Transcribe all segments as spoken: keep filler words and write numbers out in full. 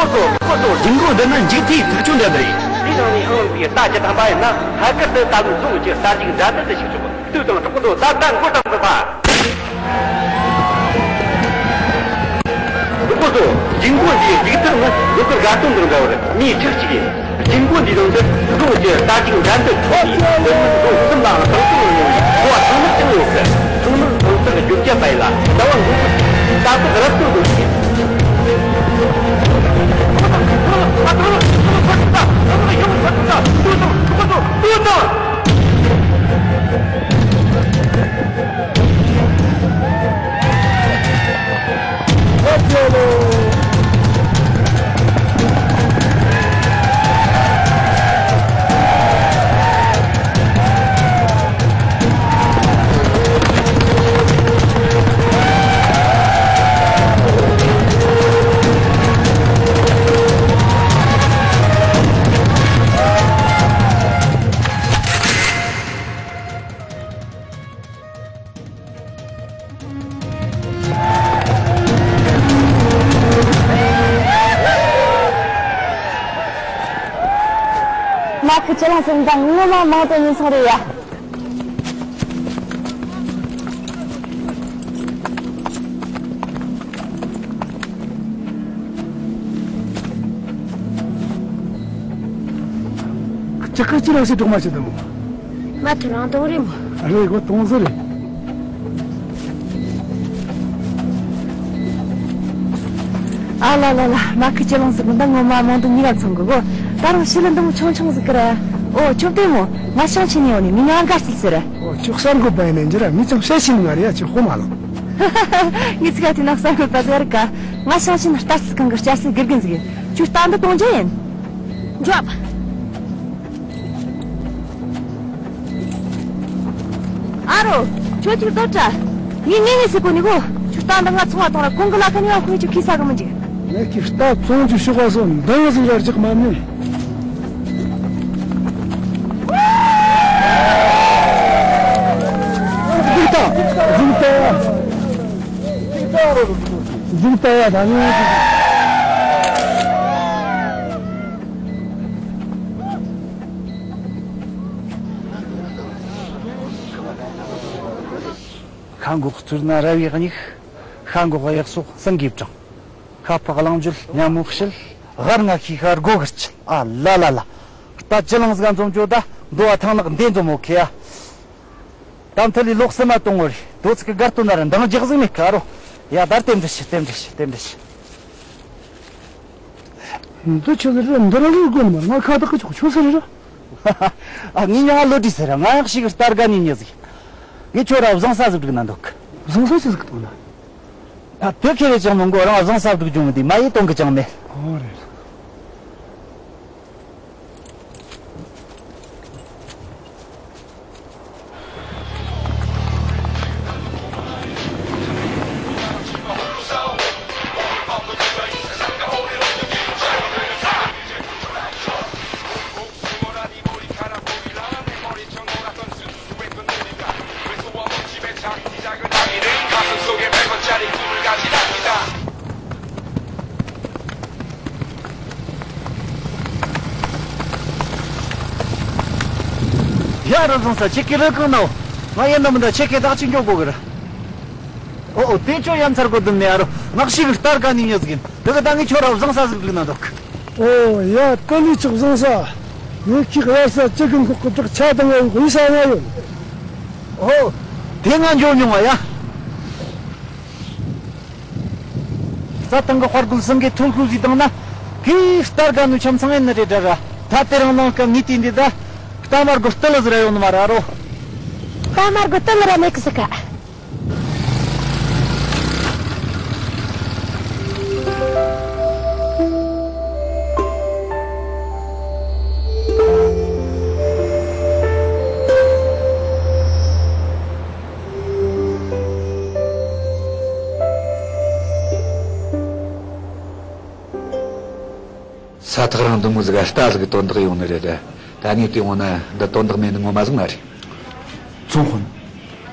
ཁོ་ཚོ་ཁོ་ཚོ་རྒྱུན་གོང་འདི་ནི་མཇུག་མཐའི་ཐག་གཅོད་འདྲ་འདི་རེད། དེའི་ནང་ནས་ཨང་བའི་རྟ་ཅི་དང་པ་ཡིན་ན་ཐད་ཀར་དུ་ད་ལོའི་རྫོང་གི་རྟ་རྒྱུག་འགྲན་བསྡུར་དུ་ཞུགས་ཆོག་ལྟོས་དང་གྲོགས་པོ་ད་ལྟ་འགོ་དང་འདི་པ། གྲོགས་པོ་ཚོ་རྒྱུན་གོང་འདིའི་རྒྱུག་ཐབས་ནི་ལོ་ཀི་དགའ་སྟོན་དང་འདྲ་བར་མིའི་ཁྲག་གཅིག་ཡིན། རྒྱུན་གོང་འདིའི་ནང་དུ་རྫོང་གི་རྟ་རྒྱུག་འགྲན་བསྡུར་འཚོགས་ནས་བོད་མི་ཚོ་གསུམ་ལའང་དང་ཐོག་ལ་ཡོང་བའི་གོ་བ་ཚང་མ་བསྐྱངས་ཡོད་ཀི། ཚང་མར་ཚོགས་འདུ་བརྗོད་བྱ་པ་ཡིན་ལ་ཟླ་བ་འགོ་དགོས་ཀྱི་རྟ་ཐོག་རབ་ཏུ་འགྲོ་ཞིང་། མ་ཁི་ཅི་ལང་སེམས་དང་ངོ་མ་མང་དུ་ཉིན་སོང་རེད་ཡ། ཅི་ཁ་ཅི་རང་ཞིག་གྲོགས་མ་བྱེད་དམ། ང་ཐོ་རང་གཏོང་རེད་མོ། རེད་གོ་གཏོང་ཟེར་རེད། ཨ་ལ་ལ་ལ། མ་ཁི་ཅི་ལོང་ཟིག་འདི་ངོ་མ་མང་དུ་ཉི་ར་ཚང་གི་གོ། ད་རུང་ཤི་ལ་འདི་མོ་ཆུང་ཆུང་ཟིག་གི་ར། ཨོ་ཆོབ་དེ་མོ། ང་ཤང་ཆེན་ནས་ཡོང་ནས་མི་ང་དགའ་སྤྲོ་ཟེར། ཨོ་ཁྱོད་གསར་འགོད་པ་ཡིན་ནས་འགྱུར་ར། ངས་ཀྱང་བཤད་ཤེས་ནི་མ་རེད་ཡ། ཁྱོད་ཧོ་མ་ལོ། ངས་ཚིག་ག་དེ་ན་གསར་འགོད་པ་ཟེར་ག་ང་ཤང་ཆེན་ལྟ་ཚུལ་ཁང་གི་སྐྱ་སེར་དགེ་རྒན་ཟིག་ཡིན། ཁྱོད་རྟ་འདི་གཏོང་རྒྱུ་ཡིན། འཇོག་ཨ་རོ། ཁྱོད་ཅིག་ལྟོས་དྲ། ངས་ངེས་ངེས་ཟེར་གོ་ནི་གོ། ཁྱོད་རྟ་འདི་ང་ཚོང་བ་གཏོང་ར་གོང་གི་ལ་ཁ་ནས་བ་ཁོས་ཁྱོད་ཁེ་ས་གི་མི་འཇིག་ངས་ཁྱོད་རྟ་བཙོང་རྒྱུ་ཤོག་པ་སོ་འདང་ཟིག་ར་རྒྱག་མ་ནི། འཇིག་ལྟ། འཇིག་ལྟ། འཇིག་ལྟ་ཡ་ད་ནི། ཤ་འགོག་གཙུར་ན་ར་བའི་མྱིག་ཤ་འགོག་གཡག་སོགས་སེང་གེའི་བྲང་། ཤ་ཕག་གླང་བརྗོད་ཉ་མོ་བཤད། ཧར་ང་ཤི་ཤར་སྒོ་གིར་ཆད། ཨ་ལ་ལ་ལ། རྟ་ཅི་ལང་ཟིག་འཛོམས་ཅོ་ད་འདོ་བ་ཐང་ནག་འདེ་འཛོམས་མོ་ཁེ་ཡ། ད་མཐུ་ལི་ལོག་སེ་མ་གཏོང་ངོ་རེ། དོ་ཚིག་གི་སྒར་དོ་ན་ར་འདང་རྒྱག་ཟིག་མེད་ཁ་རོ། ཡ་ད་རྟེན་འབྲེལ་ཞུ། རྟེན་འབྲེལ་ཞུ། རྟེན་འབྲེལ་ཞུ། འདི་ཆི་ཟིག་རེད། འདི་ར་ལོས་དགོས་ནི་མ་རེད། ང་ཁ་བཏགས་ཀི་ཆོག་ཆོག་ཟེར་རེད། ཨ་ངས་མྱིང་ང་བློ་གྲོས་ཟེར། ང་ཡང་ཞིག་རྟ་དགའ་ཉིན་ཉི་ཟིག་ངས་ཁྱོད་ར་བཟང་ས་ཟིག་སྒྲིག་ན་འདུག་བཟང་ས་ཆི་ཟིག་གཏོང་ན། ཨ་དེ་ཁེ་རེ་ཅང་མི་འགོ། རང་བཟང་ས་སྒྲིག་རྒྱུ་མི་འདུག་མ་ཡི་གཏོང་གི་ཅང་མེད། ཨོ་རེད། ཡ་རུ་བཟང་ས་ཁྱེད་ཀྱི་རུ་གང་ནའོ། ང་ཡིན་ནམ་འདྲ་ཁྱེད་ཀྱི་བདག་ཅིག་མགྱོགས་པོ་གི་ར། ཨོ་ཨོ་དེ་ཁྱོད་ཡ་མཚར་གོ་དུམ་ནས་ཨ་རོ། ངག་ཤིག་རྟར་ག་ནི་ཉོ་ཟིག་ཡིན། དེ་གི་ད་ངས་ཁྱོད་ར་བཟང་ས་ཟིག་སྒྲིག་ན་འདུག་ཨོ་ཡ་ཏི་ལི་ཆོག་བཟང་ས། ངས་ཁྱེད་གཡར་ས་ཅི་གི་འགོག་གི་བྲག་ཆ་དང་ང་ཡོད་ཡིན་ས་ང་ཡོད། ཨོ་དེ་ང་འཇོ་མྱོང་བ་ཡ། རྩྭ་ཐང་གི་དཔའ་རྒོད་སེང་གེ་ཐོན་ཤུལ་ཟིག་བཏང་ན། ཁོས་རྟ་དགའ་ནུ་ཆ་ཚང་ཡིན་ནི་རེད་དྲ་ར། ད་དེ་རིང་ནངས་ཀ་ངས་དེ་འདི་ད། རྟ་དམར་རྒོད་སྟི་ལི་ཟིག་ར་ཡོང་ནི་མ་ར་རོ། རྟ་དམར་རྒོད་སྟི་ལི་ར་མེད་གི་ཟིག་ག་ས་ཐག་རིང་འདི་མོ་ཟིག་ག་རྟ་ཟིག་གི་དོན་དག་ཡོང་ནི་རེད། ད་ངས་བལྟས་འོང་ན་འདི་དོན་དག་མེད་ནི་ངོ་མ་ཟིག་མ་རེད། ཙུང་ཧུན།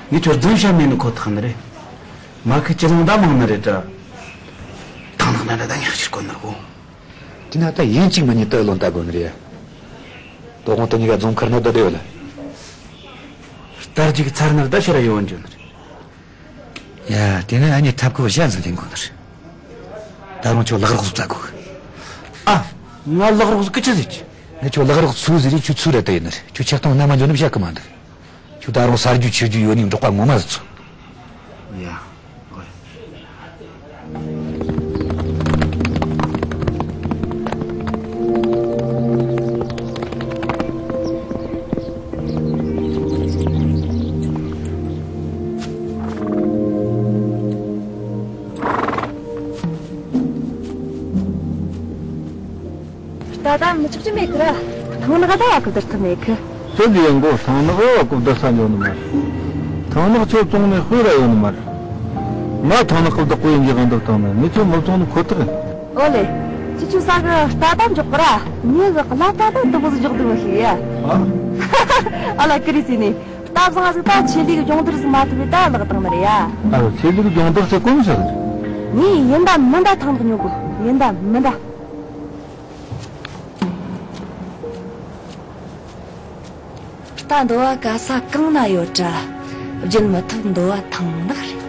ངས་ཁྱོད་རྫུན་བཤད་མེད་ནི་ཁོ་ཐག་ནི་རེད། མ་ཁི་ཅི་ལང་ད་མང་ནི་རེད་དྲ། ཐང་ཐང་ན་འདྲ་ད་ཉག་ཕྱིར་གོན་ནི་གོ། དེ་ན་ད་ཡིན་གཅིག་མིན་གཉིས་ད་ལོན་ལྟ་དགོས་ནི་རེད། དོ་དགོང་དེ་གཉིས་ཀ་རྫོང་མཁར་ན་བསྡད་ཡོད་ལ། རྟ་རྒྱུག་ཚར་ན་ད་ཕྱིར་ཡོང་འགྱོ་ནི་རེད། ཡ། དེ་ནས་ཨ་ནེ་ཐབས་ཁུ་བཞག་ཟིན་ལེན་དགོས་ནི་རེད། ད་རུང་ཁྱོད་ལག་རོགས་བཙལ་དགོས། ཨ། ང་ལག་རོགས་སུ་སྐད་ཆ་ཟིག་ངས་ཁྱོད་ལག་རོགས་སུ་ཟེར་རེད། ཁྱོད་ཚུར་ར་ད་ཡིན་ནི་རེད། ཁྱོད་ཆགས་སྡང་རྣལ་མ་འཇོག་ནི་བཞག་གི་མ་འདུག་ཁྱོད་ད་རུང་ཟ་རྒྱུ་འཆི་རྒྱུ་ཡོད་ནི་འབྲོག་པ་ངོ་མ་ཟིག་ཚོ། ཡ། ཨོ། ད་ད་མི་ཆོག་ཅི་མེད་གི་ར། ཐང་ནག་ད་བ་གི་བསྡུར་ཐུབ་མེད་གི། དེ་ལས་མགོ་ཐང་ནག་བ་གི་བསྡུར་ས་འཇོག་ནི་མ་རེད། ཐང་ནག་ཆོ་བཙོང་ནས་དཔེ་ར་ཡོད་ནི་མ་རེད། ང་ཐང་ནག་གི་བདག་པོ་ཡིན་གྱི་གང་འདུག་བཏང་ན་ངས་ཁྱོད་མི་བཙོང་ནི་ཁོ་ཐག་ཡིན། ཨོ་ལེ། ཁྱེད་ཆོ་ས་གི་རྟ་དམ་འཇོག་གི་ར། ངས་གི་གླ་རྟ་དམ་དུ་བོ་ཟིག་འཇོག་དུ་མི་ཤེས་ཡ། ཨ། ཨ་ལ་ཀི་རི་སི་ནི། རྟ་བཟང་ཟིག་ད་ཆེད་ལས་གི་སྦྱོང་བརྡར་ཟིག་མ་ཐུབ་པའི་ད་ལག་བཏང་ནི་རེད་ཡ། ཨ། ཆེད་ལས་གི་སྦྱོང་བརྡར་ཟེར་གོ་མི་ཤེས་གི། ངས་ཡིན་ད་མིན་ད་ཐང་ནག་ཉོ་དགོས། ཡིན་ད་མིན་ད། རྟ་འདོ་བ་ག་ས་གང་ན་ཡོད་དྲ། བརྗེད་མི་ཐུབ་འདོ་བ་ཐང་ནག་རེད།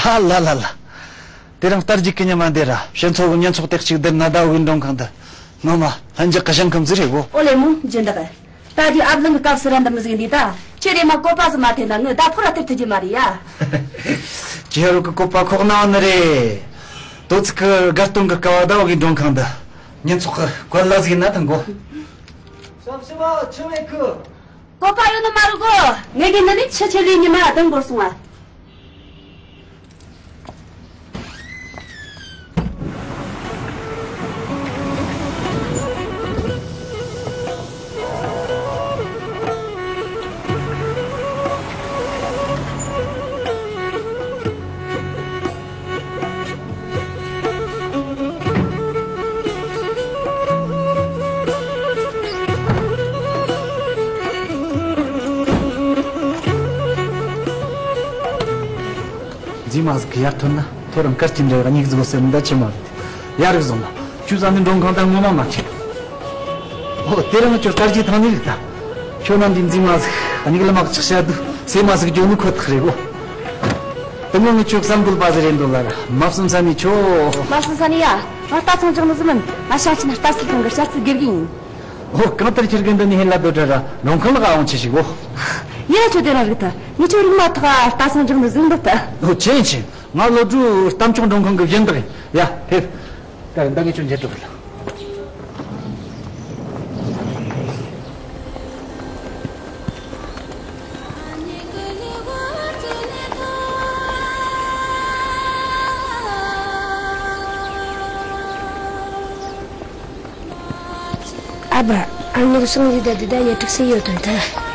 ཨ་ལ་ལ་ལ། དེ་རིང་རྟ་རྒྱུག་གི་ཉི་མ་འདི་ར། ཕྱི་ཚོགས་ཀྱི་ཉེན་ཚོགས་དེ་གཅིག་བསྡུར་ན་ཟླ་བའི་མགྲོན་ཁང་དུ། ངོ་མ་ལྷན་རྒྱས་ཀྱི་ཞིང་ཁམས་ཟིག་རེད་གོ། ཨོ་ལེ་མོ་འཇོན་དག་ད་དེ་ཨབ་ལང་གི་སྐབས་སུ་ར་འདི་མི་ཟིག་འདི་ད། ཁྱེད་རེ་མ་བཀོད་པ་ཟིག་མ་ཐེབས་ན་ངི་ད་ཕོ་ར་ཐེབས་ཐུབ་ཀྱི་མ་རེད་ཡ། ཁྱེད་རང་གི་བཀོད་པ་ཁོག་ན་ནི་རེད། དོ་ཚིག་གི་དགའ་སྟོན་གི་སྐབས་ཟླ་བ་གི་མགྲོན་ཁང་དུ། ཉེན་ཚོགས་ཀྱི་བཀོད་ལ་ཟིག་ན་ཐང་གོ། ཤམ་ཤི་མ་ཆུ་མེད་གི། བཀོད་པ་ཡོད་ནི་མ་རེད་གོ། ངེད་ཀྱི་འདི་ནི་ཆུ་ཆེ་ལི་ཉི་མ་ལྡང་དགོས་སོང་ཨ། མཛེས་མ་ཟིག་གི་ཡར་ཐོན་ན་ཐོ་རངས་སྐར་གྱི་འདྲ་བའི་སྙིགས་ཟིག་ཟེར་འདྲ་ཆེ་མ་རེད། ཡ་རིག་བཟང་ལ་ཁྱོད་ས་ནས་མགྲོན་ཁང་དང་ངོ་མ་མ་ཁྱེར། ཨོ་དེ་རིང་ཁྱོད་དཀར་གྱི་ཐང་ནས་རིག་ད། ཁྱོད་རྣམས་ཀྱི་མཛེས་མ་ཟིག་སྙིགས་ལ་མ་ཆགས་བྱ་དུ་སེ་མ་ཟིག་འཇོག་ནི་ཁོ་ཐག་རེད་གོ། དེ་མོ་ངས་ཁྱོད་བསམ་དགོས་པ་ཟིག་རེད་འདུག་ལ་ར་མ་བསམ་ས་ནས་ཁྱོད། མ་བསམ་ས་ནས་ཡ། ང་རྟ་ཚང་འཇོག་ནི་ཟིག་མིན། ང་ཞང་ཆེན་རྟ་སིལ་ཁང་གི་ཞ་ཚིག་དགེ་རྒན་ཡིན། ཨོ་གང་ལྟར་ཁྱེད་རྒན་འདི་ནས་ཧེ་ལ་སྡོད་དྲ་ར་མགྲོན་ཁང་ལ་ཨང་ཆི་ཞིག་གོ། ཡིན་ན་ཁྱོད་དེ་རང་རིག་ད། ངས་ཁྱོད་རིག་མ་ཐག་རྟ་ཚང་འཇོག་ནི་ཟིག་འདུག་ད། ཨོ་ཆེན་ཆེན། ང་བློ་གྲོས་གཏམ་མཆོག་མགྲོན་ཁང་གི་གཞན་དག་ཡིན། ཡ་ཕེབས། ད་ད་ངས་ཁྱོད་མཇལ་འགྲོ་གི་ལ། ཨ་ཕ། ཨ་ནུ་སང་ཡི་ད་འདི་ད་ཡ་ཏིག་སེ་ཡོད་དོན་ད།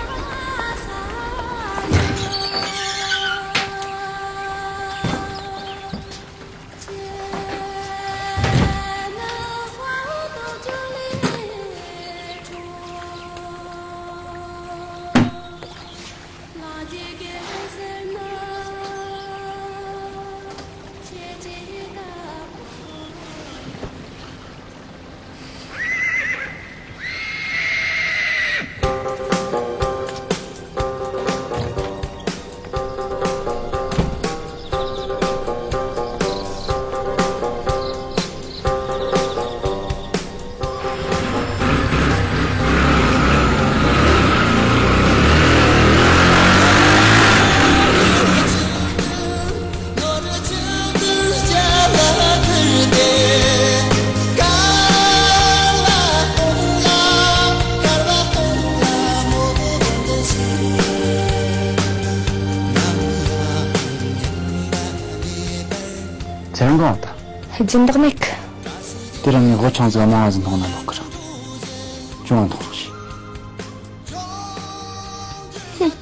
རང་གང་བ་ད། སྦྱིན་བདག་མེད་གི། དེ་རིང་ངས་སྒོ་ཆང་ཟིག་མང་བ་ཟིག་འཐུང་ན་འདོད་གི་ར། ཅུང་བ་འཐུང་རོགས་བྱོས།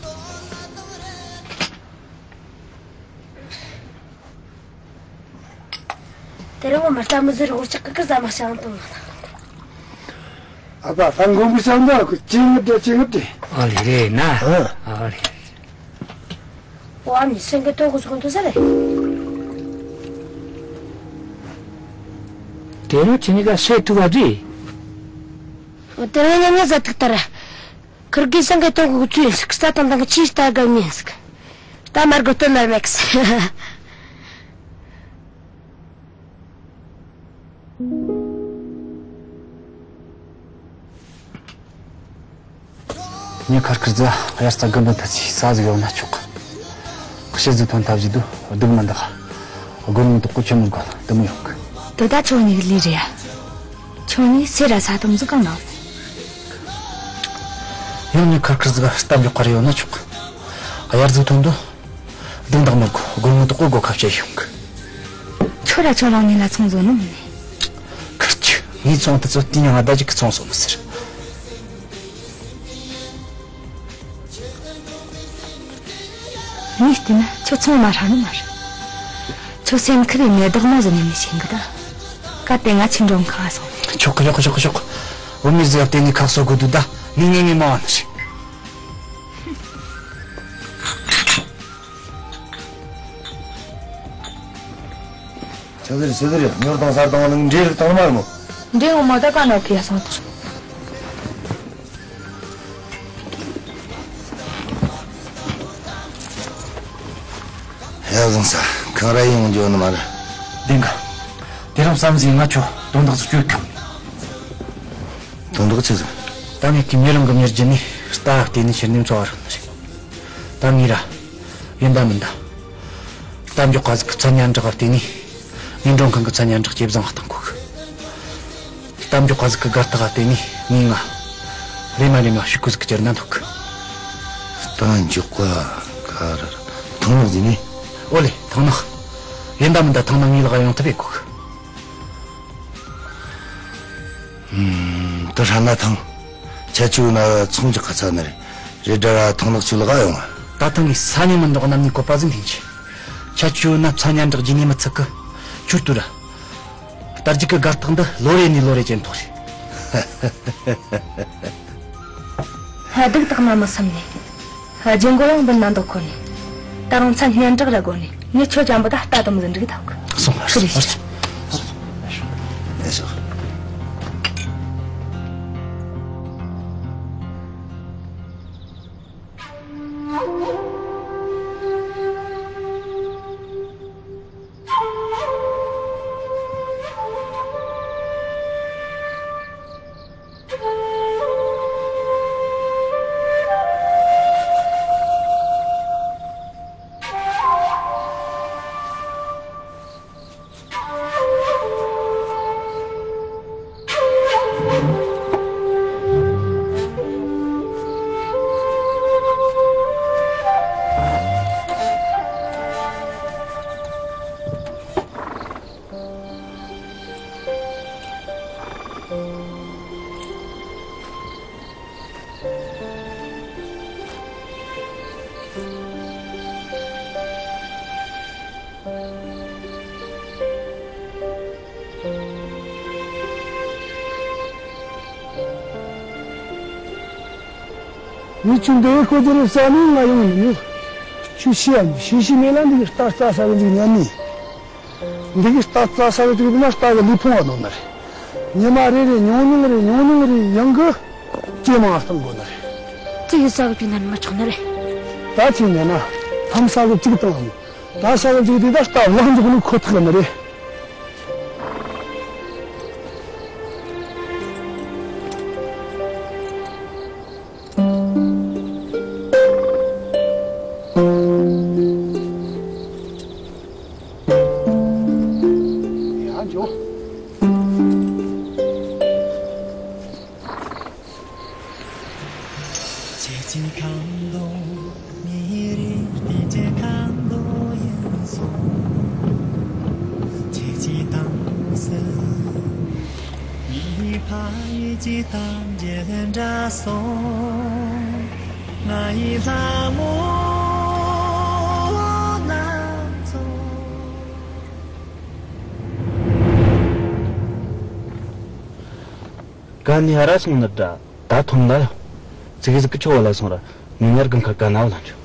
དེ་རིང་ངོ་མ་རྩ་མི་ཟེར་འུར་ཅག་གི་ཟ་མ་ཤང་དང་། ཨ་ཕ་ད་མགོན་པོ་ཤང་ད་ཁུ་ཅི་ངུ་དྲ་ཅི་ངུ་དྲ། ཨ་ལི་རེད་ན། ཨ་ཨ་ལི། ཨོ་ཨ་མྱེས་སེང་གེ་སྟོན་གོ་ཚོགས་འདུག་ས་རེད། དེ་རིང་ཁྱེད་གཉིས་ཀ་སེ་ཐུག་ག་རེད། དེ་རིང་ཉམས་ཉམས་ཟ་ཐུག་ལྟར། ཁུར་གེ་སེང་གེ་སྟོན་གོ་ཚོས་ཟིག་རྩ་དང་དང་གི་ཆེས་ལྟ་དགའ་ཉན་ཟིག་ད་མར་གོ་སྟོན་ལར་མེད་གི། ངས་ཁར་ཁར་ཟ་དབྱར་རྩྭ་དགུན་འབུ་ཐ་ཚིག་ས་ཟིག་ཡོང་ན་ཆོག་གི། ཕྱི་ཟིག་ཐོན་ཐབས་ཟིག་འདུག་སྡུག་མི་འདག་སྒོར་མོ་དོག་པོ་ཆེན་མོ་དགོ་དུ་མོ་ཡོང་གི། དོ་ད་ཆོ་ནི་གི་ལི་རེད་ཡ། ཆོ་ནི་སེ་ར་ས་དམ་ཟིག་གང་ན། ཡང་ངས་ཁར་ཁར་ཟ་ག་རྟ་མགྱོགས་ག་རེ་ཡོང་ན་ཆོག་གི། དབྱར་ཟིག་ཐོན་དུ། སྡུག་འདག་མི་དགོ་སྒོར་མོ་དོག་པོ་སྒོ་ཁ་བྱེད་ཡོང་གི། ཁྱོད་ར་ཁྱོད་རང་ཉིད་ལ་ཚོང་བཟོ་ནི་མིན་ནི། ཁར་ཆུ་ངའི་ཚོང་དུ་ཚོ་དེ་ཉང་ང་ད་ཅིག་གི་ཚོང་བཟོ་མི་ཟེར། ངས་བལྟས་ན་ཁྱོད་ཚོང་མ་ཧྲ་ནི་མ་རེད། ཁྱོད་སེམས་ཁུར་རེ་མེ་དོག་མོ་ཟིག་ནས་མི་ཤེས་གི་ད། ཀ་དེ་ང་ཆི་འགྲོ་ཁ་སོང་། ཆོག་གི་ཆོག་གི་ཆོག་གི་ཆོག་གི། བུད་མེད་ཟིག་ལ་བལྟས་ནས་ཁག་གསོ་དགོས་འདུག་ད་ངས་ངས་ངས་མ་བ་ནི་རེད། ཆི་ཟེར་ཆི་ཟེར་ཉོར་དང་སར་དང་ནང་འདྲེ་རིགས་དང་མ་རེད་མོ། འདྲེ་འོ་མ་ད་ག་ན་ཁི་ཡ་སང་ཐག་ཧེ་བཟང་ས་གང་ར་ཡོང་འཇོག་ནི་མ་རེད། བདེན་ག་དེ་རིང་བསམ་གཟས་ང་ཁྱོད་དོན་དག་ཟིག་བཅོས་ཁམ། དོན་དག་ཆི་ཟིག་ད་ངས་ཀྱི་མྱི་རང་གི་མྱི་རྒྱུ་ནས་རྟ་བལྟས་ནས་ཕྱིར་འདེམས་འཚོ་བ་རག་ནི་རེད། ད་ངས་ར་ཡིན་ད་མིན་ད། རྟ་མགྱོགས་ཁ་ཟིག་གི་མཚན་སྙན་གྲགས་བལྟས་ནས་ངའི་མགྲོན་ཁང་གི་མཚན་སྙན་གྲགས་ཇེ་བཟང་བཏང་དགོས་གི། རྟ་མགྱོགས་ཁ་ཟིག་གི་སྒར་ཐག་བལྟས་ནས་ངས་ང་རེ་མ་རེ་མ་ཤུག་ཁུ་ཟིག་གི་ཅེར་ན་འདུག་གི། རྟ་མགྱོགས་ཁ་ག་ར་ཐང་ནག་ཟིན་ནས། ཨོ་ལེ་ཐང་ནག་ཡིན་ད་མིན་ད་ཐང་ནག་ངའི་ལག་ཡོང་ཐུབ་ཡེ་དགོས་གི། ད་ཧྲ་ན་ཐང་། ཁྱ་ཆུ་ན་ཚོང་རྒྱག་ག་ཚ་ནི་རེད། རེད་དྲ་ར་ཐང་ནག་ཆུ་ལག་ཡོང་ང་། ད་ཐང་གི་ས་ཉི་མི་འགྲོག་གནམ་ནས་བཀོད་པ་ཟིན་ཐེན་ཆེ། ཁྱ་ཆུ་ན་ཚ་ཉ་འགྲག་རྒྱུ་ནི་མི་ཚིག་གི། ཆུ་ཏུ་ར། རྟ་རྒྱུག་གི་སྒར་ཐག་འདི་ལོ་རེ་ནས་ལོ་རེ་ཅན་ཐོག་རེད། སྡུག་དག་ན་མི་བསམ་ནས། རྒྱུ་མགོ་ཡང་འབུད་ན་འདོག་ཁོ་ནས། ད་རུང་ཚ་སྙན་གྲགས་ར་དགོ་ནས་ངས་ཁྱོད་ཅམ་པོ་ད་ལྟ་དུམ་ཟིན་འགྲིག་ཐག་གི། སོང་ཧ་རེ། ཨེ་ཤོག་ངས་ཁྱོད་འདི་ཤོད་རྒྱུ་རེད་བསམ་ནས་ང་ཡོང་ནི་མིན། ཁྱོད་ཤེས་ཡ་མི་ཤེས་ཤེས་མེད་ལ་འདི་གི་རྟ་རྩྭ་ཟ་གི་འཇུག་ཉན་ནི། འདི་གི་རྟ་རྩྭ་ཟ་གི་འཇུག་ན་རྟ་གི་ལུས་ཕུང་བ་ནོར་ནི་རེད། ཉི་མ་རེ་རེ་ཉུང་ཉུང་རེ་ཉུང་ཉུང་རེ་ཡང་གི་ཇེ་མང་བཏང་དགོས་ནི་རེད། ཅི་ཡི་ཟ་གི་བཅུག་ན་མི་ཆོག་ནི་རེད། ད་ཅི་ཉན་ན་ལྷམ་ཟ་གི་བཅུག་བཏང་ནི། ད་ཟ་གི་བཅུག་དེ་ད་རྟ་བརླག་འཇུག་ནི་ཁོ་ཐག་ནི་རེད། ཡིད་ཀྱི་གཏམ་རྒྱུད་འདྲ་སོང་། ང་ཡི་ལྷ་མོ་ལ་སོང་། ག་ནས་ར་སོང་ནི་འདྲ། ད་ཐོན་ད་ཡོང་། ཙི་གི་ཙི་གི་ཆོ་བ་ལ་སོང་ར། ཉོ་ཉར་གང་ཁ་ག་ན་བ་ལ་འཇོག།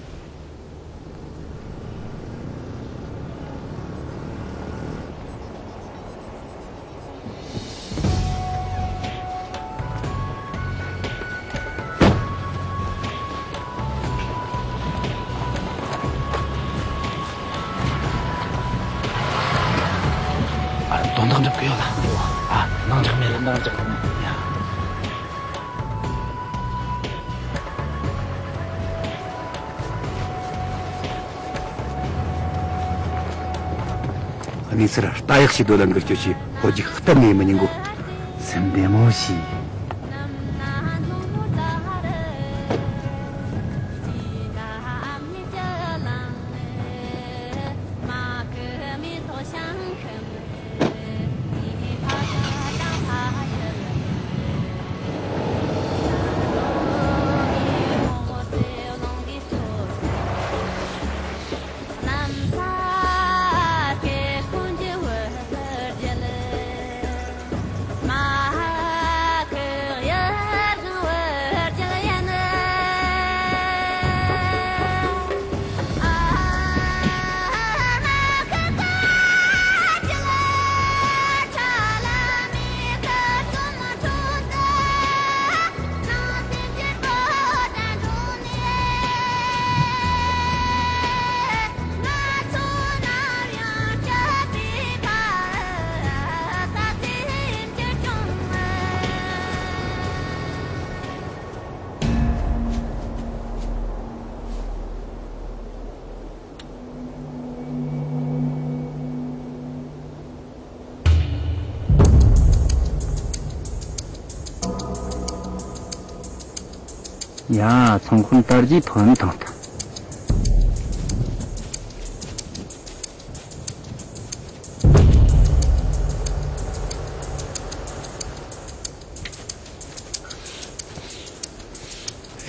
ཨ། དོན་དག་འགྲུབ་གི་ཡོད་ལ། ཨ། ནང་འཇག་མེད་ལ། ནང་འཇག་མེད་ཡ། གནས་ཚུལ་ལྟ་ཡག་ཞིག་སྡོད་ལ་འགུལ་སྐྱོད་བྱས། ཧོ་རྒྱུག་གཏན་ནས་མི་ཉན་གོ། སེམས་བདེ་མོ་བྱོས། ཡ། ཚོང་ཁང་དར་རྒྱས་ཐོན་ཐང་ཐང་།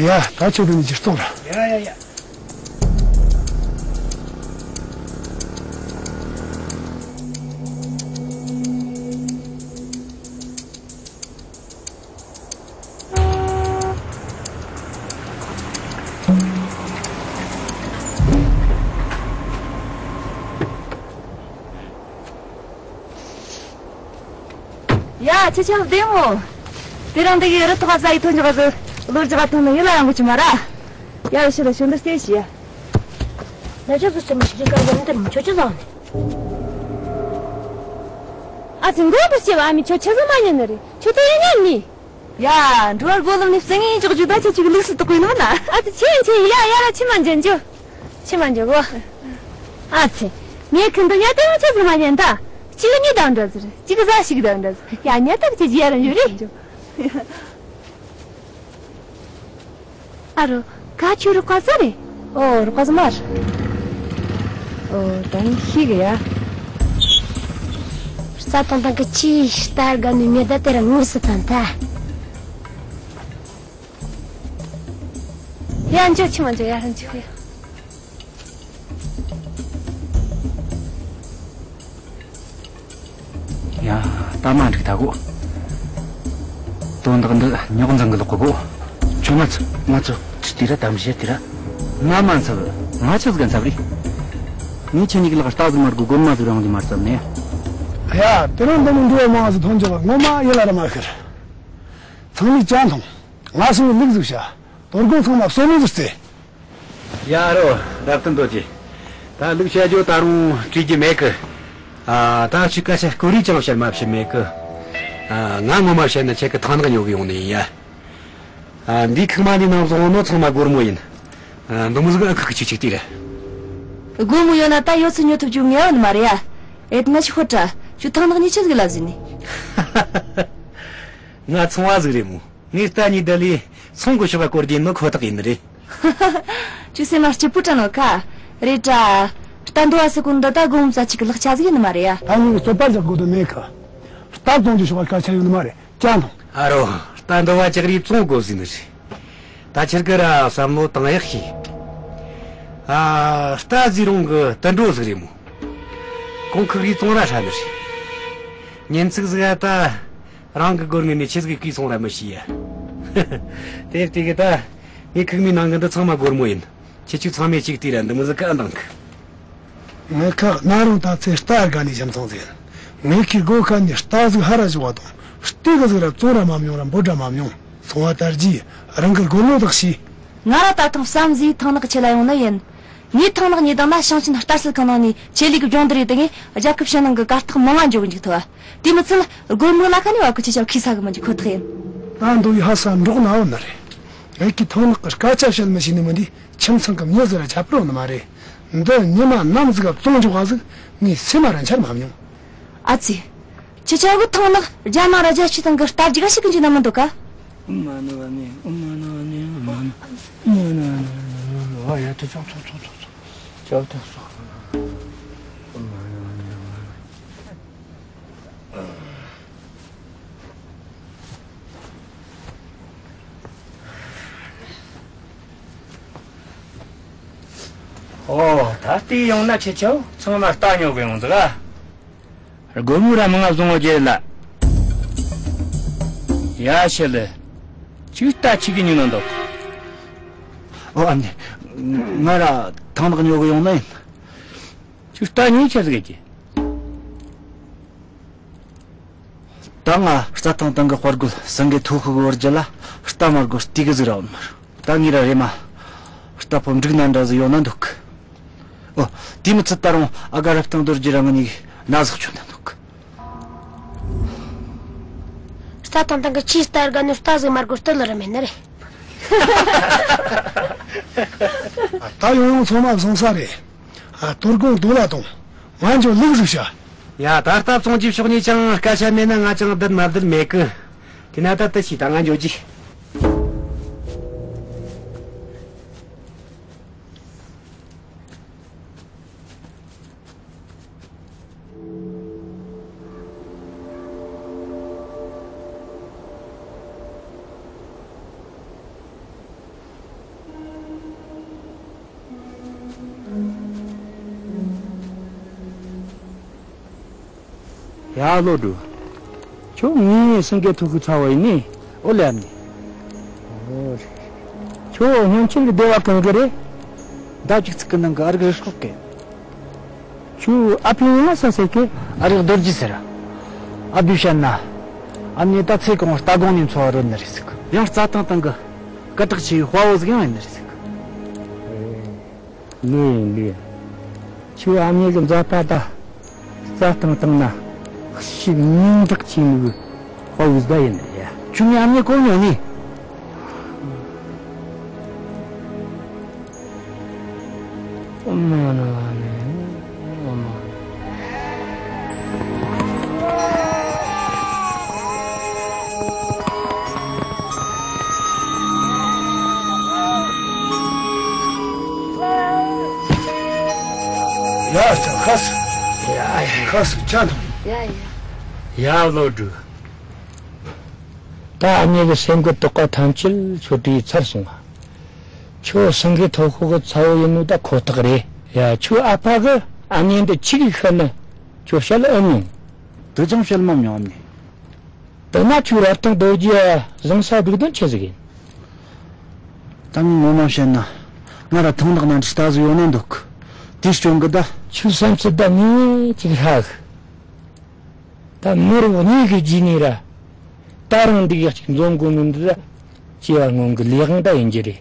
ཡ། ད་ཁྱོད་དང་ནི་ཇི་ལྟར། ཡ་ཡ་ཡ། ཡ། ཁྱེད་ཆ་བདེ་མོ། དེ་རིང་འདི་གི་རི་ཐོག་ཟ་ཡི་ཐོན་འཇོག་གི། གློ་རྒྱག་ཐོན་ནི་ཡིད་ལ་ཡང་གི་ཆུ་མ་ར། ཡ། ཞི་ལ་ཞུ་འདི་རྩེ་ཞི་ཡ། ན་ཆ་ཟུ་ཆ་མི་ཞིག་གི་ག་ཡོང་དེ་མི་ཆོ་ཆ་ཟ་ནི། ཨ་ཙི་མགོ་པར་ཆེ་བ། ཨ་མི་ཆོ་ཆ་ཟ་མ་ཉན་ནི་རེད། ཆོ་དེ་ཡ་ཉན་ནི། ཡ། འགྲོ་བར་སྒོ་ལམ་ནས་བཙན་ངན་འཇོག་རྒྱུ་ད་ཁྱེད་ཅིག་ལུགས་སུ་དག་པའི་ནང་ན། ཨ་ཙི་ཆེ་ཆེ་ཡ། ཡ་ར་ཕྱི་མ་འཇོན་རྒྱུ། ཕྱི་མ་འཇོན་གོ། ཨ་ཙི། ངས་ཁྱོད་འདི་ཉལ་དེ་མ་ཆེ་ཟིག་མ་ཉན་ད། གཅིག་གཉིས་དང་འདྲ་ཟིག་གཅིག་གཟའ་ཞིག་དང་འདྲ་ཟིག་ཡ། ཉལ་ད་ཁྱེད་ཀྱི་ཡ་ར་འཇོན་རེད། ཨ་རོ། ག་ཁྱོད་རུ་ཀ་ས་རེད། ཨོ། རུ་ཀ་ས་མ་རེད། ཨོ། ད་ནི་ཤི་གི་ཡ། རྩྭ་ཐང་ཐང་གི་ཆི་ཤི་ཏར་ག་ནི་མེ་ད་དེ་ར་ངུ་སི་ཐང་ཐ། ཡ། འཇོག་ཆི་མ་འཇོག་ཡ་ར་འཇོག་ཡ། ཡ། ད་མ་འགྲིག་ད་གོ། དོན་དག་འདི་རྙོག་འཛིང་གི་ལོག་གི་གོ། ཁྱོད་ང་ཚོ་ང་ཚོ་ཅི་དེ་ར་དམ་བཞི་དེ་ར། ང་མ་འཚབ། ང་ཆི་ཟིག་འཚབ་རེད། ངས་ཁྱེད་གཉིས་ཀྱི་ལག་རྟ་ཟིག་མ་རྒོལ་རྒོལ་མ་ཟིག་རང་གི་མ་བརྩམས་ནས། ཡ། དེ་རིང་འདི་མོ་འགྲོ་བ་མང་ཟིག་ཐོན་ཅོག་ངོ་མ་ཡིད་ལ་ར་མ་ཤར། ཚང་མས་ཅང་མཐོང་། ང་སོང་ལུག་ཟིག་བྱ། དོ་དགོང་ཚང་མ་བསོད་ནམས་ཟིག་བརྩེ། ཡ་རོ། རབ་ཏུ་འདོད་ཀྱི། ད་ལུག་བཤད་རྒྱུ་ད་རུང་བྲིས་རྒྱུ་མེད་གི། ཨ། ད་ཅི་སྐད་ཆ་སྐོར་རིགས་ཅང་བཤད་མ་བཤད་མེད་གི། ཨ། ང་ངོ་མ་བཤད་ན་ཁྱེད་ཀྱི་ཐང་ནག་ཉོ་གི་ཡོང་ནི་ཡིན་ཡ། ཨ། འདི་ཁུག་མ་འདི་ནང་བཟོ་ནོ་ཚང་མ་སྒོར་མོ་ཡིན། ཨ། འདི་མོ་ཟིག་ཨ་ཁུག་གི་ཆིག་ཆིག་དེ་རེད། སྒོར་མོ་ཡོད་ན་ད་ཡོད་ཚད་ཉོ་ཐུབ་རྒྱུ་ངེས་པ་ནི་མ་རེད་ཡ། ཨེ་ད་ན་ཤི་ཧོ་ཏྲ། ཁྱོད་ཐང་ནག་ཉིད་ཆི་ཟིག་ལབ་ཟིན་ནི། ང་ཚོང་བ་ཟིག་རེད་མོ། ངས་རྟ་གཉིས་བསྡད་ལས་ཚོང་གི་ཕྱོགས་ཀ་སྐོར་གྱིན་ནི་ཁོ་ཐག་ཡིན་ནི་རེད། ཁྱོད་སེམས་ལ་སྐྱིད་པོ་དྲན་ནོ་ཁ། རེད་དྲ། རྟ་འདོ་བ་སི་ཀུན་འདི་ད་དགོང་མོ་ཙ་ཅིག་གི་ལག་ཆ་ཟིག་ཡིན་ནི་མ་རེད་ཡ། ད་ངས་རྩོད་པ་རྒྱག་དགོས་དོན་མེད་ཁ། རྟ་གཏོང་རྒྱུ་ཕྱོགས་ཀ་སྐད་ཆ་ཡོད་ནི་མ་རེད། ཅང་དང་ ཨ་རོ། རྟ་འདོ་བ་ཅག་རིས་བཙོང་དགོས་ཟིན་ནི་རེད། ད་ཁྱེད་ཀྱི་ར་བསམ་བློ་བཏང་ཡག་ཤེས། ཨ། རྟ་ཟིག་རུང་གི་དུད་འགྲོ་ཟིག་རེད་མོ། གོང་ཁུག་རིས་བཙོང་ར་ཧྲ་ནི་རེད། ཉིན་ཚིགས་ཟིག་ཨ་ད། རང་གི་སྒོར་ངས་ནས་ཆི་ཟིག་གིས་སོང་ར་མི་ཤེས་ཡ། དེ་བལྟས་གི་ད། ངས་ཁུག་མའི་ནང་གི་འདི་ཚང་མ་སྒོར་མོ་ཡིན། ཁྱེད་ཆོས་ཚང་མས་གཅིག་བལྟས་ར་འདི་མོ་ཟིག་ག་འདང་གི། ངས་ཁག་ན་རུང་ད་ཚེ་རྟ་དགའ་ནས་ཞིམ་ཚང་ཟེར། ངས་ཁྱི་སྒོ་ཁ་ནས་རྟ་ཟིག་ཧ་ར་བཞི་བ་དང་སྟེ་གི་ཟིག་ར་བཙོང་ར་མ་མྱོང་ར་འབོད་ར་མ་མྱོང་། སོང་བ་ལྟར་གྱིས་རང་གི་སྒོར་མོ་དག་ཤེས། ང་ར་ད་ཐེངས་བསམ་གཟས་ཐང་ནག་ཆེ་ལ་ཡོང་ནི་ཡིན། ངས་ཐང་ནག་ཉེ་དང་ན་ཞིང་ཆེན་ལྟ་སྲིད་ཁང་ནང་ནས་ཆེད་ལས་ཀྱི་སྦྱོང་བརྡར་ཡོད་དེ་ངས་རྒྱལ་ཁབ་ཕྱི་ནང་གི་གར་སྟེགས་མང་ང་འཇོག་འཇུག་ཐུབ་བ། དེ་མི་ཚད་སྒོར་མོ་ལ་ཁ་ནས་བ་ཁུ་ཆེ་ཆ་ཁུས་ས་གི་མི་འཇུག་ཁོ་ཐག་ཡིན། ད་འདོ་ཡི་ཧ་ས་འབྲོག་ན་འོ་ན་རེད། ངས་ཀྱི་ཐང་ནག་གི་སྐད་ཆ་བཤད་མི་ཤེས་ནི་མི་འདི་ཁྱིམ་ཚང་གི་མྱི་ཟིག་ར་ཁྱབ་རོགས་ནི་མ་རེད། འདི་ཉི་མ་ནམ་ཟིག་ག་བཙོང་འཇོག་བ་ཟིག་ངས་སེམས་མ་ར་འཆར་མ་མྱོང་། ཨ་ཙི། ཁྱེད་ཅག་གི་ཐང་ནག་རྒྱ་ནག་ར་རྒྱལ་སྤྱི་དང་གི་རྟ་རྒྱུག་ཞིག་གི་འཇུག་ན་མི་འདུག་ག་ཨུ་མ་ན་བ་ནི་ཨུ་མ་ན་བ་ནི་ཨུ་མ་ན་ཨུ་མ་ན་བ་ནི་ཨུ་མ་ན་བ་ཡ་ཐུ་ཆོག་ཆོག་ཆོག་ཆོག་ཆོག་ཆོག་ཐུ་སོག་ཨུ་མ་ན་བ་ནི་ཨུ་མ་ན། ཨོ། ད་ལྟའི་ཡོང་ན་ཁྱེད་ཆོ་ཚང་མ་རྟ་ཉོ་གི་ཡོང་འདུག་ཨ། སྒོར་མོ་ར་མང་ང་བཟུང་བ་རྒྱལ་ལ། ཡ་ཤི་ལི། ཅིག་རྟ་ཆིག་གི་ཉོ་ན་འདུག་ཨོ་ཨ་ནི། ང་ར་ཐང་ནག་ཉོ་གི་ཡོང་ན་ཡིན། ཅིག་རྟ་ཉོས་ཆ་ཟིག་གི། ད་ང་རྩྭ་ཐང་སྟེང་གི་དཔའ་རྒོད་སེང་གེ་ཐོ་ཤུ་གི་བར་རྒྱུ་ལ་རྟ་མ་དགོས་ཏི་གི་ཟིག་ར་འོང་མར། ད་ངས་ར་རེ་མ་རྟ་ཕོ་འབྲུག་ན་འདྲ་ཟིག་ཡོད་ན་འདུག་ཨོ། དེ་མི་ཚད་ད་རུང་ཨ་ག་རབ་སྟེང་རྡོ་རྗེ་ར་ང་གཉིས་ན་ཟིག་ཆོད་ན་འདུག་རྩྭ་ཐང་སྟེང་གི་ཆེས་རྟ་དགའ་ནི་རྟ་ཟིག་མ་དགོས་རྟ་ལ་ར་མེད་ནི་རེད། ད་ཡོང་ཡོང་ཚང་མ་བཟང་ས་རེད། ཨ། དོ་དགོང་དོ་ལ་དང་། ང་འཇོ་ལུག་བཟོས་ཤ། ཡ། ད་རྟ་བཙོང་རྒྱུ་ཕྱོགས་ནས་ཅང་སྐད་ཆ་མེད་ན་ང་ཅང་བསྡད་མ་བསྡད་མེད་གི། དེ་ན་ད་ལྟ་ཤི་ད་ང་འཇོ་རྒྱུ། ཡ་བློ་གྲོས། ཁྱོད་ངའི་སེང་གེ་ཐོ་ཤུ་ཚ་བ་ཡིན་ནི། ཨོ་ལེ་ཨ་ནི། ཨོ་རེད། ཁྱོད་སྔོན་ཆད་ཀྱི་སྡེ་བ་གང་གི་རེད། ཟླ་གཅིག་ཙིག་གི་ནང་གི་ཨ་རིག་རི་སྐོག་གི། ཁྱོད་ཨ་ཕའི་མིང་ལ་ས་ཟེར་གི། ཨ་རིག་རྡོ་རྗེ་ཟེར། ཨ་བུས་བཤད་ན། ཨ་མྱེས་ད་ཚེ་གང་རྟ་དགོང་ནས་འཚོ་བ་རོལ་ནི་རེད་ཟེར་གི། ཡང་རྩྭ་ཐང་སྟེང་གི་སྐད་གྲགས་ཆེ་བའི་དཔའ་བོ་ཟིག་ཡང་ཡིན་ནི་རེད་ཟེར་གི། ལོས་ཡིན་ལོས་ཡིན། ཁྱོད་ཨ་མྱེས་ཀྱི་མཛའ་བར་ད་རྩྭ་ཐང་སྟེང་ན་ཤི་མིང་གྲགས་ཆེ་མི་གི་དཔའ་བོ་ཟིག་ཡིན་ནི་རེད་ཡ། ཁྱོད་ངའི་ཨ་མྱེས་གོ་མྱོང་ནི། ཨོ་མ་ན་ནི། ཨོ་མ། ཡ་ཅག་ཁ་སུ། ཡ་ཡ། ཁ་སུ་ཆ་ཐུང་། ཡ་ཡ། ཡ་བློ་གྲོས། ད་ངེད་ཀྱི་སེམས་ཀྱི་དོགས་པ་ཐམས་ཅད་ཚོ་དེའི་ཚར་སོང་ང་། ཁྱོད་སེང་གེ་ཐོ་ཤུ་གི་ཚ་བོ་ཡིན་ནོ་ད་ཁོ་ཐག་རེད། ཡ། ཁྱོད་ཨ་ཕ་གི་ཨ་མྱེས་འདི་ཆི་གི་ཤི་ནི་ཁྱོད་བཤད་ཨེ་མྱོང་། དེ་ཅང་བཤད་མ་མྱོང་ཨ་མྱེས། དེ་ན་ཁྱོད་རབ་ཐང་རྡོ་རྗེ་བཟང་ས་སྡུག་དོན་ཆི་ཟིག་ཡིན། ད་ངས་ངོ་མ་བཤད་ན་ང་ར་ཐང་ནག་ན་འདྲི་ལྟ་ཟིག་ཡོང་ན་འདུག་དེ་སྐྱོན་གི་ད། ཁྱོད་བསམ་ཚུལ་ད་ངས་ཅིག་ཧ་གི། ད་མི་རབས་གཉིས་ཀྱི་རྗེས་ནས་ར། ད་རང་འདི་ག་ཅིག་འཛོམས་དགོས་ནི་འདི་ད། སྐྱེ་བ་སྔོན་གྱི་ལས་དབང་ད་ཡིན་རྒྱུ་རེད།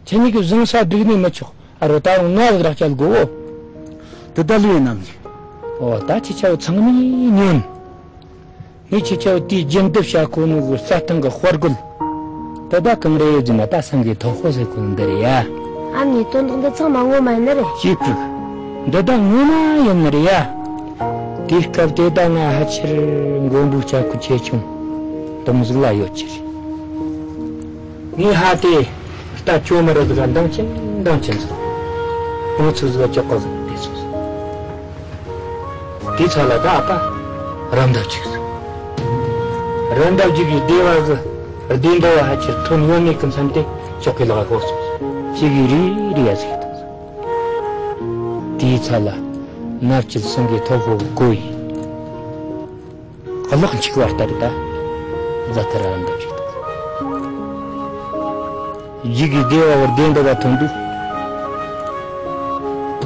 ཁྱེད་གཉིས་ཀྱི་བཟང་ས་སྡུག་ནས་མི་ཆོག་ཨ་རོ་ད་རུང་ང་ཟིག་ར་བསྐྱལ་དགོ་འོ། དེ་ད་ལོས་ཡིན་ནམ་ནི། འོ་ད་ཁྱེད་ཆ་བོ་ཚང་མས་ཉོན། ངས་ཁྱེད་ཆ་བོ་དེའི་རྒྱུན་བསྡུ་བྱ་ཁོ་ནོ་གི་རྩྭ་ཐང་གི་དཔའ་རྒོད། དེ་ད་གང་རེད་ཟེར་ན་ད་སེང་གེ་ཐོ་ཤུ་ཟེར་གོ་ནོ་འདི་རེད་ཡ། ཨ་མྱེས། དོན་དག་འདི་ཚང་མ་ངོ་མ་ཡིན་ནི་རེད། ཅིག་ཕུག་འདི་ད་ངོ་མ་ཡིན་ནི་རེད་ཡ། དེའི་སྐབས་དེ་ད་ང་ཕལ་ཆེར་མགོན་པོའི་ལྕགས་སྐུལ་ཆེ་ཆུང་དུང་ཟིག་ལ་ཡོད་ཀྱི་རེད། ངས་ཧ་དེ་རྟ་ཅོ་མི་ར་ཟིག་ག་འདང་ཆེན་འདང་ཆེན་ཟིག་ཁོང་ཚོ་ཟིག་ལ་ཅོག་ག་ཟིག་དེ་སོང་ཟིག་དེ་ཚ་ལ་ད་ཨ་ཕ་རམ་འདབས་ཅིག་ཟིག་རི་འདབས་ཅིག་གི་སྡེ་བ་གི་སྡེ་འདབས་བ་ཕལ་ཆེར་ཐོན་ཡོད་མེད་ཀྱི་མཚམས་དེ་ཅོག་གི་ལག་གོ་སོང་། ཅིག་གི་རི་རི་ཡ་ཟིག་དང་། དེའི་ཚ་ལ་ནག་ཅིལ་སེང་གེ་ཐོག་ཧོ་གི་གོ་ཡིན། གློག་འཁྱུག་པ་ལྟར་ད་རྫ་ཐར་ར་འདབས་ཅིག་དང་། ཡི་གེ་སྡེ་བ་བར་སྡེ་འདི་བ་ཐོན་དུས།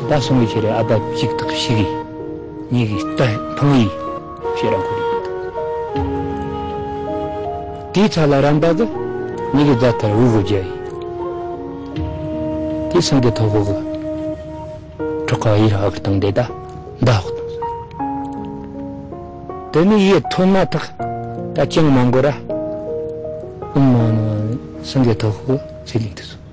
ད་སོང་བའི་ཕྱིར་ཨ་ཕ་གཅིག་དག་ཞིག་གིས་ཉིད་ཀྱི་རྟ་འཕང་ཡིས་ཕྱིར་ར་འཁོར་ཡོད། དེའི་ཚ་ལ་རམ་པ་གི་ཉིད་ཀྱི་རྫ་ཐར་འུ་གོ་རྒྱ་ཡིན། དེ་སང་གི་ཐོག་གོ་གི་གྲོག་ཁ་ཡིར་ཧ་གི་དང་དེ་ད་མདའ་ཧོག་དང་། དེ་ནི་ཡེ་ཐོན་མ་ཐག་ད་ཅང་མ་འགོར་ར། ཨུམ་མ་ནི་སང་གི་ཐོག་གོ་ཚེ་ལིང་དུ་སོང་།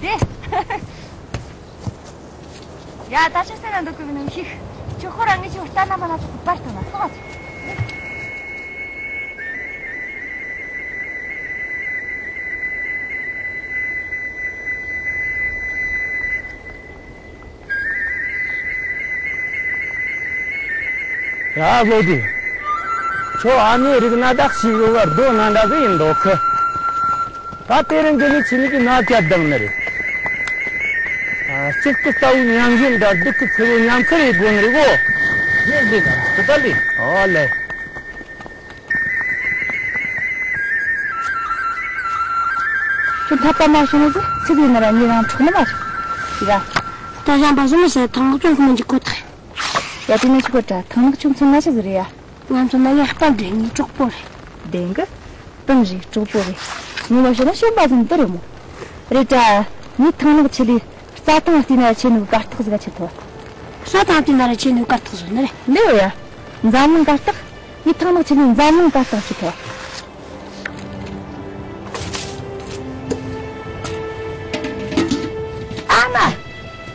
འདི། ཡ། ད་ཆ་སེ་ན་འདུག་གི་མི་ནུ་ཤིག་ཁྱོད་ཁོ་རང་ངི་ཆུ་ལྟ་ན་མ་ན་ཚོགས་པར་དུ་ན་སོང་ཨ། ཡ་ལོ་དེ། ཁྱོད་ཨ་མའི་རིག་ན་དག་ཞིག་ཡོད་བར་རྡོ་ན་འདྲ་གི་ཡིན་མདོག་གི། ད་དེ་རིང་འདི་ནས་ཕྱི་མིག་གི་ན་རྒྱ་བཏང་ནི་རེད། ཨ། གཅིག་ཏུ་རྩ་བའི་ཉམས་བཞིན་འདྲ་སྡུག་གི་ཚུལ་བོ་ཉམས་ཁུར་ཡེད་དགོས་ནི་རེད་གོ། ངས་འདི་ན་དེ་ལྟ་ལས། ཨོ་ལེ། ཁྱོད་འཐད་པ་མ་བྱུང་ཟིག་ཚིག་ཡིན་ན་ར་ངས་རང་འཕྲོག་ནི་མ་རེད། ཡ། ད་གཞན་པ་བཟོ་མི་ཤེས། ཐང་ལག་ཅུང་ཁོ་མི་འཇིག་ཁོ་ཐག་ཡ། དེ་ནས་ཆུ་གོ་ཏྲ་ཐང་ལག་ཆུང་ཚོན་ང་ཆི་ཟིག་རེད་ཡ། ང་ཚོ་ན་ཡ་སྤང་འདྲེ་ངའི་གྲོགས་པོ་རེད། བདེན་གི། སྤང་རེད་གྲོགས་པོ་རེད། ངོ་མ་བཤད་ན་སྤྱོད་པ་ཟིན་དུ་རེད་མོ། རེད་དྲ། ངའི་ཐང་ནག་ཆེ་ལི་རྩྭ་ཐང་བལྟས་ན་ཆེ་ནུ་གར་ཐག་ཟིག་ཆེ་ཐོ། རྩྭ་ཐང་བལྟས་ན་ར་ཆེ་ནུ་གར་ཐག་ཟོ་ནི་རེད། ལེའོ་ཡ། འཛམ་གླིང་གར་ཐག་ངའི་ཐང་ནག་ཆེ་ལི་འཛམ་གླིང་གར་ཐག་ཆེ་ཐོ། ཨ་མ།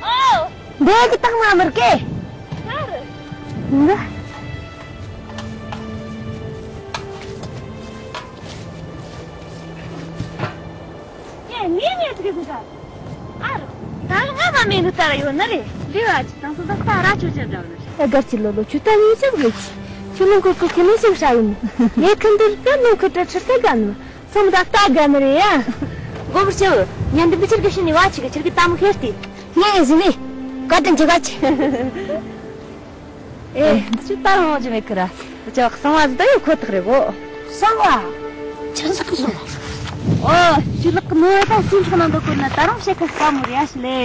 ཨོ། འདི་གི་ཐང་མ་མར་གེ། ང་རེད། ང་། ངས་ངས་ངས་ཚིག་ཟིག་ཨ་རོ། ད་ང་མ་མེད་ནི་ལྟར་ཡོད་ནི་རེད། ལེ་བ་ཅི་དང་སོ་ད་ལྟ་ར་ཆོ་ཆེར་འདྲ་བ་ནི་རེད། ཨ་གར་ཅི་ལོ་ལོ་ཁྱོད་ད་ངས་ཅི་དགོས་ཀྱི། ཁྱོད་ལུང་ཁུར་ཁུར་ཁྱོད་ནས་ཅི་བྱ་ཡིན། ངས་ཁུར་འདིར་ད་ལུང་ཁུར་ད་ཁྲིར་ད་ག་ནི། སོམ་ད་ལྟ་ག་ནི་རེད་ཡ། མགོ་བུར་ཆེ་བོ། ཉན་དུ་མི་ཆེར་གི་ཤི་ནི་བ་ཆི་གི་ཆིར་གི་ད་མོ་ཁེར་ཏི། ངས་ཟིན་ནི། བཀའ་དྲིན་ཆེ་ག་ཆེ། ཨེ། འདི་ཆུ་ལྟར་འོང་རྒྱུ་མེད་ཁི་ར། འདི་ཆ་གསང་བ་ཟིག་ད་ཡོད་ཁོ་ཐག་རེད་གོ། གསང་བ། ཆི་ཟིག་གི་གསང་བ། ཨོ། ཆུ་ལག་གི་ནོ་ད་སུན་ཚོགས་ནང་དུ་བཀོད་ན་ད་རུང་བཤད་ཁ་དཀའ་མོ་རེད་ཨ་ཤི་ལེ།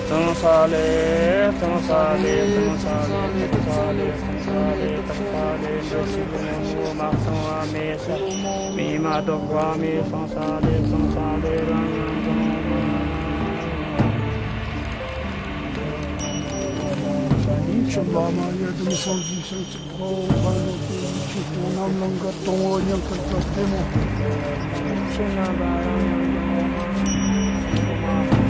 གཙང་ས་ལས། གཙང་ས་ལས། གཙང་ས་ལས། གཙང་ས་ལས། གཙང་ས་ལས། འདི་ཞིག་ངོ་མ་གཙང་བ་མེད་ས། མི་མ་དོག་པ་མེད། གཙང་ས་ལས། གཙང་ས་ལས་རང་ཡང་གཙང་བ། ཆུ་བླ་མ་ཡ་དམ་སངས་རྒྱས་ཤིང་ཆུ་ཁོ་བ་ལོ་ཏེ་ཆུ་སྟོང་ནམ་ལང་ག་གཏོང་བོ་ཉམས་ཁར་ཁ་ལྟད་མོ། ཆུ་ན་བ་རང་ཡང་གཙང་བ།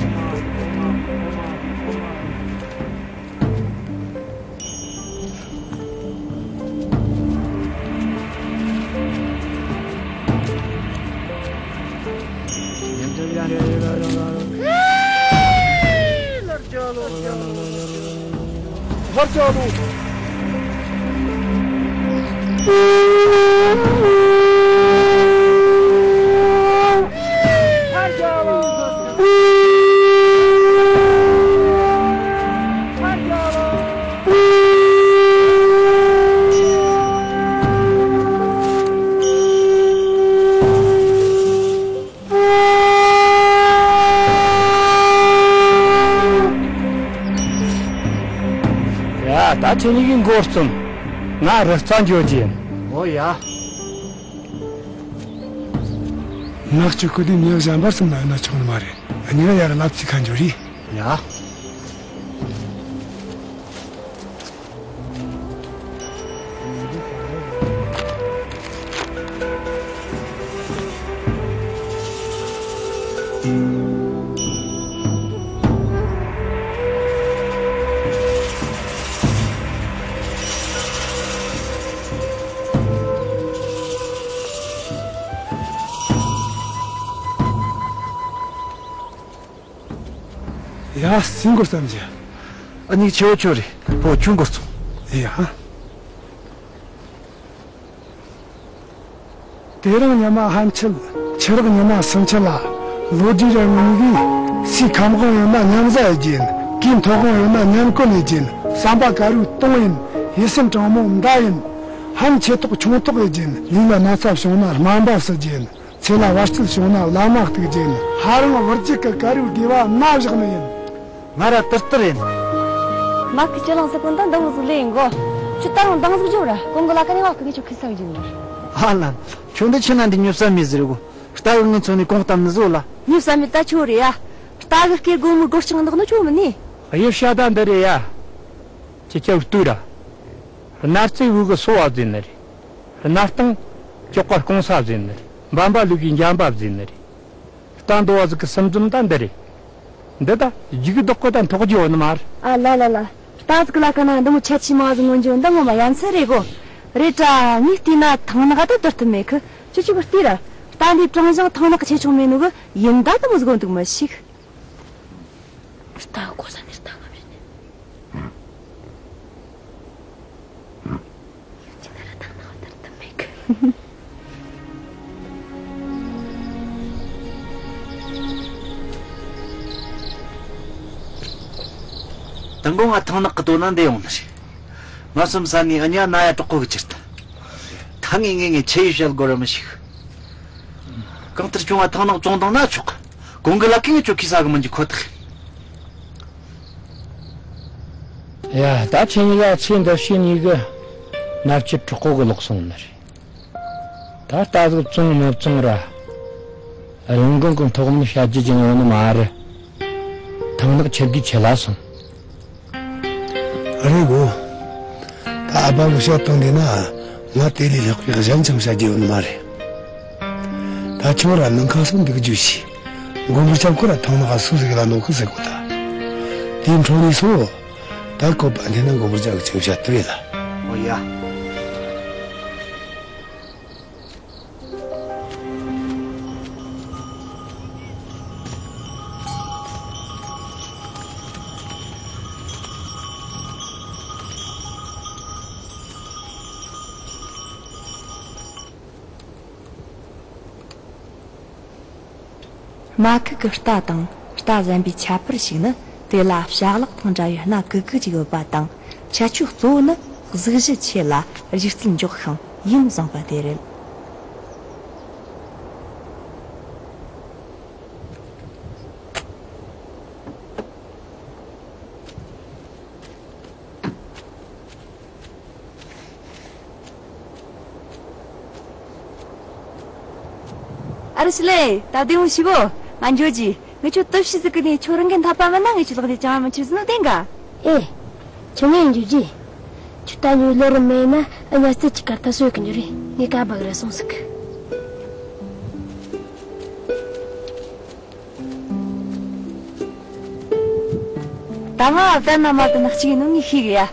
ཡ། ད་ཁྱེད་གཉིས་ཀྱིས་འགོ་རྩོམ། ང་རི་རྩ་འགྱོ་རྒྱུ་ཡིན། ཨོ་ཡ། ནག་ཅིག་ཁུ་དེ་མྱི་གཞན་པར་སེམས་ན་ཡོད་ན་ཆོག་ནི་མ་རེད། གཉིས་ཀ་ཡར་ལབ་ཅིག་ཁ་འགྱོ་རེད། ཡ། ཡ། སྲིན་གོ་བསམ་གྱི། ཨ་ནི་ཆེ་བོ་ཁྱོད་རེད། ཕོ་ཁྱོད་འགོ་རྩོམ། ཡ། དེ་རིང་ཉི་མ་ཕན་ཆད། ཆུ་རགས་ཉི་མ་སུམ་ཆད་ལ། ལོ་རྒྱུས་ར་ངོ་གིས། སའི་ཁམས་དབང་ཡོད་ན་མཉམ་བཟའ་ཡེད་རྒྱུ་ཡིན། གོས་མཐོ་དབང་ཡོད་ན་མཉམ་གོན་ཡེད་རྒྱུ་ཡིན། བསམ་པ་དཀར་པོའི་དུང་ཡིན། ཡིད་སེམས་དྲང་མོའི་མདའ་ཡིན། ཕན་ཆེ་ཐོག་ཆུང་ཐོག་ཡེད་རྒྱུ་ཡིན། ལུས་ལ་ན་ཚ་བྱུང་ན་སྨན་པ་བསུ་རྒྱུ་ཡིན། ཚེ་ལ་བར་ཆད་བྱུང་ན་བླ་མ་གཏུག་རྒྱུ་ཡིན། ཧ་རང་བུ་རྒྱུད་ཀྱི་དཀར་པོའི་དགེ་བ་མནའ་བཞག་ནི་ཡིན། ང་ར་ཏིར་ཏིར་ཡིན། མ་ཁི་ཅི་ལང་སི་ཀུན་ད་འདང་ཟིག་ལེ་ཡིན་གོ། ཁྱོད་ད་རུང་འདང་ཟིག་རྒྱོབ་ར། ཀུན་གི་ལ་ཀ་ནས་བ་ཁི་གི་ཆོ་ཁི་ས་གི་ཡིན་ནོ། ཨ་ལ། ཁྱོད་འདི་ཆི་ན་འདི་ཉོབ་ས་མེད་ཟེར་གོ། རྟ་གི་ངི་ཚོ་ནས་གོང་གཏམ་ནི་ཟོ་ལ། ཉོབ་ས་མེད་ད་ཆོ་རེད་ཡ། རྟ་གི་སྐེ་སྒོར་མོའི་སྒོར་ཆང་འདག་ནི་ཆོ་མི་ནི། གཡུ་ཤ་ད་འདི་རེད་ཡ། ཁྱེད་ཆོ་ལྟོས་ར། སྣར་རྩེ་བུ་གི་སོ་བ་ཟེར་ནི་རེད། སྣར་ཐང་ཀྱོག་ཀ་སྐོང་ས་ཟེར་ནི་རེད། འབའ་འབའ་ལུག་གི་འཇམ་པ་ཟེར་ནི་རེད། རྟ་འདོ་བ་ཟིག་གི་སུམ་འཛོམས་ད་འདི་རེད། འདི་ད་རྒྱུག་ལྡོག་གི་ད་འཐོག་རྒྱུ་ཡོད་ནི་མ་རེད། ཨ་ལ་ལ་ལ། རྟ་ཟིག་ལ་ཁ་ན་འདི་མོ་ཆ་ཆི་མ་ཟིག་སྔོན་འཇོན་འདི་ངོ་མ་ཡ་མཚན་རེད་གོ། རེད་དྲ་ངས་བལྟས་ན་ཐང་ནག་ད་དོར་ཐུབ་མེད་གི། ཁྱོད་ཆི་གི་ལྟོས་ར། རྟ་འདི་བྲང་ཞིང་ཐང་ནག་ཆེ་ཆུང་མེད་ནོ་གི་ཡིན་ད་འདི་མོ་ཟིག་གོ་འདུག་མི་ཤིག། རྟ་གོ་ས་ནས་རྟ་ང་བྱས་ནས། ཅི་ནས་ར་ཐང་ནག་ལྟར་དུ་མེད་གི། དང་པོ་ང་ཐང་ནག་གི་དོ་ན་འདི་ཡོང་ནི་རེད། མ་སུམ་ས་ནས་ཨ་ཉ་ན་ཡ་གྲོགས་པོ་གི་ཅིར་ད། ད་ངས་ངས་ངས་ཆེ་ཡི་བཤད་དགོས་ར་མི་ཤེས། གང་ལྟར་ཁྱོད་ང་ཐང་ནག་བཙོང་བཏང་ན་ཆོག་གི། གོང་གི་ལ་ཀིང་ཅོ་ཁི་ས་གི་མི་འཇིག་ཁོ་ཐག་ཡིན། ཡ། ད་ཁྱེད་གཉིས་ཀ་ཚེ་འདི་ཕྱི་གཉིས་ཀྱི་མནའ་བཅད་གྲོགས་པོ་གི་ལོག་སོང་ནི་རེད། ད་རྟ་ཟིག་བཙོང་མི་བཙོང་ར། རིན་གོང་གི་ཐོག་མར་བཤད་རྒྱུ་ཅན་ཡོད་ནི་མ་རེད། ཐང་ནག་ཆེ་དགུའི་ཆེ་ལ་སོང་། རེད་གོ། ད་ཨ་ཕ་གི་བཤད་སྟངས་འདི་ན་ང་དེ་ལས་ལྷག་པའི་གཞན་ཅང་བཤད་རྒྱུ་ཡོད་ནི་མ་རེད། ད་ཁྱོད་ར་ནང་ཁ་སོང་འདུག་རྒྱུ་ཞིག། མགོན་པོ་སྐྱབས་ཁོ་ར་ཐང་ནག་སུ་ཟིག་ལ་འདོགས་གི་ཟེར་གོ་ད། དེའི་འཕྲོ་ནས་སོ། ད་བཀོད་པ་འདི་ན་མགོན་པོ་སྐྱབས་ཀྱི་ཆེན་བཤད་དུ་རེད་ལ། ཨོ་ཡ། རྨ་ཁུག་གི་རྟ་དང་རྟ་གཞན་པའི་ཁྱད་པར་ཞིག་ནི། དེ་ལ་བྱ་གླག་དང་འདྲ་བའི་སྣ་གུག་གུག་ཅིག་ཡོད་པ་དང་། ཁྱད་ཆོས་གཙོ་བོ་ནི་གཟུགས་གཞི་ཆེ་ལ་གཞུག་རྩལ་མགྱོགས་ཤིང་ཡུན་བཟང་པ་དེ་རེད། ཨ་རུ་ཤི་ལེ། ད་དེ་འུ་ཤི་གོ། ང་འགྱོ་རྒྱུ། ངི་ཆོ་སྟོབས་ཤི་ཟིག་གི་ནས་ཁྱོད་རང་གི་འཐད་པ་མིན་ན་ངི་ཆོ་ལག་དེ་ཅང་མི་ཆུ་ཟིན་ནོ་དེ་འགའ། ཨེ། ཁྱོད་ངས་འགྱོ་རྒྱུ། ཁྱོད་ད་ཉོས་ལོ་རུ་མེད་ན་ཨ་ཉ་རྩེ་གཅིག་གར་ད་སོས་གི་འགྱོ་རེད། ངས་ཀ་བག་ར་སོང་ཟིག། ད་ང་བདག་ན་མ་བདག་ན་གཅིག་ཡིན་ནོ་ངས་ཤེས་གི་ཡ།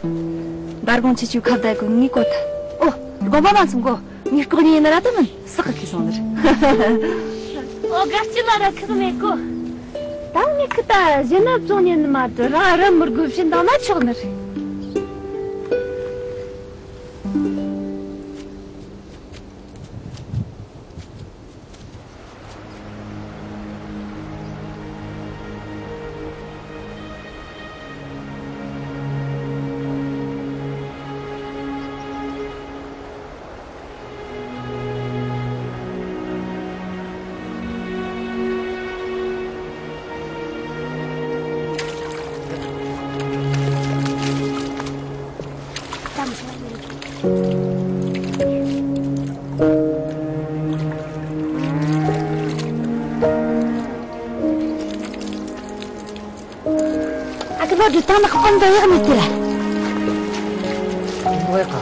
འབར་གོང་ཆེ་ཆུ་ཁ་བརྡ་གོ་ངས་གོ་ཐལ། ཨོ། དགོངས་པ་མ་ཚོམ་གོ། ངས་ལྐོག་ཉན་ཡིན་ར་ད་མིན་སག་གི་ཁེ་སོང་ནི་རེད། ཨོ། དགའ་སྐྱིད་ལ་ར་ཁག་མེད་གོ། ད་ངས་ཁི་ད་གཞན་ན་བཙོང་ཉན་ནི་མ་དུ་རང་རི་མི་དགོས་བྱིན་བཏང་ན་ཆོག་ནི་རེད། ད་ནག་པོ་འདི་ཡག་མི་དེ་ར། འདི་ཡག་ག་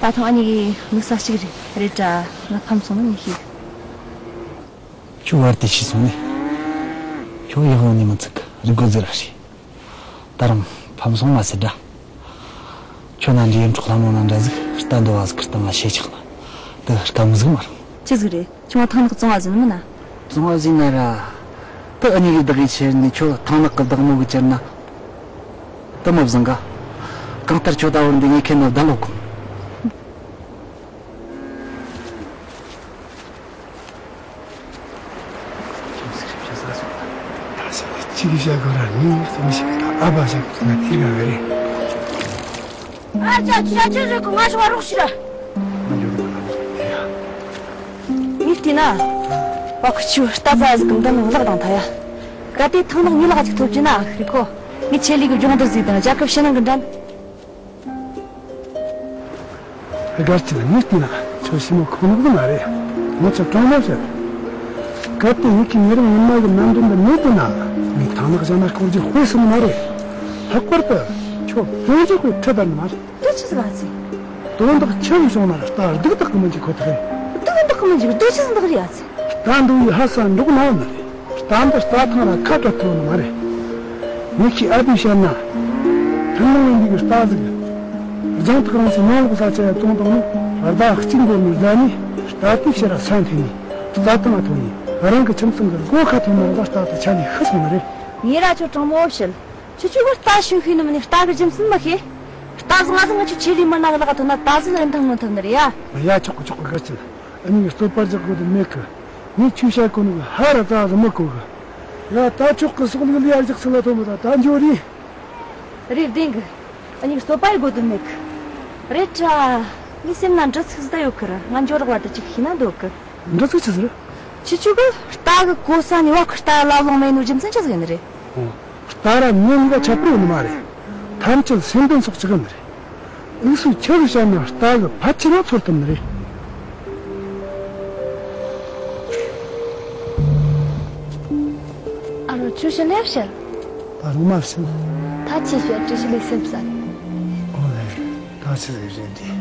ད་ཐེངས་ཨ་ནི་གི་དམིགས་བསལ་ཞིག་རེད་རེད་དྲ། ང་ཕམ་སོང་ན་ངས་ཤེས། ཁྱོད་བར་དེ་ཤི་སོང་ནས། ཁྱོད་ཡག་ཡོང་ནི་མི་ཚིག་རི་སྒོ་ཟེར་ར་ཤི། ད་རུང་ཕམ་སོང་མ་ཟེར་དྲ། ཁྱོད་ན་འདྲི་ཡོན་གྲོགས་ལྷ་མོ་ན་འདྲ་ཟིག་རྟ་འདོ་བ་ཟིག་གི་སྟེང་ང་ཤེས་ཆག་ན། དེ་དཀའ་མོ་ཟིག་མ་རེད། ཅི་ཟིག་རེད། ཁྱོད་ང་ཐང་ནག་བཙོང་བ་ཟིན་མིན་ན། བཙོང་བ་ཟིན་ན་ར། དེ་ཨ་ནི་གི་བདག་གི་ཆེར་ནས་ཁྱོད་ཐང་ནག་གི་བདག་མོ་གི་ཅེར་ན། དེ་མ་བཟང་ག་གང་ལྟར་ཁྱོད་ད་བར་འདི་ངས་ཁེ་ན་བདག་ལོག་གོ། ཁྱིམ་སི་རིག་ཆ་ས་སོང་། ད་ས་ནས་གཅིག་བྱ་དགོས་ར་ནི་སེམས་ཤིག་ད་ཨ་ཕ་བྱ་དགོས་ན་དེ་ར་བས་རེད། ཨ་ཅག་ཁྱི་ར་ཁྱི་རེད་གོ། ང་ཞོག་རོགས་ཤི་ར། ང་འགྱོ་གི་ད་ལ་ཡ། མི་བལྟས་ན། བ་ཁུ་ཆུ་རྟ་ཚ་ཟིག་གི་འདི་ནང་ལག་དང་ཐ་ཡ། གལ་ཏེ་ཐང་ནག་ངའི་ལག་ཅིག་ཐོབ་རྒྱུ་ན་ཨ་ཁུ་རིག་གོ། ངའི་ཆེད་ལས་གི་སྦྱོང་བརྡར་ཟིག་དང་རྒྱལ་ཁབ་ཕྱི་ནང་གི་འགྲན། དགའ་སྐྱིད་ངས་བལྟས་ན་ཁྱོད་ཞི་མོ་ཁོང་ནུག་ནི་མ་རེད། ངས་ཁྱོད་དྲང་མོ་བཤད། གལ་ཏེ་ངེད་ཀྱི་ཉེ་རབས་ཉི་མ་གི་རྣམ་འདྲེན་འདི་མེད་དེ་ན་ངས་ཐང་ནག་གཞན་ན་སྐོར་རྒྱུ་དཔེ་སྲིད་ནི་མ་རེད། ལྷག་པར་དུ་ཁྱོད་བཙོང་རྒྱུ་དཔེ་ཁྲི་དར་ནི་མ་རེད། དེ་ཆི་ཟིག་ཨ་ཙི། དོན་དག་ཆེ་རུ་བྱུང་ན་རྟ་སྡུག་དག་གི་མི་འཇིག་ཁོ་ཐག་ཡིན། སྡུག་དག་གི་མི་འཇིག་དེ་ཆི་ཟིག་འདུག་རེད་ཨ་ཙི། རྟ་འདུ་བའི་ཧ་ས་འགྲོགས་ན་ནི་རེད། རྟ་འདི་རྟ་ཐང་ལ་ཁ་བྲལ་ཐུབ་ནི་མ་རེད། ངས་ཁྱི་ཨ་བུས་བཤད་ན། ཐུན་མོང་མིན་པའི་རྟ་ཟིག་རྒྱང་ཐག་རིང་སའི་ནང་ལོགས་ས་ཆ་ཡ་བཙོང་བཏང་ནི། རྟ་གཅིག་འགོར་ནས་བཟའ་ནས་རྟ་དེའི་ཕྱིར་ར་ས་འཐེན་ནས་རྩྭ་ཐང་ལ་ཐོན་ནས་རང་གི་ཁྱིམ་ཚང་གི་སྒོ་ཁ་ཐོན་ན་ར་རྟ་དེ་ཆ་ནས་ཤི་སོང་ནི་རེད། ངས་ར་ཁྱོད་དྲང་མོ་བཤད། ཁྱོད་ཆོ་གི་རྟ་ཞིང་ཤེས་ནི་མིན་ནས་རྟ་གི་རྒྱུ་མཚན་མི་ཤེས། རྟ་ཟིག་ང་ཟིག་ང་ཆོ་ཆེ་ལི་མི་ན་གི་ལག་ཐོན་ན་ད་ཟིག་ལ་རིན་ཐང་མི་ཐོབ་ནི་རེད་ཡ། ཡ་ཆོག་གི་ཆོག་གི་ག་ཅི། ཨ་ནི་རྩོད་པ་རྒྱག་དགོས་དོན་མེད་གི། ངས་ཁྱོས་བཤད་གོ་ནི་གི་ཧ་ར་ཙ་ཟིག་མི་གོ་གི། ཡ་ད་ཆོག་གི་སོག་ལུག་ལི་ཡར་རྒྱག་ཚུལ་ལ་ཐོན་མི་ད་ད་འགྱོ་རེད། རེད་བདེན་གི། ཨ་ནི་རྩོད་པ་ཡི་དགོས་དོན་མེད་གི། རེད་དྲ། ངའི་སེམས་ན་འདྲི་ཚིག་ཟིག་ད་ཡོད་གི་ར། ང་འགྱོ་རག་བར་དུ་ཅིག་ཤེས་ན་འདོད་གི། འདྲི་ཚིག་ཆི་ཟིག་རེད། ཁྱེད་ཆོ་གི་རྟ་གི་གོ་ས་ནས་བ་ཁི་རྟ་ལ་ལོང་མེད་ནོ་རྒྱུ་མཚན་ཆི་ཟིག་ཡིན་ནི་རེད། ཨོ། རྟ་ར་མྱི་གཉིས་ཀ་ཁྱད་པར་ཡོད་ནི་མ་རེད། ཐམས་ཅད་སེམས་དོན་སོགས་གཅིག་ཡིན་ནི་རེད། འུ་ཚོས་ཆི་ཟིག་བཤད་ན་རྟ་གི་ཕལ་ཆེར་ལ་ཚོར་ཐུབ་ནི་རེད། ཨ་རོ་ཁྱོད་ཤི་ལེབ་ཤར། ད་རུང་མ་ཤི། ད་ཅི་བཤད་ཀྲི་ཤི་ལེ་སེམས་ས། ཨོ་ལེ། ད་ཆི་ཟིག་རེད་དེ།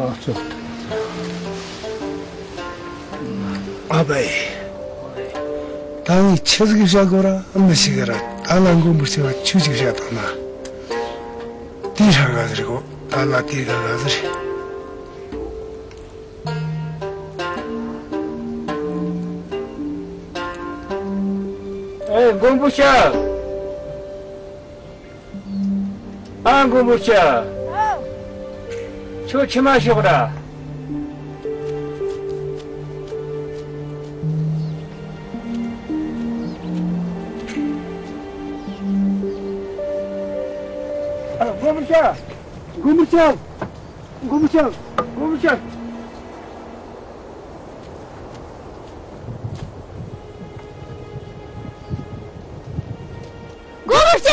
ཨ་ཙི། ཨ་ཕའི། ད་ངས་ཆི་ཟིག་བཤད་དགོས་ར་མི་ཤེས་གི་ར། ད་ལ་མགོན་པོ་ཆེ་བ་ཆོས་ཅིག་བཤད་དང་ན། དེའི་ཧྲ་ག་ཟེར་གོ། ད་ལ་དེའི་ག་ག་ཟེར། ཨེ་མགོན་པོ་ཤ། ཨ་མགོན་པོ་ཤ། ཁྱོད་ཕྱི་མ་ཤོག་ར། ཨ་མགོན་པོ་ཤ། མགོན་པོ་ཤ། མགོན་པོ་ཤ། མགོན་པོ་ཤ། མགོན་པོ་ཤ།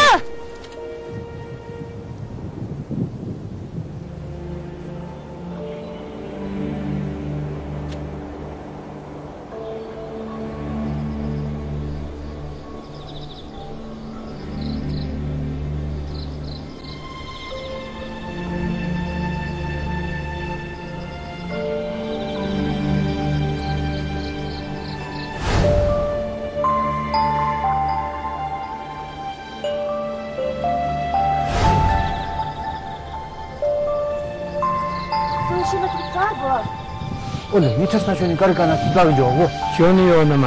ཨོ་ལེ། ངས་ཁྲ་ས་ཤོ་ནི་ཀ་རི་ཀ་ན་སི་ཀ་བི་འཇོག་གོ། ཅོ་ནི་ཡོད་ནི་མ།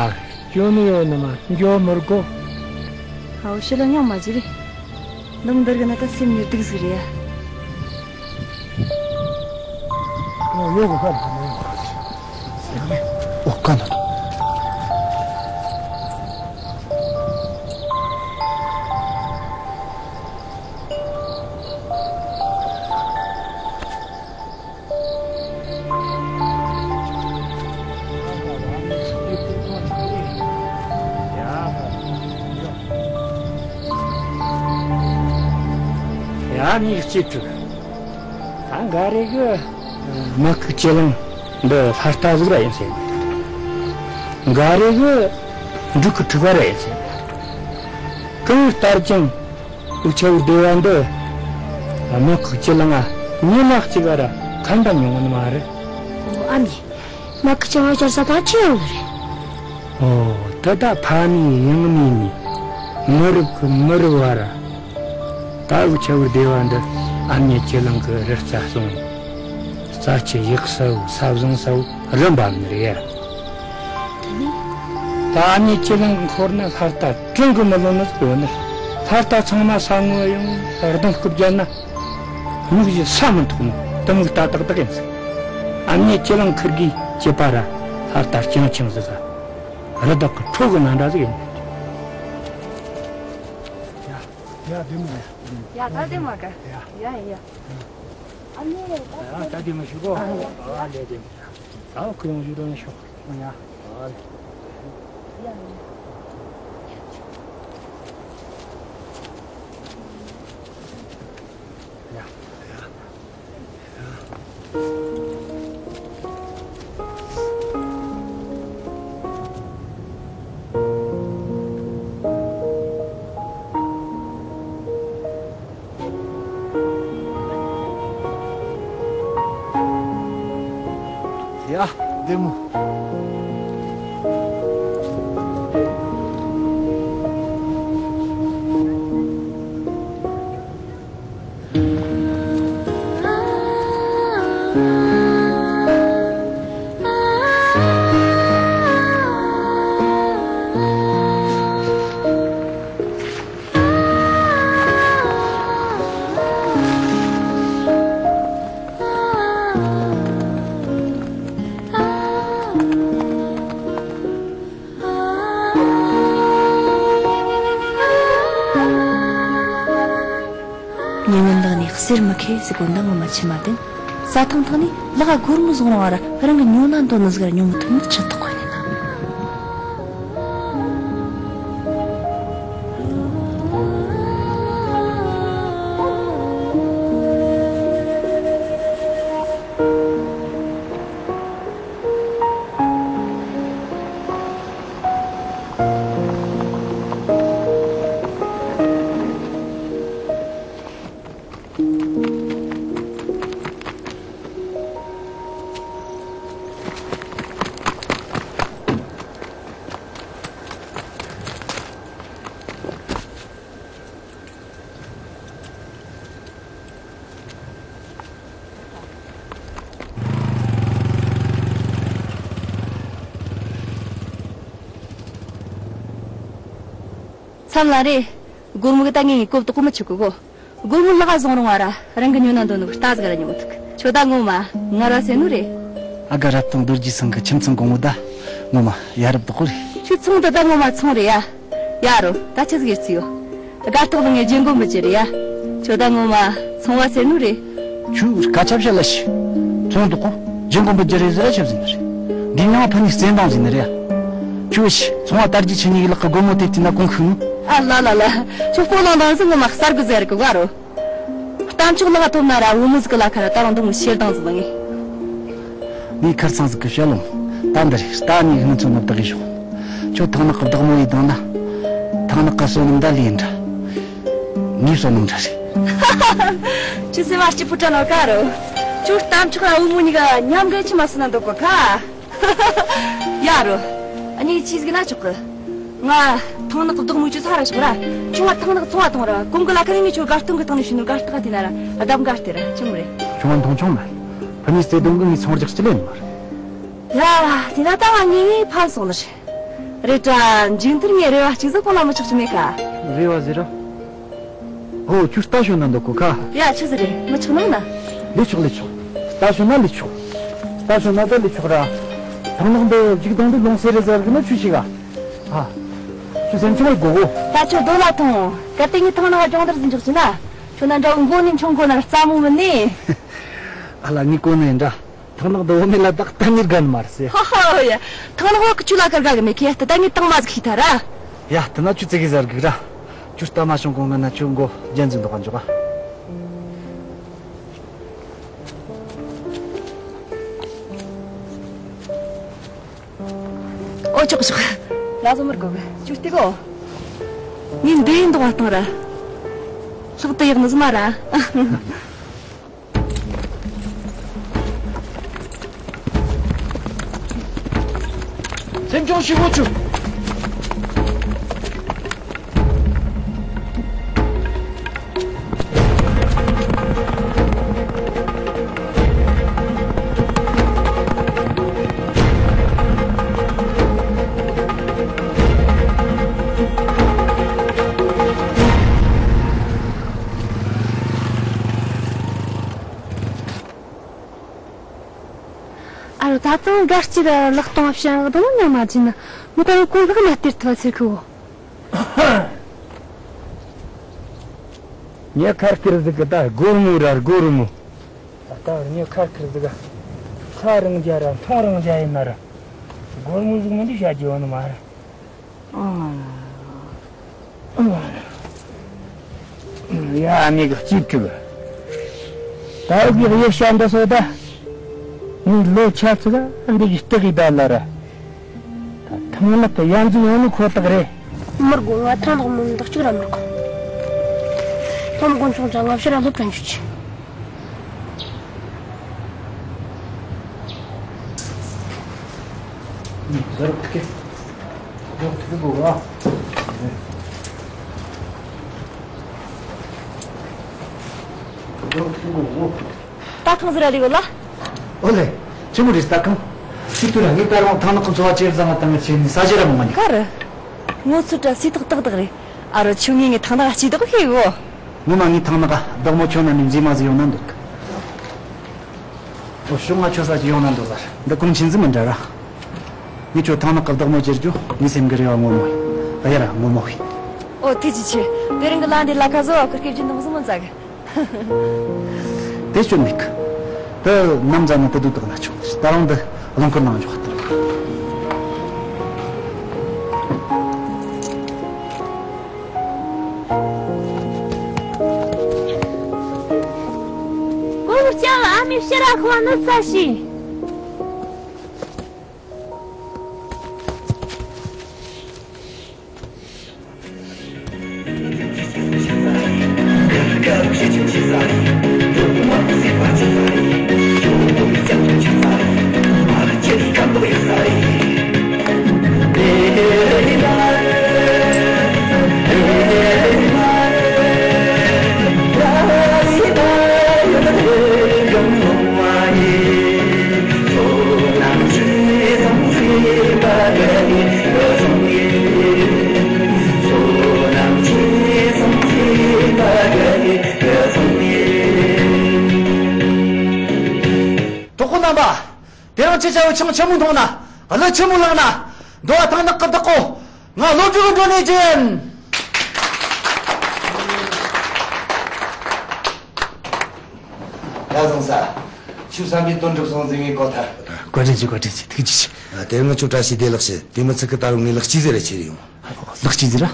ཅོ་ནི་ཡོད་ནི་མ། འཇོག་མི་དགོ། ཧའོ་ཤི་ལ་ཉོ་མ་ཇི་རེད། འདུམ་འདིར་གི་ན་ད་སེམས་ཉིར་སྡུག་ཟིག་རེད་ཡ། ཨོ་ཡོད་གོ་ཁ་ལ་ནི། གང་དང་། ཡ། མིག་གཅིག་དྲུག་ད་འགའ་རེ་གི་མི་ཁུག་ཅི་ལང་འདི་ལྷ་རྟ་ཟིག་ར་ཡིན་ཟེར། འགའ་རེ་གི་འབྲུག་གི་ཕྲུ་གུ་ར་ཡིན་ཟེར། གང་ལྟར་ཀྱང་འུ་ཆ་བོའི་སྡེ་བ་འདི་མི་ཁུག་ཅི་ལང་ང་ཉི་མ་གཅིག་ག་ར་ཁ་འདྲ་མྱོང་ནི་མ་རེད། ཨོ་ཨ་མྱེས། མི་ཁུག་ཅི་ལང་སྐྱར་ས་ད་ཅི་ཡོང་ནི་རེད། ཨོ། ད་ད་ཕ་མེས་ཡང་མེས་ནི་མི་རབས་གི་མི་རབས་བར་ད་འུ་ཆ་བོའི་སྡེ་བ་འདི་ཨ་མྱེས་ཅི་ལང་གི་རི་རྩ་སྲུང་། རྩྭ་ཆུ་ཡག་ས་བོ་ས་བཟང་ས་བོ་རི་འབབ་ནི་རེད་ཡ། དེ་ནས། ད་ཨ་མྱེས་ཅི་ལང་གི་འཁོར་ན་ལྷ་རྟ་དྲན་གི་མི་ལོ་ནི་ཟིག་ཡོད་ནི། ལྷ་རྟ་ཚང་མ་ས་ངོ་ཡང་གདོང་སྐུ་བརྒྱབ་ན། མིག་གཞི་ས་མི་ཐོག་ནི་དུ་མིག་ལྟ་ཏག་ཏག་ཡིན་ཟིག་ཨ་མྱེས་ཅི་ལང་ཁིར་གིས་སྐྱེས་པ་ར་ལྷ་རྟ་རྐྱང་ཆིང་ཟིག་ཟ། རི་དྭགས་ཀྱི་ཁྲོད་གི་ནང་འདྲ་ཟིག་ཡིན། ཡ། ཡ། བདེ་མོ་ཡ། ཡ། ད་བདེ་མོ་ག་ཡ། ཡ་ཡ། ཨ་མྱེས། ད་ད་བདེ་མོ་ཞུ་གོ་ཨ་ལེ་བདེ་མོ། ད་ཁོ་ཡོང་ཞུ་རོགས་ཤོག་ཡ། ཨ་ལེ། ཡ་ཡ། ཡ། བདེ་མོ། ཉེ་སྔོན་དག་ནས་གསེར་མི་ཁེ་ཟེར་གོ་འདང་ངོ་མ་ཆི་མ་བསྟན། རྩྭ་ཐང་ཐང་ནས་ལག་སྒོར་མོ་བཟུང་རང་བ་ར་རང་གི་ཉོ་ན་འདོད་ནི་ཟིག་ར་ཉོ་མི་ཐུབ་ནི་ཆི་ཐོག་གོ་ནས་ན། མཚམས་ལ་རེད། སྒོར་མོ་གི་ད་ངས་ངས་གོ་བཏགས་མི་ཆོག་གི་གོ། སྒོར་མོ་ལག་བཟུང་རུང་བ་ར་རང་གི་ཉོ་ན་འདོད་ནི་རྟ་ཟིག་ར་ཉོ་མི་ཐུབ། ཁྱོད་ད་ངོ་མ་ངར་བ་ཟེར་ནོ་རེད། ཨ་དགའ་རབ་དང་རྡོ་རྗེ་ཚང་གི་ཁྱིམ་ཚང་གོང་བུ་ད་ངོ་མ་ཡ་རབས་དག་གོ་རེད། ཁྱོད་ཚང་འདི་ད་ངོ་མ་ཚང་རེད་ཡ། ཡ་རོ། ད་ཆི་ཟིག་ཡོད་རྩིས་ཡོད། དགའ་རྟགས་ལ་ངས་རྒྱན་གོན་མི་བྱེད་རེད་ཡ། ཁྱོད་ད་ངོ་མ་ཚོང་བ་ཟེར་ནོ་རེད། ཁྱོད་སྐད་ཆ་བཤད་ལ་ཤི། ཚོང་འདུག་གོ། རྒྱན་གོན་མི་བྱེད་རེད་ཟེར་ར་ཆི་ཟིག་རེད། འདི་མྱང་ཕ་ནི་བཙན་དང་ཟིག་ནི་རེད་ཡ། ཁྱོད་ཤི། ཚོང་བ་དར་རྒྱས་ཆེ་ཉིད་ལག་གི་སྒོར་མོ་དེ་བལྟས་ན་གོང་ཁུག་ནོ། ཨ་ལ་ལ་ལ། ཁྱོད་སྤོ་ལང་དང་ཟིག་ངོ་མ་གསར་དགུ་ཟེར་གི་ག་རོ། རྟ་མཆོག་ལག་ཐོབ་ན་ར་བུ་མོ་ཟིག་གི་ལ་ཁ་ར་ད་རུང་འདི་མོ་ཞེ་སྡང་ཟིག་ལ་ངས། ངས་ཁར་ཚང་ཟིག་གི་བཤད་ལོང་། ད་འདི་རེད། རྟ་ནས་ངའི་ཚོ་ནོར་བདག་གིས་ཤོག་ཁྱོད་ཐང་ནག་གི་བདག་མོ་ཡིས་བཏང་ན། ཐང་ནག་གི་བསོད་ནམས་འདྲ་ལས་འདྲ། ངའི་བསོད་ནམས་འདྲ་རེད། ཁྱོད་སེམས་མ་སྐྱིད་པོ་དྲ་ནོ་ག་རོ། ཁྱོད་རྟ་མཆོག་ར་བུ་མོ་གཉིས་ཀ་མཉམ་གི་ཆི་མ་སུ་ན་འདུག་གོ་ཁ། ཡ་རོ། ཨ་ནི་ཆི་ཟིག་ན་ཆོག་གི། ང་ཐང་ནག་གི་བདག་མོ་ཅི་ཚ་ར་ཤོག་ར། ཁྱོད་ང་ཐང་ནག་ཚོང་བ་ཐོང་ར། གོང་གི་ལ་ཁ་ནས་ངས་ཁྱོད་དགའ་སྟོན་གི་ཐང་ནས་ཤི་ནོ་དགའ་སྟག་དེ་ན་ར་ཨ་གདམ་ག་སྟེ་ར་ཆི་མོ་རེད། ཁྱོད་ང་མཐོང་ཆུང་མ། ཕ་ནི་བརྩེ་དུང་གི་ངའི་ཚོང་རྒྱག་ཅི་ལེན་མ་རེད། ཡ། དེ་ན་ད་ང་ངེས་ངེས་ཕམ་སོང་ནི་རེད། རེད་དྲ། མཇུག་མཐར་ངས་རེ་བ་གཅིག་ཟིག་གོང་ལ་མི་ཆོག་ཆི་མེད་ཀ། རེ་བ་ཟེར་ར། ཨོ་ཁྱོད་རྟ་ཞོན་ན་འདུག་གོ་ཁ། ཡ་ཆི་ཟིག་རེད། མི་ཆོག་ནང་ན། ལས་ཆོག་ལས་ཆོག་རྟ་ཞོན་ན་ལས་ཆོག་རྟ་ཞོན་ན་ད་ལས་ཆོག་ར། ཐང་ནག་འདི་ཡིག་དང་འདི་ལོང་སེ་རེ་ཟེར་གི་ན་ཆུ་ཞིག་ག་ཨ། ཆུ་སེམས་ཆུང་ཡི་གོ་གོ། ད་ཆུ་རྡོ་ལ་ཐོང་། གལ་ཏེ་ངའི་ཐང་ནག་སྦྱོང་བརྡར་ཟིན་འཇོག་ཅི་ན། ཁྱོད་ན་འདྲ་བོ་མགོ་ནས་མཆོང་གོ་ན་རྩ་མོ་མིན་ནི། ཨ་ལ་ངའི་གོ་ནས་འདྲ། ཐང་ནག་འདི་བོ་མེད་ལ་བདག་གཏན་ནས་དགའ་ནི་མ་རེད་ཟེར། ཧ་ཧ་ཡ། ཐང་ནག་བོ་གི་ཆུ་ལ་ཁར་དགའ་གི་མེད་ཁེ་ད་ད་ངའི་ཐང་མ་ཟིག་ཤི་ཐ་ར། ཡ་དེ་ན་ཆུ་ཙི་གི་ཟེར་གི་ར། ཆུ་རྟ་མ་བྱུང་གོང་ང་ན་ཆུ་མགོ་རྒྱན་ཟིན་འདུག་ག་འཇོག་ག་ཨོ་ཆོག་ཆོག་ང་ཚོ་མི་དགོས་གི་ཅུ་སྟེ་གོ། ངས་འདི་ཡིན་འདུག་བ་བཏང་ར། ལྷག་ཏུ་ཡག་ནི་ཟི་མ་ར། སེམས་ཆུང་ཞིག་གོ་ཆུ། ཨ་རོ་ད་དུང་དགའ་སྐྱིད་ལ་ལག་སྟོང་བཤད་ཡག་དང་མཉམ་མ་བྱིན་ན་མི་ད་རུང་གོ་ལྷག་མ་སྟེར་ཐུབ་པ་ཟེར་གི་བོ། ཉེ་ཁར་ཁིར་ཟིག་གི་ད་སྒོར་མོ་ར་སྒོར་མོ། ད་ལྟ་བར་ཉེ་ཁར་ཁིར་ཟིག་ག་ཚ་རང་རྒྱ་ར་མཐོང་རང་རྒྱ་ཡིན་ན་ར་སྒོར་མོ་ཟིག་མི་འདི་བྱ་རྒྱུ་ཡོད་ནི་མ་ར། ཡ་ཨ་མི་གི་སྐྱིད་ཐུབ། ད་འུ་གི་གཡུ་ཤ་འདི་སོ་ད། ངའི་ལོ་ཆ་ཚིག་འདི་གི་སྟག་གི་ད་ལ་ར། ད་ཐང་ནག་གི་ཡ་འཛུགས་ཡོང་ནི་ཁོ་ཐག་རེད། མི་དགོ་ང་ཐང་ནག་མི་འདག་ཅིག་ར་མི་དགོ། ཐོམ་དཀོན་མཆོག་ཅག་ང་ཕྱིར་ར་སློབ་གྲྭ་འཇུག་ཅིག་ཟར་ཁུ་ཁེ། ཟར་ཁུ་གོ་ག་ཟར་ཁུ་གོ་གོ། ད་ཐང་ཟི་ར་ལི་གོ་ལ། ཨོ་ལེ། ཆི་མོ་རེད་ད་ཁང་། སི་ཏུ་ར་ངའི་ད་རང་ཐང་ནག་གི་འཚོ་བ་ཇེ་བཟང་ང་བཏང་ང་ཆེ་ནི་ས་ཇེ་ར་མོ་མ་ནི། ག་རེ། ངོ་ཚུལ་དྲ་སི་ཏག་ཏག་ཏག་རེད། ཨ་རོ་ཆུ་ངའི་ངའི་ཐང་ནག་སྐྱིད་དག་ཤེས་གོ། ངོ་མ་ངའི་ཐང་ནག་བདག་མོ་ཁྱོད་ན་ནི་མཛེས་མ་ཟིག་ཡོང་ན་འདོད་གི། ཨོ་ཤོག་ང་ཁྱོད་ས་ཅི་ཡོང་ན་འདོད་ལ། འདི་གོང་ཆེན་ཟིག་མི་འདྲ་ར། ངས་ཁྱོད་ཐང་ནག་གི་བདག་མོ་བྱེད་རྒྱུ་ངའི་སེམས་གི་རེ་བ་ངོ་མ་ཡིན། ཨ་ཡ་ར་ངོ་མ་ཡིན། ཨོ་ཐུགས་རྗེ་ཆེ། དེ་རིང་གི་ལ་འདི་ལ་ཁ་བཟོ་བ་ཁུར་སྐད་ཀྱི་འདང་ཟིག་མི་འཛག་གི། དེ་སྐྱོན་མེད་གི། དེ་ནམ་ཛ་ནི་དེ་དུས་དག་ན་ཆོག་ད་རུང་དེ་རླངས་འཁོར་ནང་འཇོག་ཐུབ། ཀོ་བུ་ཅག་ཨ་མའི་ཕྱིར་ར་ཁོ་ནི་ས་ཞིག་གྲོགས་པོ་རྣམ་པ། དེ་རིང་ཁྱེད་ཅག་གིས་ཆང་ཆི་མོ་འཐུང་ན། གླུ་ཆི་མོ་བླངས་ན། འདུལ་བ་ཐང་ནག་གི་བདག་པོ། ང་སློབ་ཕྲུག་གི་འགྲོ་ནས་ཅན། ཡ་བཟང་ས། ཆུ་བསམ་པའི་དོན་འགྲུབ་སོང་ཟིན་ངེས་གོ་ཐལ། བཀའ་དྲིན་ཆེ། བཀའ་དྲིན་ཆེ། ཐུགས་རྗེ་ཆེ། དེ་རིང་ང་ཆོ་བཀྲ་ཤིས་བདེ་ལེགས་ཞུ། དེ་མི་ཚིག་གི་ད་རུང་ངའི་ལག་སྐྱེས་ཟེར་རེ་ཆེ་རེ་ཡོང་། ལག་སྐྱེས་ཟེར་ར།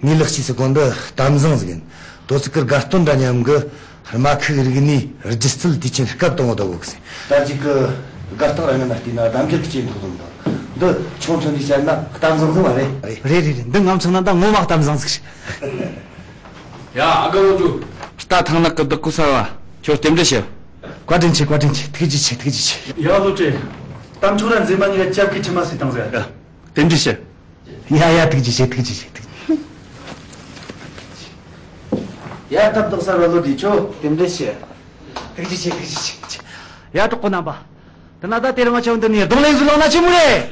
ངའི་ལག་སྐྱེས་སུ་གོ་འདི་གཏམ་བཟང་ཟིག་ཡིན། དོ་ཚིག་གི་དགའ་སྟོན་འདྲ་མཉམ་གི། རྨ་ཁུག་རིག་གནས་སྒྱུ་རྩལ་དུས་ཆེན་སྐབས་དང་བོ་ད་བོ་གི་ཟེར། ད་ཅིག་གི་དགའ་རྟགས་ར་ངན་ན་བལྟས་ན་གདམ་རྒྱུ་གི་ཆེད་འདུག་དང་དང་། འདི་ཆུང་ཚོ་འདི་བཤད་ན་གཏམ་བཟང་ཟིག་མ་རེད། རེད་རེད་རེད། འདི་ངམ་ཚང་ན་ད་ངོ་མ་གཏམ་བཟང་ཟིག་རེད། ཡ་ཨ་དགའ་བོ་ཅུ། རྟ་ཐང་ནག་གི་བདག་པོ་གསར་བ། ཁྱོད་རྟེན་འབྲེལ་ཞུ། བཀའ་དྲིན་ཆེ། བཀའ་དྲིན་ཆེ། ཐུགས་རྗེ་ཆེ། ཐུགས་རྗེ་ཆེ། ཡ་སློབ་གྲྭའི་གཏམ་ཆོག་ར་མཛེས་མ་གཉིས་ཀ་ཅབ་ཀི་ཆི་མ་སི་བཏང་ཟེར། རྟེན་འབྲེལ་ཞུ། ཡ་ཡ་ཐུགས་རྗེ་ཆེ། ཐུགས་རྗེ་ཆེ། ཐུགས། ཡ་སྟབས་བདག་གསར་བ་བློ་བདེ་ཆོ། རྟེན་འབྲེལ་ཞུ། ཐུགས་རྗེ་ཆེ། ཐུགས་རྗེ་ཆེ། ཐུགས་རྗེ་ཆེ། ཡ་གྲོགས་པོ་རྣམ་པ། དེ་ན་ད་དེ་རིང་ང་ཆོ་འདི་ནས་རྡུང་ལེན་ཟིག་བླངས་ན་ཆི་མོ་རེད།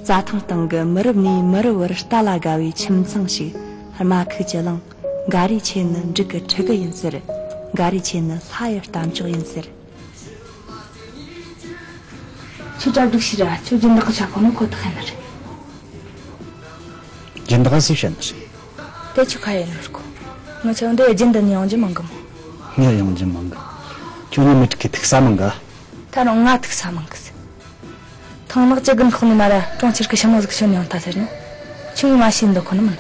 རྩྭ་ཐང་སྟེང་གི་མི་རབས་ནས་མི་རབས་བར་རྟ་ལ་དགའ་བའི་ཁྱིམ་ཚང་ཞིག་རྨ་ཁུག་ཅི་ལང་། འགའ་རེས་ཁྱེད་ནི་འབྲུག་གི་ཕྲུ་གུ་ཡིན་ཟེར། འགའ་རེས་ཁྱེད་ནི་ལྷ་ཡི་རྟ་མཆོག་ཡིན་ཟེར། ཁྱོད་གྲ་སྒྲིག་བྱོས་ར། ཁྱོད་སྦྱིན་བདག་གི་ཆ་ཁོ་ནི་ཁོ་ཐག་ཡིན་ནི་རེད། སྦྱིན་བདག་སུས་བཤད་ནི་རེད། དེ་ཁྱོད་ཁ་ཡིན་ནི་རེད་གོ། ང་ཆོ་འདི་རྒྱུན་དུ་ནི་ཡོང་རྒྱུ་མང་གི་མོ། ངས་ཡོང་རྒྱུ་མང་གི། ཁྱོད་ནི་མི་དྲུག་གི་ཐུག་ས་མང་གི། ད་རུང་ང་ཐུག་ས་མང་གི་ཟེར། ཐང་ནག་ཅི་གི་འཁོག་ནི་མ་ར་གྲོང་ཁྱེར་གི་ཞི་མོ་ཟིག་ཤོད་ནི་ཡོང་ཐལ་ཟེར་ནོ། ཁྱོད་ངས་མ་ཤེས་འདོད་ཁོ་ནི་མིན།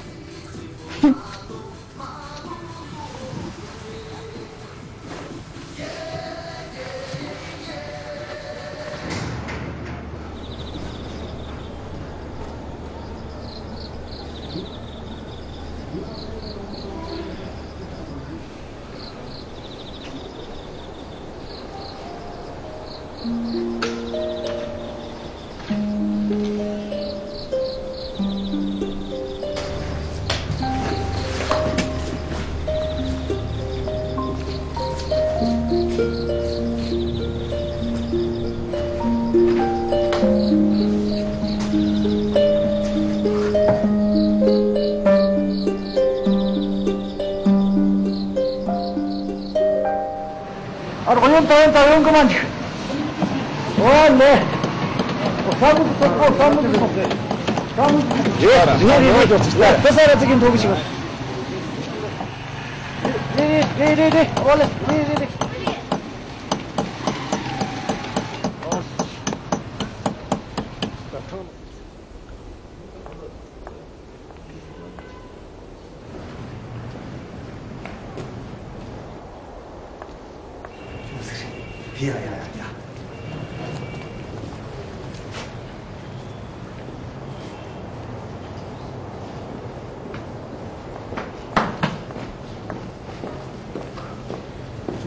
ཨ་རོགས་ཡོང་ད་ཡོང་ད་ཡོང་གི་མ་འཇིག་ཨོ་ལེ། ཨོ་ས་མུ་ཏོ་ཨོ་ས་མུ་ཏོ་ས་མུ་ཏོ། རེད་རེད་རེད་རེད། ད་ས་ར་ཙི་གི་འཐོག་གི་ཅིག་རེད་རེད་རེད་རེད། ཨོ་ལེ་རེད་རེད་རེད།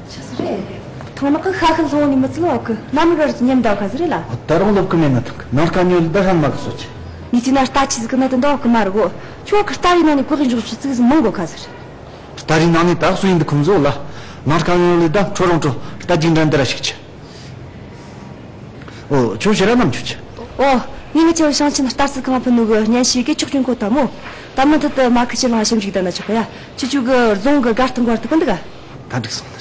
ཆི་ཟིག་རེད། ཐང་ནག་གི་ཤ་ཤི་ལྷོང་ནི་མི་ཚིག་བ་གི་ནམ་གར་ཉམས་འདའ་ཁ་ཟིག་རེད་ལ། ད་རུང་ལོབ་གི་མེད་ན་ཐང་གི་ནང་དཀའ་ཉོ་ལི་ད་ཧྲན་མ་གི་སོ་ཆི། ནི་ཅི་ན་རྟ་ཆི་ཟིག་གི་ན་དེ་འདའ་གི་མ་རེད་གོ། ཁྱོད་གི་རྟ་ཡི་ནང་ནས་གོ་གི་འཇོག་ཆུ་ཚིག་ཟིག་མང་གོ་ཁ་ཟིག་རེད། རྟ་རིགས་ནང་ནས་ད་སུ་ཡིན་འདི་ཁུམ་བཟོ་ལ། ནང་དཀའ་ངལ་ལས་ད་ཁྲོ་རང་ཁྲོ་རྟ་རྒྱུག་འདྲ་འདི་ར་ཞིག་ཆི། ཨོ་ཁྱོད་ཕྱིར་ར་ནམ་ཆུ་ཆི། ཨོ། ངས་ངི་ཆེ་བ་ཤང་ཆེན་རྟ་སི་གང་ཕུ་ནུ་གི་སྙན་ཞུ་གི་ཆོག་ཆུང་གོ་ད་མོ། ད་མི་མཐུད་དུ་མ་ཁི་ཆེ་ལང་ཞིམ་ཞིག་ད་ན་ཆོག་གི་ཡ། ཆུ་ཆུ་གི་རྫོང་གི་སྒར་དང་སྒར་དུ་ཕུ་འདུག་ག་ད་འགྲིག་སོང་ད་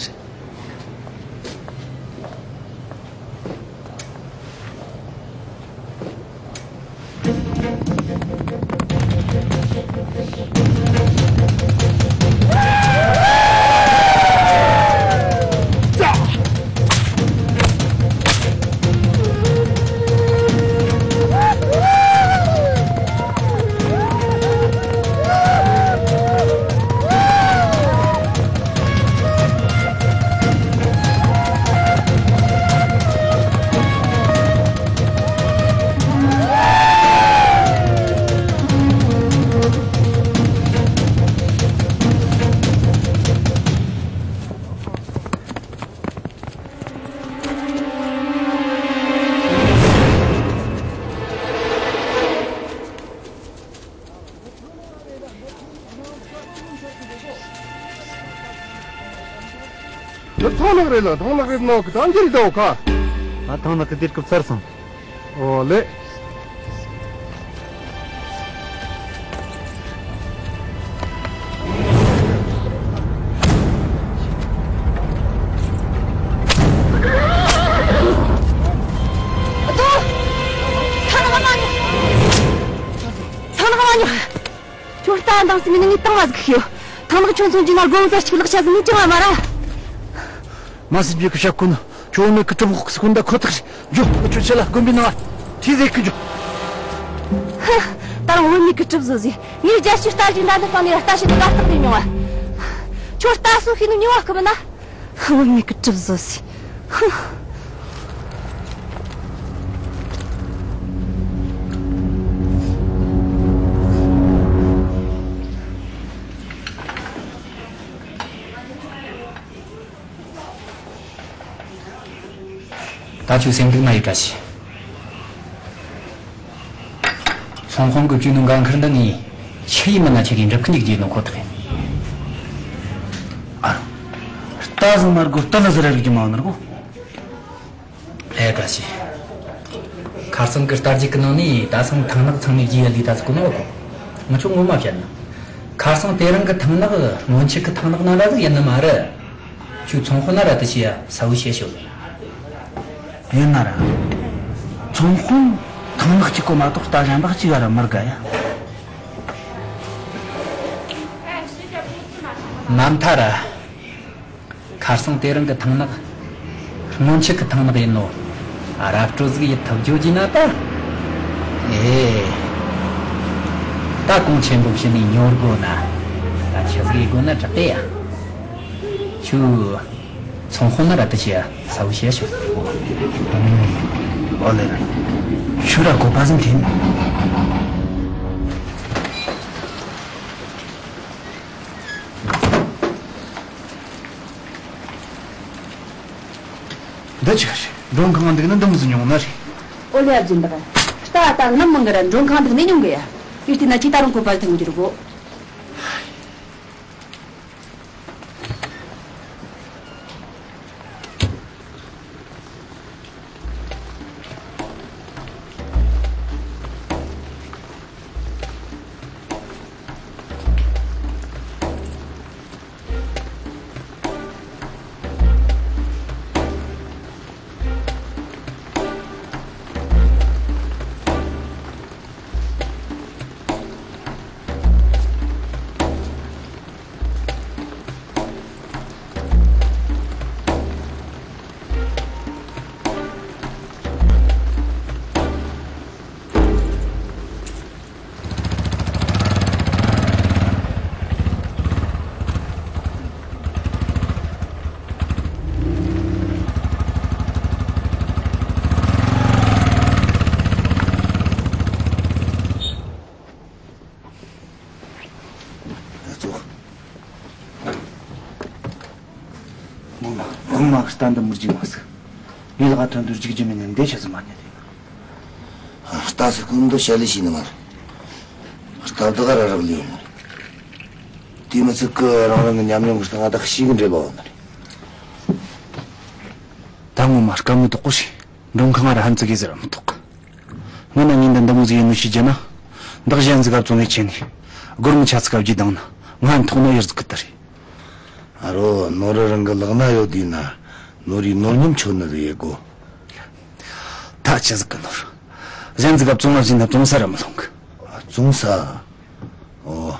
རེད། དེ་ཐང་ནག་རེད་ལ། ཐང་ནག་རེད་ནོ་གི་ཐང་ཅི་རེད་དོ་ཁ། ང་ཐང་ནག་གི་དུས་སྐབས་ཚར་སོང་། ཨོ་ལེ། ཨ་ཐོ། ཐང་ནག་མ་ཉོ། ཐང་ནག་མ་ཉོ། ཁྱོད་རྟ་འདང་སི་མི་ནི་ངའི་ཏང་བ་ཟིག་ཤིའོ། ཐང་ནག་ཁྱོད་ཚོང་ཅི་ན་དགོང་ཟ་གཅིག་ལག་ཆ་ཟིག་ནི་ཅང་བ་མ་ར། མ་སྲིད་པའི་ཁུ་ཤ་ཀུན་ཁྱོད་མེད་ཀི་གྲུབ་ཁོག་སི་ཀུན་ད་ཁོ་ཐག་རེད། འཇོ་ཁྱོད་ཆེ་ལ་དགོན་པའི་ནང་ཐི་ཟེ་ཀི་འཇོ། ཧ། ད་རུང་བུད་མེད་ཀི་གྲུབ་བཟོ་ཟིག་ངའི་རྒྱལ་སྤྱིའི་རྟ་རྒྱུག་འདྲ་འདི་སྟེང་ནས་རྟ་ཞིག་ཏུ་དགའ་རྟགས་ལས་མྱོང་བ། ཁྱོད་རྟ་སོ་ཤེས་ནི་མྱོང་བ་ཁི་མིན་ན། བུད་མེད་ཀི་གྲུབ་བཟོ་ཟིག་ཧ། ད་ཁྱོད་སེམས་སྡུག་མ་ཡེད་བཀྲ་ཤིས། ཚོང་དཔོན་གྱི་བཅུད་ནོར་འགན་ཁུར་འདི་ངས་ཆི་ཡིན་མིན་ན་ཁྱེད་ཀྱིས་འགྲུབ་ཀི་འཇུག་རྒྱུ་ཡིན་ནོ་ཁོ་ཐག་ཡིན། ཨ་རོ། རྟ་ཟིག་མ་དགོས་རྟ་ལ་ཟིག་ར་རིག་རྒྱུ་མ་ནོར་གོ། ལས་བཀྲ་ཤིས། ཁ་ ཁ་སང་གི་རྟ་རྒྱུག་གི་ནང་ནས་ད་སང་ཐང་ནག་ཚང་མས་རྒྱུས་ཡ་ལས་ད་ཟིག་གོ་ནོ་གོ། ང་ཆོ་ངོ་མ་བཤད་ན། ཁ་སང་དེ་རིང་གི་ཐང་ནག་སྔོན་ཆད་གི་ཐང་ནག་ན་ར་ཟིག་ཡིན་ནི་མ་རེད། ཁྱོད་ཚོང་དཔོན་ན་ར་དེ་ཤེས་ཡ་ས་བོ་ཤེས་ཤོད་ལེ། ཡིན་ན་ར། ཚོང་དཔོན་ཐང་ནག་གཅིག་གོ་མ་གཏོགས་རྟ་གཞན་པ་གཅིག་ག་ར་མི་དགའ་ཡ། མ་མཐའ་ར། ཁ་སང་དེ་རིང་གི་ཐང་ནག་སྔོན་ཆད་གི་ཐང་ནག་ཡིན་ནོ། རབ་སྤྲོད་ཟིག་ཡེད་ཐུབ་རྒྱུ་གྱིས་ན་ད། ཨེ། ད་གོང་ཆེན་པོ་བྱིན་ནས་ཉོ་དགོ་ན། ད་ཆི་ཟིག་ཡེད་དགོ་ན་དྲག་གི་ཡ། ཁྱོད་ཚོང་དཔོན་ན་ར་དེ་ཤེས་ས་བོ་ཤེས་ཤོད། ཨོ་ལེ། ཁྱོད་ར་གོ་པ་ཟིན་ཐིན། འདི་ཅི་ག་རེད། མགྲོན་ཁང་འདུག་ན་འདི་མོ་ཟིག་ཉོ་ན་རེད། ཨོ་ལེ། ཨ་ཇི་འདི་ག་རྟ་ད་ངམ་མང་གི་ར་མགྲོན་ཁང་འདུག་ནས་ཉོ་གི་ཡ། ཡུལ་དེ་ན་ཅི་ད་རུང་གོ་པ་ཐོན་གྱི་རུ་གོ། ཨ་ཙོ། ངོ་མ་ངོ་མ་རྟ་འདི་མི་རྒྱུག་མ་ཟིག་ངའི་ལག་ཐོན་དུ་རྒྱུག་རྒྱུ་མིན་ནི་འདི་ཆི་ཟིག་མ་ཉན་དེ་ན། རྟ་ཟིག་ཀུན་འདི་བཤད་ལས་ཤེས་ནི་མ་རེད། རྟ་འདི་ག་ར་རག་ལས་ཡོང་ནི་རེད། དེ་མི་ཚད་ཀི་རང་རང་གི་ཉམས་མྱོང་གི་སྟེང་ང་ད་ཤེས་གི་འདྲེ་བ་ཡོང་ནི་རེད། ད་ངོ་མ་དཀའ་མོ་དོག་པོ་ཞིག་མགྲོན་ཁང་ང་ར་ཧན་ཙི་གེ་ཟེར་ར་མི་ཐོག་གི་ངོ་ན་ཉིན་འདི་འདི་མོ་ཟིག་ཡིན་ནོ་ཤེས་རྒྱུ་ན། འདི་གཞན་ཟིག་ག་བཙོང་ངེ་ཆེ་ནི། སྒོར་མི་ཆ་ཚིག་ག་བརྒྱུད་དང་ན་ང་མཐོང་ན་ཡར་ཟིག་གི་ལྟ་རེད། ཨ་རོ། ནོར་རི་རང་གི་ལག་ན་ཡོད་དུས་ན། ནོར་རི་ནོར་ཉམས་ཆོད་ནི་ཟིག་ཡེད་དགོ། ད་ཆི་ཟིག་གི་ནོར། གཞན་ཟིག་ག་བཙོང་བ་བྱིན་ན་བཙོང་ས་ར་མི་ལོང་གི་བཙོང་ས། ཨོ།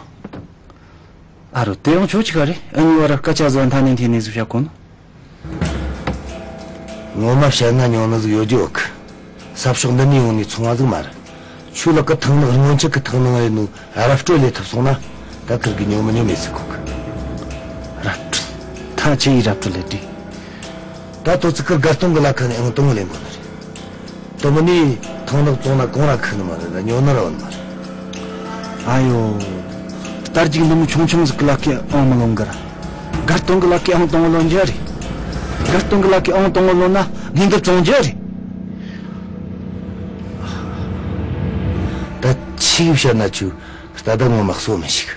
ཨ་རོ། དེ་ཡང་ཁྱོད་ཅི་ག་རེད། ཨ་ནི་བ་ར་སྐད་ཆ་ཟོ་མཐའ་ནས་འཐེན་ནས་ཟིག་བཤད་གོ་ནོ། ངོ་མ་བཤད་ན་ཉོ་ནི་ཟིག་ཡོད་རྒྱུ་ཡོད་གི་ས་ཕྱོགས་འདི་ནས་ཡོང་ནས་ཚོང་བ་ཟིག་མ་རེད། ཁྱོད་ལག་གི་ཐང་ནག་སྔོན་ཆད་གི་ཐང་ནག་ཡིན་ནོ་རབ་སྤྲོད་ལས་ཐུབ་སོང་ན། ད་ཁིར་གི་ཉོ་མི་ཉོ་མེད་ཟིག་གོ་གི་རབ་སྤྲོད། ད་ཆི་ཡི་རབ་སྤྲོད་ལས་དྲི། ད་དོ་ཚིག་གི་དགའ་སྟོན་གི་ལ་ཁ་ནས་ཨང་དང་པོ་ལེན་དགོ་ནི་རེད། དོ་མི་ནི་ཐང་ནག་བཙོང་ན་གང་ར་ཁུ་ནི་མ་རེད་ན་ཉོ་ནི་ར་འོ་ནི་མ་རེད། ཨ་ཡོ། རྟ་རྒྱུག་འདི་མོ་ཆུང་ཆུང་ཟིག་གི་ལག་གི་ཨང་མི་ལོན་གི་ར། དགའ་སྟོན་གི་ལག་གི་ཨང་དང་པོ་ལོན་རྒྱུ་རེད། དགའ་སྟོན་གི་ལག་གི་ཨང་དང་པོ་ལོན་ན་ངས་འདི་བཙོང་རྒྱུ་རེད། ད་ཆི་བཤད་ན་ཆུ་རྟ་ད་ངོ་མ་གསོ་མི་ཤིག་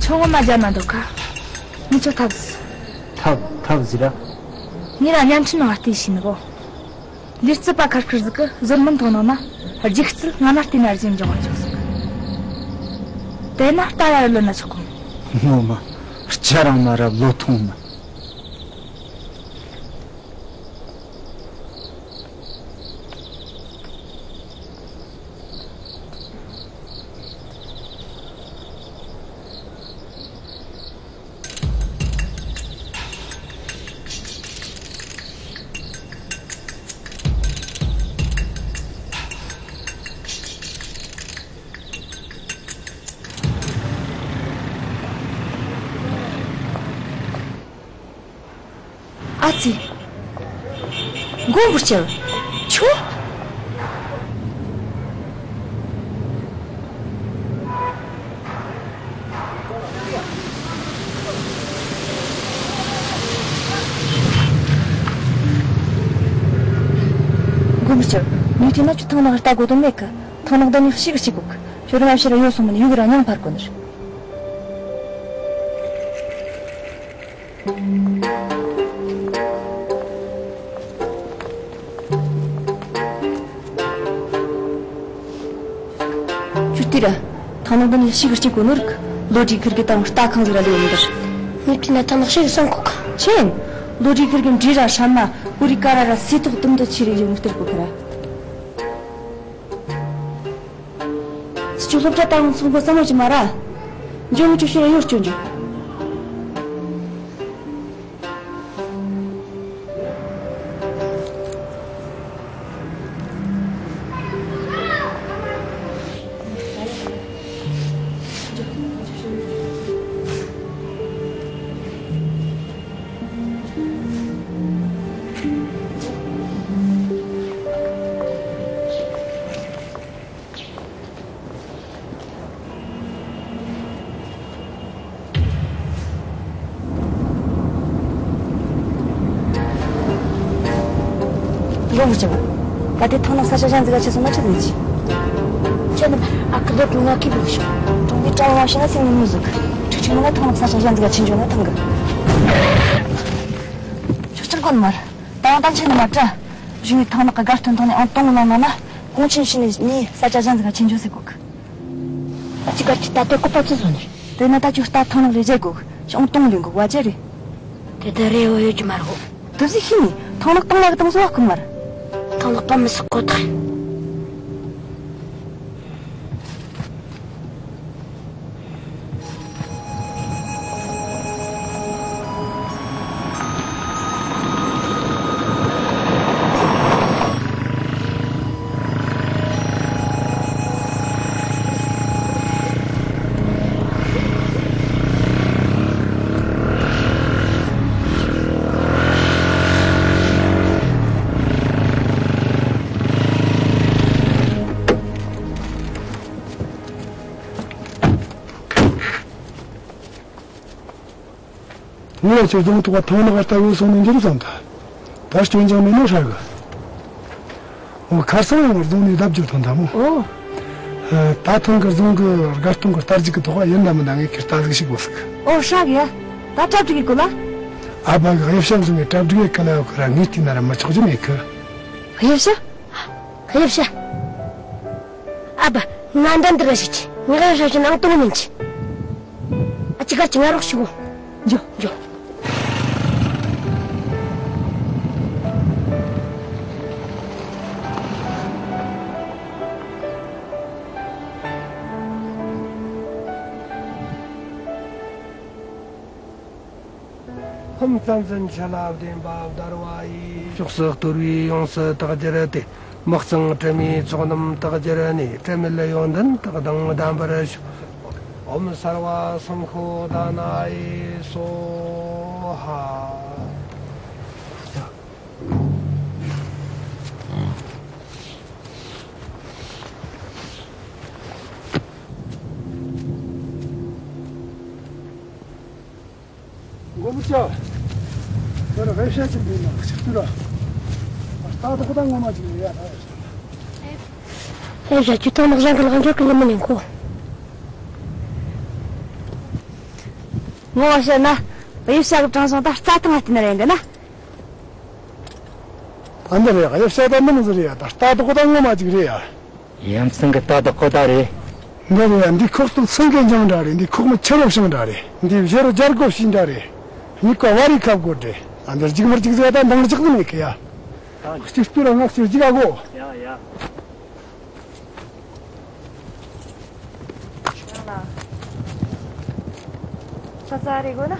ཁྱོད་ངོ་མ་རྒྱ་ན་འདུག་ག་ངས་ཁྱོད་ཐབས་ཟིག་ཐབས་ཐབས་ཟིག་ར། ངས་ར་བརྙན་འཕྲིན་ནང་བལྟས་ཤེས་ནི་གོ་ལས་རྩིས་པ་ཁར་ཁར་ཟིག་གི་ཟུར་མིན་ཐོག་ནང་ན་རྒྱུག་རྩལ་ང་ན་བལྟས་ན་རྗེས་འཇོག་བ་བྱུང་སོང་། དེ་ན་རྟ་ཡར་ལོན་ན་ཆོག་གོ་ངོ་མ་སྐྱ་རང་ན་ར་ལོ་ཐུང་ན། ཨ་ཙི། མགོན་པོ་སྐྱབས། ཁྱོད། མགོན་པོ་སྐྱབས། ཉིན་དེ་ན་ཁྱོད་ཐང་ནག་ལྟ་དགོས་དོན་མེད་གི། ཐང་ནག་འདི་ནས་ཤི་གི་ཤི་གོ་གི། ཁྱོད་རང་ཕྱིར་ཡོད་སོང་མིན་ཡུག་ར་ཉང་འཕར་གོ་ནི་རེད། ཁྱོད་ལྟོས་ར། ཐང་ནག་འདི་ནས་ཤི་གི་ཤི་གོ་ནོ་རིག་ལོ་དྲིས་ཁིར་གི་ད་རྟ་ཁང་ཟིག་ར་ལས་ཡོང་གི་རེད། ངས་བལྟས་ན་ཐང་ནག་ཤི་གི་སོང་གོ་གི། ཆེན། ལོ་དྲིས་ཁིར་གི་འབྲས་ར་ཧྲ་མ་ཀུ་རི་ཀ་ར་ར་སེ་ཐོག་དུམ་དུ་ཆི་རེ་ཡོང་སྟེར་གོ་གི་ར། ཁྱོད་སློབ་གྲྭ་དང་ཚོགས་འགོ་བསམ་བློ་ཞིག་མ་ར། འཇོན་མི་ཆོག་ཤེས་ཡོད་སྐྱོན་འཇོག་མགོ་མི་ཆེ་བ། ད་ལྟའི་ཐང་ནག་ས་ཆ་གཞན་ཟིག་ག་ཆེ་སོང་ན་ཆི་ཟིག་ཆི། ཁྱོད་ནི་ཨ་ཁུ་ལོ་དྲུག་ང་ཁི་བུག་ཤོག་གྲོང་པའི་གྲྭ་བ་མ་བྱས་ན་སེམས་ནི་མི་བཟོད་གི། ཁྲིག་ཁྲིག་མིན་ན་ཐང་ནག་ས་ཆ་གཞན་ཟིག་ག་ཆེ་འཇོག་ན་ཐང་གི། ཆོག་ཆང་གོན་མར། ད་ཡང་ད་ཆེ་ནི་མ་དྲ། གཞུང་གི་ཐང་ནག་གི་དགའ་སྟོན་ཐང་ནས་ཨང་སྟོང་ལོན་ན་ན། གོང་ཆེན་ཕྱི་ནས་ངས་ས་ཆ་གཞན་ཟིག་ག་ཆེ་འཇོག་ཟེར་གོ་གི། ཅི་ག་ཅི་ད་ལྟའི་བཀོད་པ་ཅི་བཟོ་ནི་རེད། དེ་ན་ད་ཁྱོད་རྟ་ཐང་ནག་ལས་བྱེད་དགོས། ཁྱོད་ཨང་སྟོང་ལོན་དགོས་བ་ཅི་རེད། དེ་ལྟར་རེ་བ་ཡོད་ཀྱི་མ་རེད་གོ། དུ་ཟིག་ཤི་ནི་ཐང་ནག་ཏང་ལ་གི་ཏང་སོ་བ་ཁུམ་མར། ཐང་ནག་པ་མི་སྲིད་ཁོ་ཐག་ཡིན། ངས་ཁྱོད་རྫོང་ཐོག་ཐང་ནག་ལྟ་བུ་སོང་ནས་འགྱུར་བསམ་ད། ད་སྐྱོན་ཅང་མེད་ན་ཧྲ་གི། འོ་ཁར་སང་ཡང་རྫོང་ནས་བརྡབ་བཅོལ་ཐོན་ཐལ་མོ། ཨོ། ད་ཐང་གི་རྫོང་གི་དགའ་སྟོན་གི་རྟ་རྒྱུག་གི་ཐོག་ཡིན་ད་མིན་ད་ངས་ཁྱེར་རྟ་ཟིག་ཞིག་དགོས་ཟིག་ཨོ་ཧྲ་གི་ཡ། ད་གྲ་སྒྲིག་གི་གོ་ལ། ཨ་ཕ་གི་དབྱིབས་ཞབས་བཟུང་བའི་གྲ་སྒྲིག་གི་ཁ་ལ་ཡོད་ཁི་ར་ངས་བལྟས་ན་ར་མི་ཆོག་རྒྱུ་མེད་ཁི། དབྱིབས་ཞབས། དབྱིབས་ཞབས། ཨ་ཕ། ང་འདྲ་འདི་ར་ཞིག་ཆི། ངས་དབྱིབས་ཞབས་ཞིག་ནང་གཏོང་མིན་ཆི། ཨ་ཅི་ག་ཅི་ང་རོགས་ཞུ་གོ། འཇོ་འཇོ། ལྷུམས་རྩ་འཛིན་ཆུ་ལ་བདེན་པ་བརྡལ་བ་ཡིས། ཕྱོགས་སུ་གཏོར་བས་ཡོངས་སུ་དག་གྱུར་ཏེ། མི་གཙང་དྲི་མའི་ཚོགས་རྣམས་དག་གྱུར་ནས། དྲི་མེད་ཡོན་ཏན་དག་དང་ལྡན་པར་ཤོག་ཨོཾ་སརྦ་སཾ་བྷོ་དཱ་ནཱ་ཡེ་སྭཱ་ཧཱ། མགོན་པོ་ཅག་ཁྱོད་རང་ཧེ་ཤ་ཅིག་འདུག་ན་ཆིག་ཏུ་ར། རྟ་དོག་དང་ངོ་མ་ཅིག་རེད་ཡ་ད། ཧེ་ཤ་ཅིག་ཐོག་ནག་ཞང་གི་ལག་འཇོག་གི་ལམ་མི་ཉན་གོ། ངོ་མ་བཤད་ན། དབྱིབས་ཞྭ་གི་དྲང་སོང་ད་རྩྭ་ཐང་ང་བལྟས་ན་རེད་འདི་ན། ད་འདི་རེད་དབྱིབས་ཞྭ་ད་མི་ནི་ཟི་རེད་ཡ་ད་རྟ་དོག་དང་ངོ་མ་ཅིག་རེད་ཡ། ཡ་མཚན་གི་རྟ་དོག་ཁོ་ད་རེད། འདི་རེད་ཡ། འདི་ཁོག་ཏུ་ཚང་གི་འཇང་འདྲ་རེད། འདི་ཁོག་མི་ཆུ་རོ་ཤང་འདྲ་རེད། འདི་བཞི་རུ་རྒྱལ་སྒོ་ཕྱིན་འདྲ་རེད། གཉིས་ཀ་བ་རི་ཁབ་གོ་འདྲེ། ཨ་འདིར་ཅིག་མར་ཅིག་ཟེར་ད་འདང་ཅིག་ཟིན་མེད་གི་ཡ། གཅིག་ཏུ་ར་ང་གཅིག་ཅིག་ཨ་གོ། ཡ་ཡ། ས་ས་རེ་གོ་ན།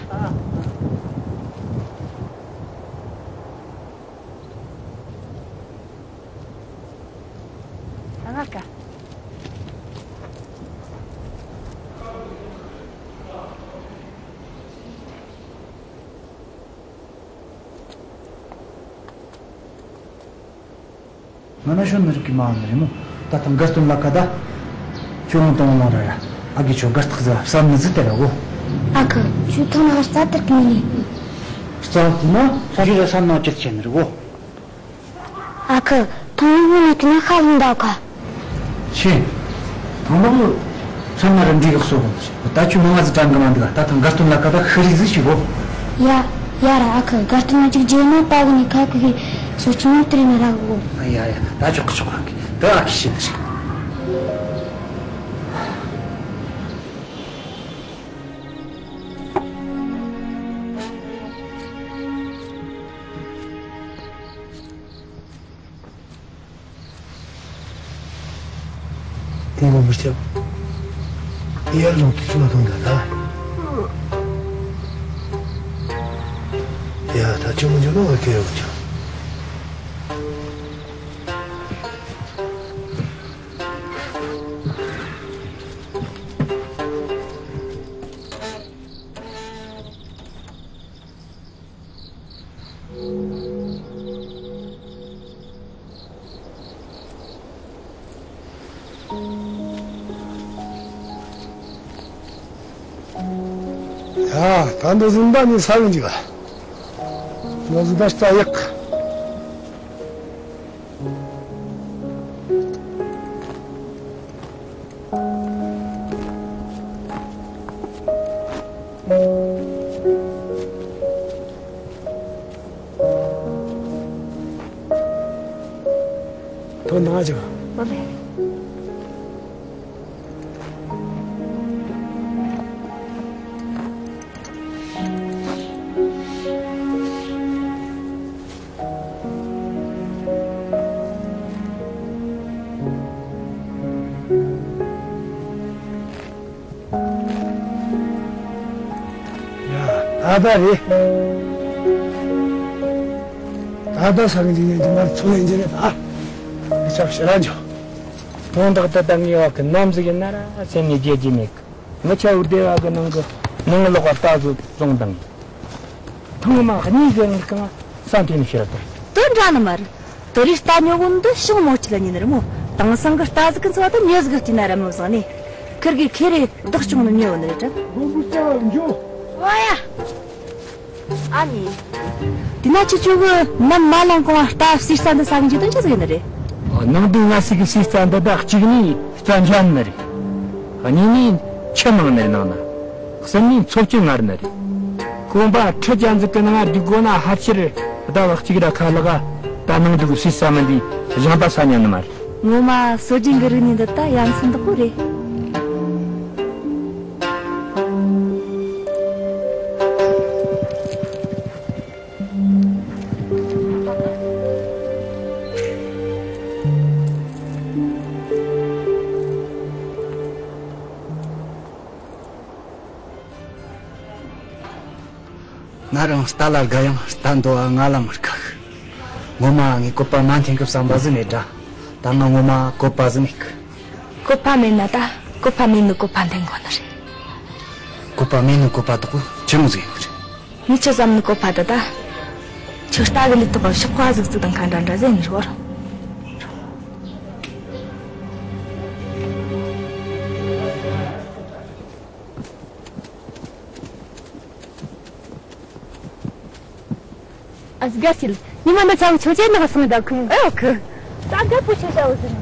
ཨ་ང་ཀ། ང་ན་ཤོན་ནི་རིག་གི་མ་འོང་ནི་རེད་མོ། ད་ཐང་དགའ་སྟོན་ལ་ཀ་ད། ཁྱོད་ངོ་དང་ལོང་ར་ར། ཨ་གི་ཆོ་དགའ་རྟགས་ཟ་བསམ་ནི་ཟི་དེ་ར་གོ། ཨ་ཁུ་ཁྱོད་ཐང་ན་རྩ་དེར་གི་ནི། རྩ་དེ་ན་ས་ཞི་ར་བསམ་ན་ཅི་ཆེ་ནི་རེད་གོ། ཨ་ཁུ། ཐང་ལུག་ནི་ཀི་ན་ཁ་ལུང་ད་ཁ། ཤེས། ཐང་ལུག་ཚང་མ་རིམ་འདི་གི་གསོ་གོ། ད་ཆུ་མང་བ་ཟི་དྲན་གི་མ་འདུག་ད་ཐང་གར་སྟོན་ལ་ཀ་ད་ཤི་རི་ཟི་ཞིག་གོ། ཡ། ཡ་ར་ཨ་ཁུ་གར་སྟོན་ལ་ཅིག་རྗེས་ནོ་ད་གི་ནི་ཁ་ཁུ་གི་སོ་ཆུ་ནོ་དེ་རི་ན་ར་གོ། ཡ་ཡ་ད་ཆོག་གི་ཆོག་གི་ད་ཨ་ཁི་ཤི་ཟི་ཞིག་དེ་ངོ་མི་སྐྱབས། ཡར་ལོངས་དུས་ཚོད་ལ་ཐོན་འདྲ་ད། ཡ་ད་ཅི་མི་འཇོག་ནོ་བ་ཁེ་ཡོད་ཀྱང་། ཡ། ད་འདི་ཟིན་པ་ནི་ས་གི་འཇིག་ག་འདི་ཟིན་པ་རྩ་ཡག་དོ་ན་ཅིག་ཨོ་ལེ། ཡ། ད་ལྟ་རེད། ད་ལྟ་ས་གི་འཇིག་ཉེན་འདི་མར་ཚོ་ལེན་གྱི་རེད་ད། མི་ཆབ་ཞེ་ར་འཇོག་དོན་དག་ཏུ་ད་ངེས་བ་གི་ནམ་ཟིག་ཡིན་ན་ར་སེམས་ནས་བརྗེད་རྒྱུ་མེད་གི། ངི་ཆ་བུ་སྡེ་བ་གི་ནང་གི་ནང་ལོག་པ་ད་གཟོད་བཙོང་དང་། ཐང་མ་གཉིས་ཟེར་ངི་གང་ས་མཐུན་ཤེས་ར་དང་། དོན་འདྲ་ནི་མ་རེད། དོ་རི་རྟ་ཉོ་གོ་འདི་ཤོག་མོ་ཆི་ལ་ཉིན་རི་མོ། དེང་སང་གི་རྟ་ཟིག་གི་འཚོ་བ་དེ་ཉོ་ཟིག་གི་ན་ར་མོ་བཟང་ནི། ཁིར་གི་ཁེ་རེ་བདག་སྐྱོང་ནི་ཉོ་ནི་རེད་དྲ། མགོན་པོ་སྐྱབས་འཇུ། ཝ་ཡ། ཨ་ནི། དེ་ན་ཁྱེད་ཆོ་གི་ནམ་མ་ལངས་གོང་རྟ་བསིལ་ས་འདི་ཟ་གི་འཇུ་དོན་ཆི་ཟིག་ཡིན་ནི་རེད། ནང་དུ་ང་སི་གི་བསིལ་ས་འདི་དག་གཅིག་ནི་རྩྭ་འཇམ་ནི་རེད། གཉིས་ནི་ཆུ་མང་ནི་རེད་ནང་ན། གསུམ་ནི་འཚོ་བཅུད་ངར་ནི་རེད། གོམ་པ་ཁྲི་བརྒྱ་ཟིག་གི་ནང་ང་འདུག་དགོ་ན་ཕལ་ཆེར་ཟླ་བ་གཅིག་ར་ཁ་ལག་ད་ནང་དུ་གི་བསིལ་ས་མི་འདི་གཞན་པ་ས་ཉན་ནི་མ་རེད། ངོ་མ་སྲོལ་རྒྱུན་གི་རིག་གནས་འདི་ད་ཡ་མཚན་དག་པོ་རེད། ང་རང་རྟ་ལ་དགའ་ཡང་རྟ་འདོ་བ་ང་ལ་མི་དགའ་གི། ངོ་མ་ངས་བཀོད་པ་མ་འཐེན་གི་བསམ་པ་ཟིན་ནས་འདྲ། ད་ང་ངོ་མ་བཀོད་པ་ཟིན་ནས་གི། བཀོད་པ་མེད་ན་ད་བཀོད་པ་མེད་ནི་བཀོད་པ་འཐེན་དགོ་ནི་རེད། བཀོད་པ་མེད་ནི་བཀོད་པ་དག་གོ་ཆི་མོ་ཟིག་ཡིན་ནི་རེད། ངས་ཆི་བསམ་ནི་བཀོད་པ་ད་ད། ཁྱོད་རྟ་གི་ལུས་ཐོག་གི་ཤོག་ཁ་ཟིག་ཙིག་དང་ཁ་འདྲ་འདྲ་ཟེར་ནི་རེད་བར། ཨ་ཙི་དགའ་སྐྱིད། ཉི་མ་འདི་ཆ་བོ་ཆོས་ཅན་ནག་སོང་ད་ཁུ། ཨེ་ཨོ་ཁུ། ད་དགའ་པོ་ཆོས་བྱ་བོ་ཟིན།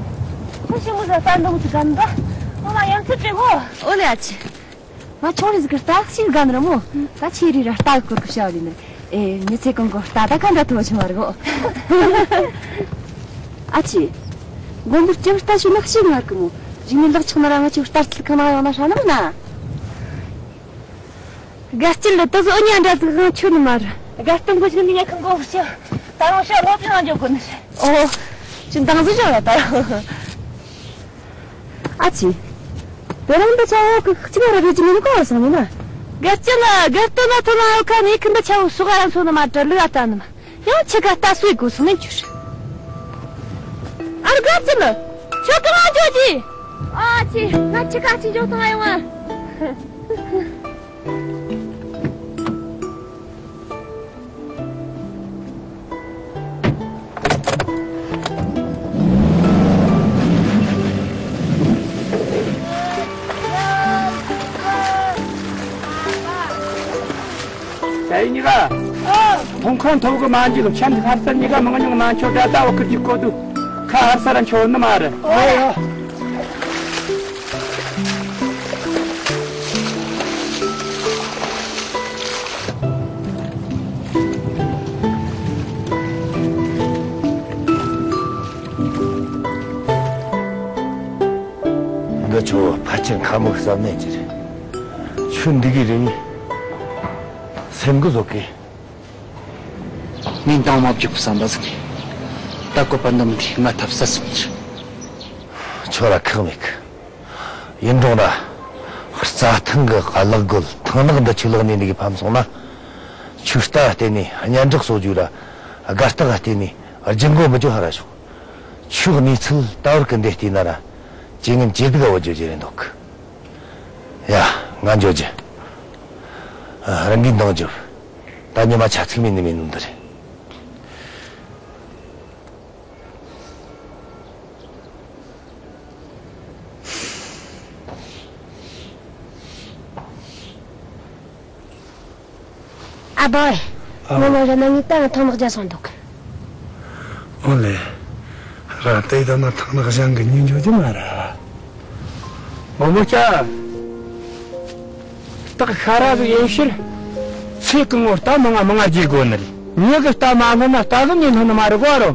ཁོ་ཞི་མོ་ཟ་ད་འདུག་ཙི་གམ་ད། ཁོ་ལ་ཡང་ཚུར་སྤྲད་གོ། ཨོ་ལེ་ཨ་ཅི། ང་ཆུང་རིས་ཀྱི་རྟ་ཞིག་དགའ་ནི་ར་མོ། ད་ཆེ་རིས་ར་རྟ་སྐོར་གི་བྱ་བ་ལས་ནི། ཨེ་མི་ཚེ་གང་གི་རྟ་ད་ག་འདྲ་ཐོ་ཆུང་བ་རེད་གོ། ཨ་ཅི། མགོན་པོར་ཅིག་རྟ་ཞིག་ནག་ཞིག་ངར་གི་མོ། རིག་ནི་ལག་ཆགས་ན་ར་ང་ཆོ་རྟ་རྩལ་ཁང་ན་ཡོང་ན་ཧྲ་ནི་མིན་ན། དགའ་སྐྱིད་ལ་ད་གཟོད་ཉ་འདྲ་ཟིག་དབང་ཆོད་ནི་མ་རེད། དགའ་སྟོན་གོ་ཞིག་ནི་ངས་ཁང་གོ་ཤི། ད་རུང་ཤ་ལོ་ཙི་ནང་འཇོག་གོ་ནི་ཤི། ཨོ། ཅི་འདང་ཟིག་བྱུང་ལ་ད། ཨ་ཅི། དེ་རིང་འདི་ཆ་བོ་གི་གཅིག་ར་རེ་ཅི་མིན་གོ་སོང་ནི་ན། དགའ་སྐྱིད་ལ་དགའ་སྟོན་ན་ཐོན་ན་ཨོ་ཁ་ནི་ཁི་འདི་ཆ་བོ་སུ་ག་རང་སོང་ནི་མ་དྲ་ལུ་ཨ་ད་ནི་མ། ཡང་ཁྱི་ཁ་ལྟ་སོས་དགོས་སོང་ནས་འགྱུར། ཨར་དགའ་ཚུལ། ཁྱོད་གང་ང་འགྱོ་གྱིས། ཨ་ཅེ། ང་ཁྱི་ཁ་ཅི་འཇོག་ཐང་ཡོང་ང་། ད་ཡིན་གཉིས་ཀ་ཐོང་ཁང་ཐོག་གི་མ་འཇིག་ཆམ་ལྷ་རྩར་གཉིས་ཀ་མང་ཉུང་མ་འཆོར་དྲ་ལྟ་བ་ཁུར་གྱི་བཀོད་དུ། ཁ་ཧར་ས་ར་འཆོར་ནི་མ་རེད། ཨ་ཡ། འདི་ཆོ་ཕལ་ཆེར་ཁ་མིག་གསབ་ནས་ཀྱི་རེད། ཆུ་འདི་གི་རིང་སེམས་གི་བཟོ་གི། ངས་འདང་མ་བརྒྱབ་བསམ་པ་ཟིག་ནས། ད་བཀོད་པ་འདི་མི་འདི་ང་ཐབས་ཟད་སོང་ཟིག་ཁྱོད་ར་ཁག་མེད་གི། ཡིན་རུང་ར། རྩྭ་ཐང་གི་གླག་རྒོད་ཐང་ནག་འདི་ཆུ་ལག་ནས་འདི་གི་ཕམ་སོང་ན། ཆུ་རྟ་བརྟེན་ནས་གཉའ་འབྲེག་སོགས་རྒྱུ་ར། སྒར་སྟག་བརྟེན་ནས་རྒྱུ་མགོ་མི་རྒྱུ་ཧ་ར་ཤོག་ཆུ་གནས་ཚུལ་ད་བར་གི་འདི་བལྟས་ན་ར། ཇེ་ངན་ཇེ་སྡུག་ག་བུད་རྒྱུ་ཇེ་རེད་འདུག་ཡ། ང་འགྱོ་རྒྱུ། རང་གིས་འདང་རྒྱོབ། ད་ཉི་མ་ཆ་ཚིག་མེད་ནི་མེད་ནོ་འདི་རེད། ཨ་བོ། ཨ་ངོ་མ་ར་ན་ངའི་ཏང་ཐང་ནག་རྒྱ་སོང་འདུག་ཨོ་ལེ། ར་ཏེ་ད་ན་ཐང་ནག་ཞང་གི་ཉིན་འཇོག་གི་མ་ར། མོ་མོ་ཅ། སྟག་ཤ་ར་ཟིག་ཡིན་ཕྱིར། ཚེ་གང་བོར་རྟ་མང་ང་མང་ང་རྒྱས་དགོས་ནི་རེད། མྱི་གི་རྟ་མ་སློན་ན་རྟ་གི་མྱི་སློན་ནི་མ་རེད་གོ་རོ།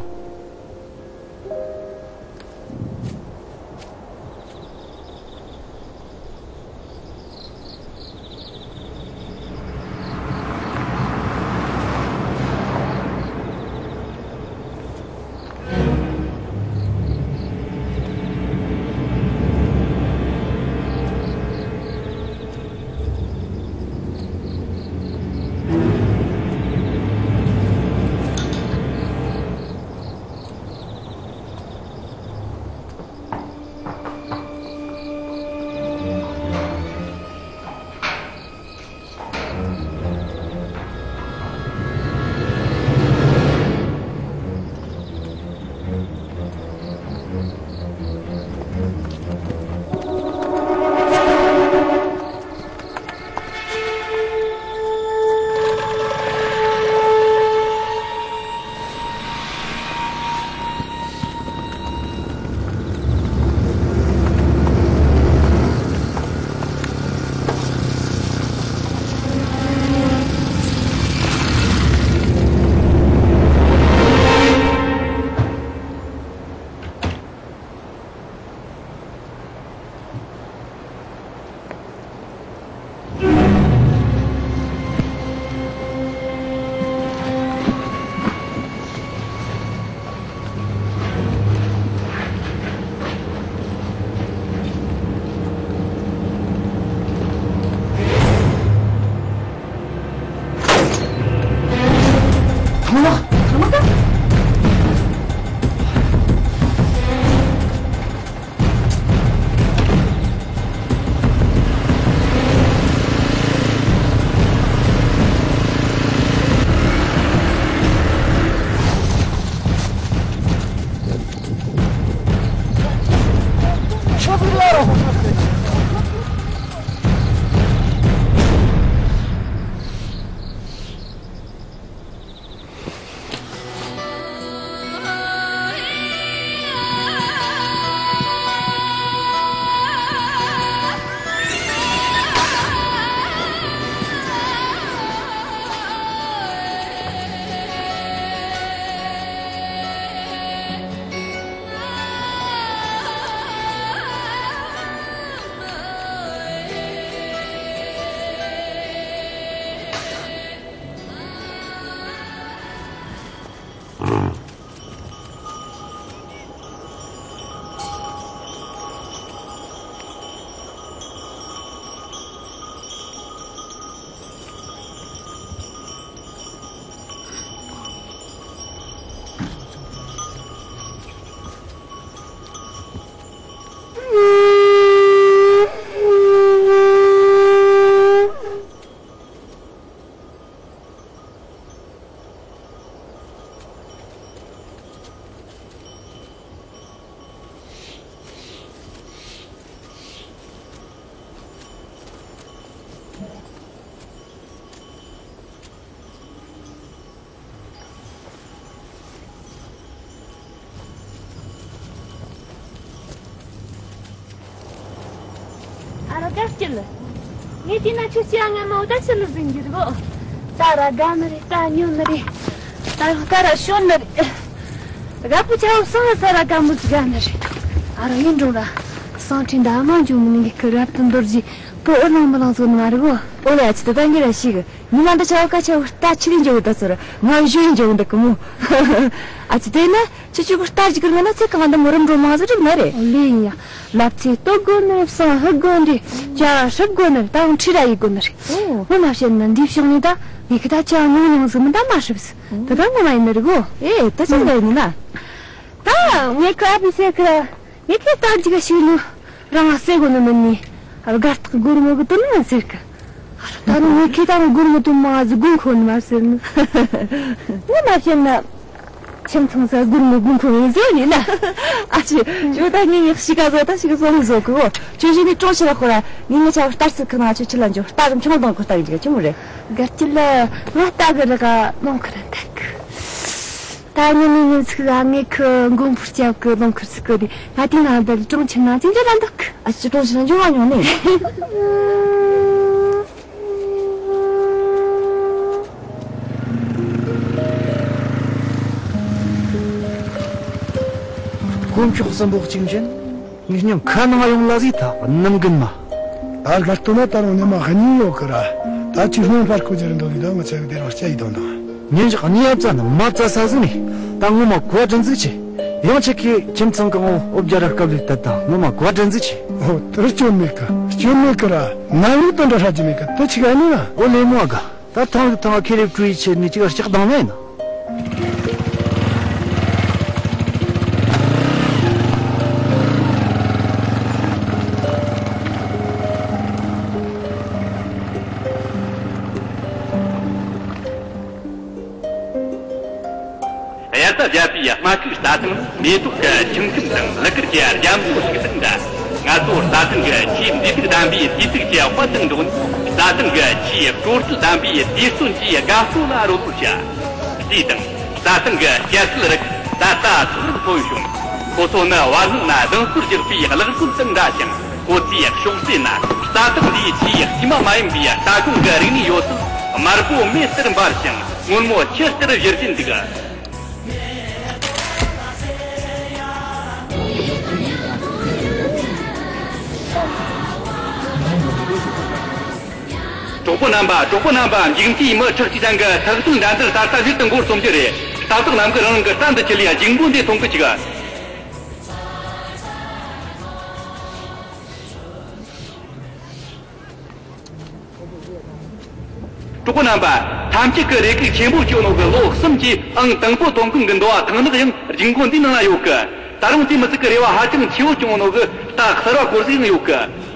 སྐྱ་སྐྱིད། ངས་བལྟས་ན་ཁྱོད་སྐྱེ་བ་སྔ་མ་བོ་ད་ཕྱི་ལ་ཟིན་གྱི་རེད་གོ། ད་ར་དགའ་ནི་རེད། ད་ཉོ་ནི་རེད། ད་ར་ད་ར་ཤོར་ནི་རེད། རྒད་པོ་ཆ་བོ་སང་ས་ར་དགའ་མོ་ཅིག་དགའ་ནི་རེད། ཨ་རོ་ཡིན་འགྲོ་ར། སང་ཁྲིན་ད་མ་འཇུ་མི་ནི་གི་རབ་ཏུ་འདོར་རྒྱུ་པོ་ཨོ་ལང་མི་ལང་ཟོ་ནི་མ་རེད་གོ། ཨོ་ལེ། ཨ་ཅི་ད་ད་འགི་ར་ཤི་གི། ཉི་མ་འདི་ཆ་བ་ཀ་ཆ་བོ་རྟ་ཆི་ལིན་འཇོག་ད་ཟོ་ར་ང་བཞོན་འཇོག་འདི་གི་མོ། ཨ་ཅི་དེ་ན། ཁྱེད་ཆོ་གི་རྟ་ཅིག་གི་ངོ་ན་ཚེ་གང་འདི་མོ་རུམ་འགྲོ་མང་ཟིག་རེད་མ་རེད། ཨོ་ལེ་ཡིན་ཡ། ལབ་ཚེ་ལྟོ་དགོས་ནི་རེད། བསང་ཕུད་དགོས་ནི་རེད། ཇ་ཧྲིབ་དགོས་ནི་རེད། ད་འོང་ཁྲི་ར་ཡི་དགོས་ནི་རེད། ཨོ། ངོ་མ་བཤད་ན་འདི་ཕྱོགས་ནས་ད་ངས་ཁི་ད་ཇ་ཉུང་ཉུང་ཟིག་མི་ད་མ་ཧྲིབ་ཟིག་ད་ད་ངོ་མ་ཡིན་ནི་རེད་གོ། ཨེ་ད་ཅི་འདྲ་ཡིན་ན། ད་ངས་ཁི་ཨ་བི་སེ་ཁི་ར། ངས་ཁི་ད་ཅི་ག་ཤི་ནི། རང་ང་སེ་གོ་ནི་མིན་ནི། ཨ་དགའ་རྟགས་སྒོར་མོ་གི་དོན་ན་ཟེར་གི། ད་རུང་ངས་ཁྱེད་ད་རུང་སྒོར་མོ་དུ་མ་ཟིག་དགོས་མཁོ་ནི་མ་ཟེར་ནི། ངས་མ་བཤད་ན། ཁྱིམ་ཚང་ས་སྒོར་མོ་དགོས་མཁོ་ཡིན་ཟེར་ཡིན་ན། ཨ་ཅེ། ཁྱོད་ད་ངས་ངས་ཤི་ཀ་ཟོ་ད་ཤི་ཀ་ཟོ་མི་ཟོ་གི་འོ། ཁྱོད་ཞིག་ནི་གྲོང་ཁྱེར་ལ་ཁོ་ར་ངས་ངས་ཆ་རྟ་སི་ཁི་ན་ཆོ་ཆི་ལ་འཇོ་རྟ་རུ་ཁྱིམ་ལ་གཏོང་ཁོ་རྟ་རུ་འཇོ་ཆི་མོ་རེད། དགའ་སྐྱིད་ལ་ང་རྟ་གི་རི་ག་ནང་ཁི་ར་འདུག་ད་ཉིན་ནས་ཉིན་ཚིག་ལ་ངས་ཁི་མགོན་པོ་སྐྱབས་ཀྱི་རླུང་ཁུར་ཟིག་གི་དེ་ང་དེ་ན་འདི་གྲོང་ཁྱེར་ནང་ཅི་འཇོག་ལ་འདུག་ཨ་ཅི་གྲོང་ཁྱེར་ནང་འཇོག་བ་མྱོང་ནས། དཀོན་མཆོག་གསུམ་པོ་གཅིག་མཁྱེན། ངའི་སྙིང་ཁ་ནང་ཡོང་ལ་ཟིག་ཐག་རྣམ་རྒྱུན་མ། ད་སྒར་སྟོད་ན་ད་རུང་ཉི་མ་གཉིས་ཡོད་གི་ར། ད་ཁྱོད་སྔོན་ཕར་ཁོ་ཅི་རེད་འདོད་ལི་ད་ང་ཆ་གི་དེ་རང་སྐྱ་ཡི་དང་དང་། ཉིན་ཞག་གཉིས་ཨབ་ཙ་ནི་མ་ཙ་ས་ཟིག་ནི། ད་ངོ་མ་གོ་བ་དྲན་ཟིག་ཆེ། ཡང་ཆེ་ཁའི་ཁྱིམ་ཚང་གང་འོ་ཨོ་བརྒྱ་ར་སྐབས་ལུགས་ད་ད་ངོ་མ་གོ་བ་དྲན་ཟིག་ཆེ། ཨོ་དེར་སྐྱོན་མེད་གི། སྐྱོན་མེད་གི་ར། ནང་ལུགས་དང་འདྲ་ཧྲ་ཅི་མེད་གི། དེ་ཆི་ག་ནི་ན། ཨོ་ལེ་མོ་ཨ་ག། ད་ཐང་གི་ཐང་ཁེ་རེ་བཀྲུས་ཆེ་ནི་ཅི་ག་ལྕགས་དང་མེད་ན། དབྱར་རྩྭ་བརྒྱད་པའི་རྨ་ཁུག་རྩྭ་ཐང་ནི་མེ་ཏོག་གི་ཁྱིམ་ཁྱིམ་དང་ལི་ཀིར་གྱི་རྒྱ་མཚོ་ཞིག་དང་འདྲ། ང་ཚོ་རྩྭ་ཐང་གི་ཆེས་མཛེས་སྡུག་ལྡན་པའི་དུས་ཚིགས་ཀྱི་དཔལ་དུ་འགྲོགས་ནས་རྩྭ་ཐང་གི་ཆེས་སྤྲོ་སྐྱིད་ལྡན་པའི་དུས་གསོན་གྱི་དགའ་སྤྲོ་ལ་རོལ་རོལ་བྱ། བལྟས་དང་། རྩྭ་ཐང་གི་སྐྱ་སེར་རིགས་ད་ལྟ་ཚོགས་རིམ་ཐོན་བྱུང་། ཁོ་ཚོ་ནི་བར་སྣང་ན་ལྡིང་སྐོར་རྒྱག་པའི་གླག་རྒོད་དང་འདྲ་ཞིང་། ཁོ་ཚོའི་གཤོག་རྩེ་ན་རྩྭ་ཐང་འདིའི་ཆེས་དཀྱུས་མ་མ་ཡིན་པའི་རྩྭ་སྒང་གི་རིག་གནས་ཡོད་ཚད་དམར་པོ་མེ་ལྟར་འབར་ཞིང་སྔོན་མོ་ཆུ་ལྟར་བཞུར་གྱིན་འདུག་གྲོགས་པོ་རྣམ་པ། གྲོགས་པོ་རྣམ་པ། འཇིགས་མཐའི་མི་ཁྲག་ཅིག་ཅན་གྱི་ཐག་གཅོད་འགྲན་བསྡུར་ད་ལྟ་ལྷུག་ཏུ་འགོར་སོང་རྒྱུ་རེད། རྟ་ཐོག་རྣམས་ཀྱིས་རང་རང་གི་རྟ་འདི་ཁྲིད་ལས་ལྗིད་པོ་འདི་ཐོན་གི་བཅུག་གྲོགས་པོ་རྣམ་པ། ཐམས་ཅད་ཀྱིས་རེ་སྒུག་ཆེན་པོ་བྱོས་ནོ་གི་ལོ་གསུམ་གྱི་ཨང་དང་པོ་ཐོན་ཁུངས་ཀྱི་འདོ་བ་ཐང་ནག་ཡང་ལྗིད་པོ་འདི་ནང་ལ་ཡོད་གི། ད་རུང་དེ་མི་ཚིག་གི་རེ་བ་ཧ་ཅང་ཆེ་བོ་བྱུང་ནོ་གི་རྟ་གསར་བ་སྐོར་ཟིག་ཡང་ཡོད་གི།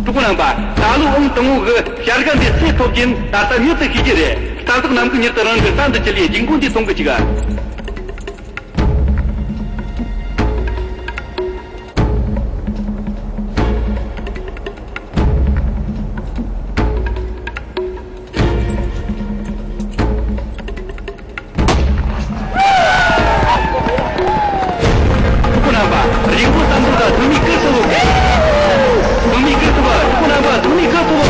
གྲོགས་པོ་རྣམ་པ། ད་ལོ་ཨང་དང་པོ་གི་བྱ་དགའ་འདི་སུས་ཐོབ་ཀྱིན་ད་ལྟ་མྱུར་དུ་ཤེས་ཀྱི་རེད། རྟ་ཐོག་རྣམས་ཀྱིས་མྱུར་དུ་རང་གི་རྟ་འདི་ཁྲིད་ལས་ལྗིད་པོ་འདི་ཐོན་གི་བཅུག་གྲོགས་པོ་རྣམ་པ། རིང་པོ་བསམ་བློ་དང་ཐོན་མི་སྐད་ཐོབ། ཐོན་མི་སྐད་ཐོབ། གྲོགས་པོ་རྣམ་པ། ཐོན་མི་སྐད་ཐོབ།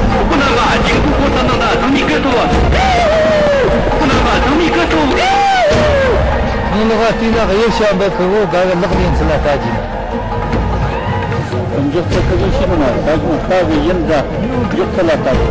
གྲོགས་པོ་རྣམ་པ། རིང་པོ་སྐོར་བསམ་བློ་དང་ཐོན་མི་སྐད་ཐོབ། གྲོགས་པོ་རྣམ་པ། ཐོན་མི་སྐད་ཐོབ། ཁང་ལོག་ག་བལྟས་ན་གཡུལ་བྱ་འབབ་གི། འོ་ག་གི་ལག་ལེན་ཚུལ་ལ་ལྟ་རྒྱུ་ན། འཇོག་ཚུལ་ཁ་ཚུལ་ཤེས་ནི་མ་རེད། ད་གཞུང་ལྟ་གི་ཡིན་ད། འཇོག་ཚུལ་ལ་ལྟ་གི།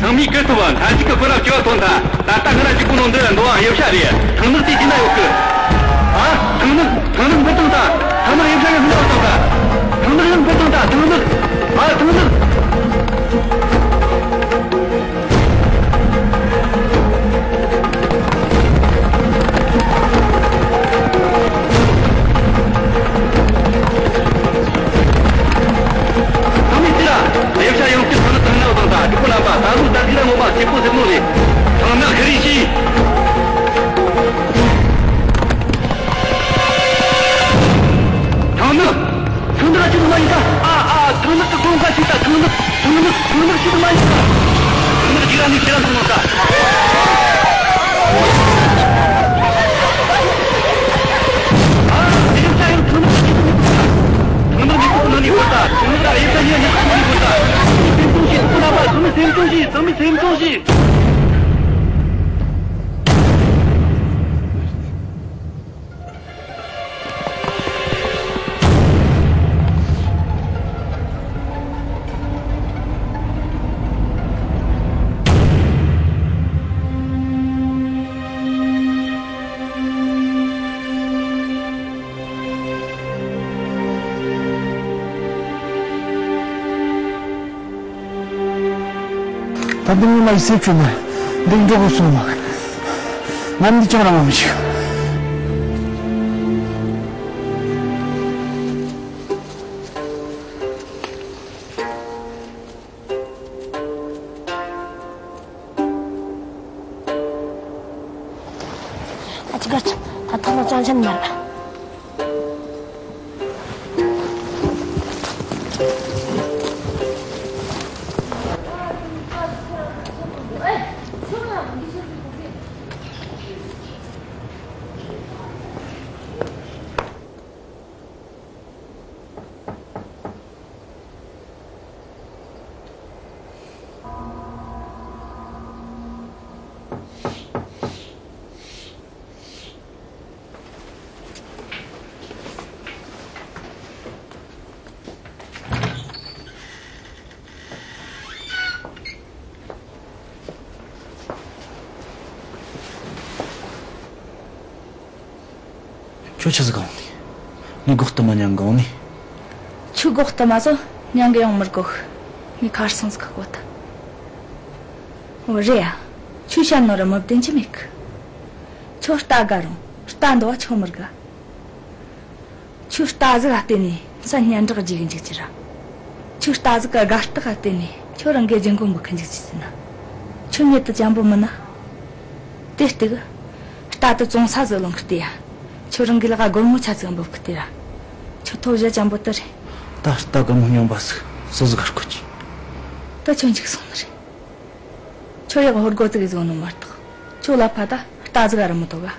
ཚང་མས་གུས་ཐུབ། མཐའ་མཇུག་གི་སྐོར་ལ་དྲི་བ་བཏོན་ཐལ། ད་ལྟ་ང་རང་གཅིག་པུ་ནང་འདི་འདུག་ཨང་། དབྱིབས་ཆ་རེད། ཐང་ནག་དེ་ཅི་ན་ཡོད་གི། ཨ། ཐང་ནག་ཐང་ནག་འབུད་བཏང་ཐལ། ཐང་ནག་དབྱིབས་ཆ་ཡང་འབུད་བཏང་ཐལ། ཐང་ནག་ཡང་འབུད་བཏང་ཐལ། ཐང་ནག་ཨ། ཐང་ནག་ཚང་མས་ཤེས་ར། དབྱིབས་ཆ་ཡང་སྲིད་ཐང་ནག་ཐང་ནག་དང་ད་སྤྲུལ་སྐུ་རྣམ་པ། ད་རུང་ད་གི་ར་ངོ་མ་སྐྱིད་པོ་ཟེར་ནོ་རེད། ཐང་ནག་ཤི་རེ་ཤི། ཐང་ནག་ཐང་ནག་ཅི་མ་ཡིན་ད། ཨ་ཨ། ཐང་ནག་གི་དགོན་ཁ་ཞིག་ད། ཐང་ནག་ཐང་ནག་ཐང་ནག་ཅི་མ་ཡིན་ད། ཐང་ནག་ཅི་ར་ནི་ཁྱེད་རང་ཐང་ནག་ད། ཨ། དེ་རིང་ས་ཡང་ཐང་ནག་ཅི་མ་ཡིན་ད། ཐང་ནག་མི་ཁོག་ནང་ནས་བོར་ད། ཐང་ནག་ད་ཡིན་ད་ཡིན་ནི་ཁོག་ནང་ནས་བོར་ད། སེམས་ཆུང་ཞིག་ཁོ་ན་པ། ཚང་མས་སེམས་ཆུང་ཞིག་ཚང་མས་སེམས་ཆུང་ཞིག་ད་འདི་ངོ་མ་ཡི་སེམས་ཆུང་ན་འདི་འགྲོ་དགོས་སོང་མ། ང་འདི་ཅང་རང་མ་མི་ཤེས། ཨ་ཅི་ག་ཅི་ད་ཐང་ལོ་ཅང་ཆེན་མར། ཁྱོད་ཆི་ཟིག་གང་ནི། ངའི་སྒོ་གཏམ་མ་ཉན་གང་ནི། ཁྱོད་སྒོ་གཏམ་མ་ཚོ་ཉན་གི་ཡོང་མི་དགོས། ངའི་ཁར་སང་ཟིག་གི་གོ་ད། འོ་རེད་ཡ། ཁྱོད་བཤད་ནོ་ར་མི་བདེན་གྱི་མེད་གི། ཁྱོད་རྟ་དགའ་རུང་རྟ་འདོ་བ་ཁྱོད་མི་དགའ། ཁྱོད་རྟ་ཟིག་ག་བརྟེན་ནས་ས་སྙན་གྲགས་རྒྱས་གི་འཇུག་ཅི་ར། ཁྱོད་རྟ་ཟིག་གི་དགའ་རྟགས་ག་བརྟེན་ནས་ཁྱོད་རང་གི་རྒྱུན་གོམས་འབུད་གི་འཇུག་ཅི་ཟེར་ན། ཁྱོད་མྱི་དེ་ཅན་པོ་མིན་ན། དེ་ལྟ་གི། རྟ་དེ་བཙོང་ས་ཟིག་ལོང་གི་ལྟ་ཡ། ཁྱོད་རང་གི་ལག་ག་སྒོར་མོ་ཆ་ཙིག་འབུབ་གི་ལྟ་ར། ཁྱོད་ཐོབ་བྱ་ཅན་པོ་དེ་རེད། ད་རྟ་གི་མི་སྙོམས་པ་ཟིག་སོ་ཟིག་གར་ཁོ་ཅི། ད་ཁྱོད་འཇིག་སོང་ནི་རེད། ཁྱོད་ཡག་ཧོར་སྒོ་ཙིག་གི་བཟོ་ནོ་མ་གཏོགས། ཁྱོད་ལ་ཕ་ད་རྟ་ཟིག་ག་ར་མི་ཐོབ་ག།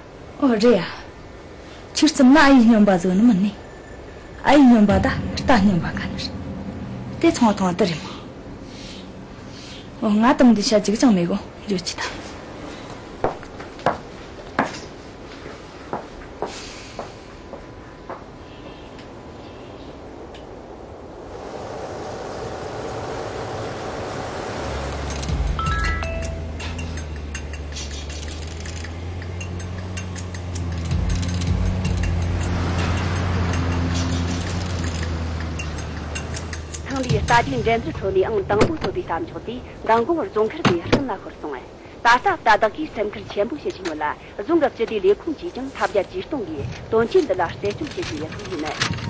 ཨོ་རེད་ཡ། ཁྱོད་རྩིབ་ན་ཨ་ཡེ་སྙོམས་པ་ཟིག་ནི་མིན་ནི། ཨ་ཡེ་སྙོམས་པ་ད་རྟ་སྙོམས་པ་ག་ནི་རེད། དེ་ཚོང་བ་ཐོང་བ་དེ་རེད་མོ། ཨོ་ང་དམ་འདི་ཤ་ཅིག་ཅང་མེད་གོ་འགྱོ་ཅི་ད། ཐང་ལྷའི་རྟ་རྒྱུག་འགྲན་བསྡུར་ཁྲོད་ནས་ཨང་དང་པོ་ཐོབ་པའི་རྟ་མཆོག་དེས་མདང་དགོང་རྫོང་མཁར་དེ་རྐུན་ལ་ཤོར་སོང་། ད་ལྟ་རྟ་བདག་གིས་སེམས་ཁུར་ཆེན་པོ་བྱེད་བཞིན་ཡོད་ལ། རྫོང་གི་སྤྱི་བདེ་ལས་ཁུངས་ཀྱིས་ཀྱང་ཐབས་བརྒྱ་ཇུས་སྟོང་གིས་དོན་རྐྱེན་འདི་ལ་རྩད་གཅོད་བྱེད་བཞིན་ཡོད་ལུགས་ཡིན།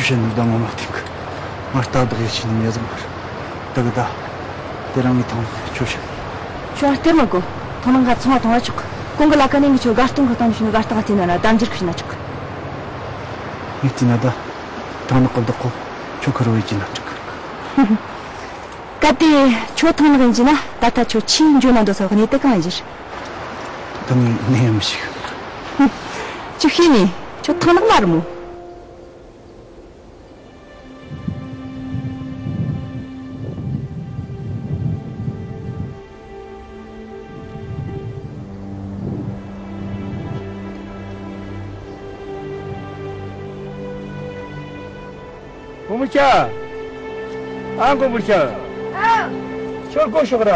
བཤད་ནི་ད་ངོ་མ་བསྟན་གི། ང་སྟབས་བདག་ཡེ་ཤེས་ནི་ཉེ་ཟིག་མ་རེད། ད་གི་ད། དེ་རིང་ངས་ཐང་ཁྱོད་བཤད། ཁྱོད་སྟེར་མི་དགོས། ཐང་ནག་ང་ཚང་མ་ཐང་ལ་ཆོག་གི། གོང་གི་ལ་ཀ་ནས་ངས་ཁྱོད་སྒར་སྟོང་གི་སྟེང་ནས་ཤི་ནི་སྒར་སྟག་ག་བལྟས་ན་ན་གདམ་འཇུར་ཁུར་ན་ཆོག་གི། ངས་བལྟས་ན་ད། ཐང་ནག་གི་བདག་པོ་ཁྱོད་ཁུར་བོ་ཡེ་ཅི་ན་འགྲིག་གི། སྐབས་དེ་ཁྱོད་ཐང་ནག་ཡིན་གྱི་ན་ད་ལྟ་ཁྱོད་ཆེས་འཇོན་ན་འདོད་ས་གནས་དེ་གང་ཡིན་གྱི། ད་ངས་ནས་ཡང་མི་ཤེས། ཁྱོད་ཤེས་ནས་ཁྱོད་ཐང་ནག་མ་རེད་མོ། མགོན་པོ་སྐྱབས། ཨ་མགོན་པོ་སྐྱབས། ཨ། ཁྱོད་སྒོ་ཕྱོགས་ར།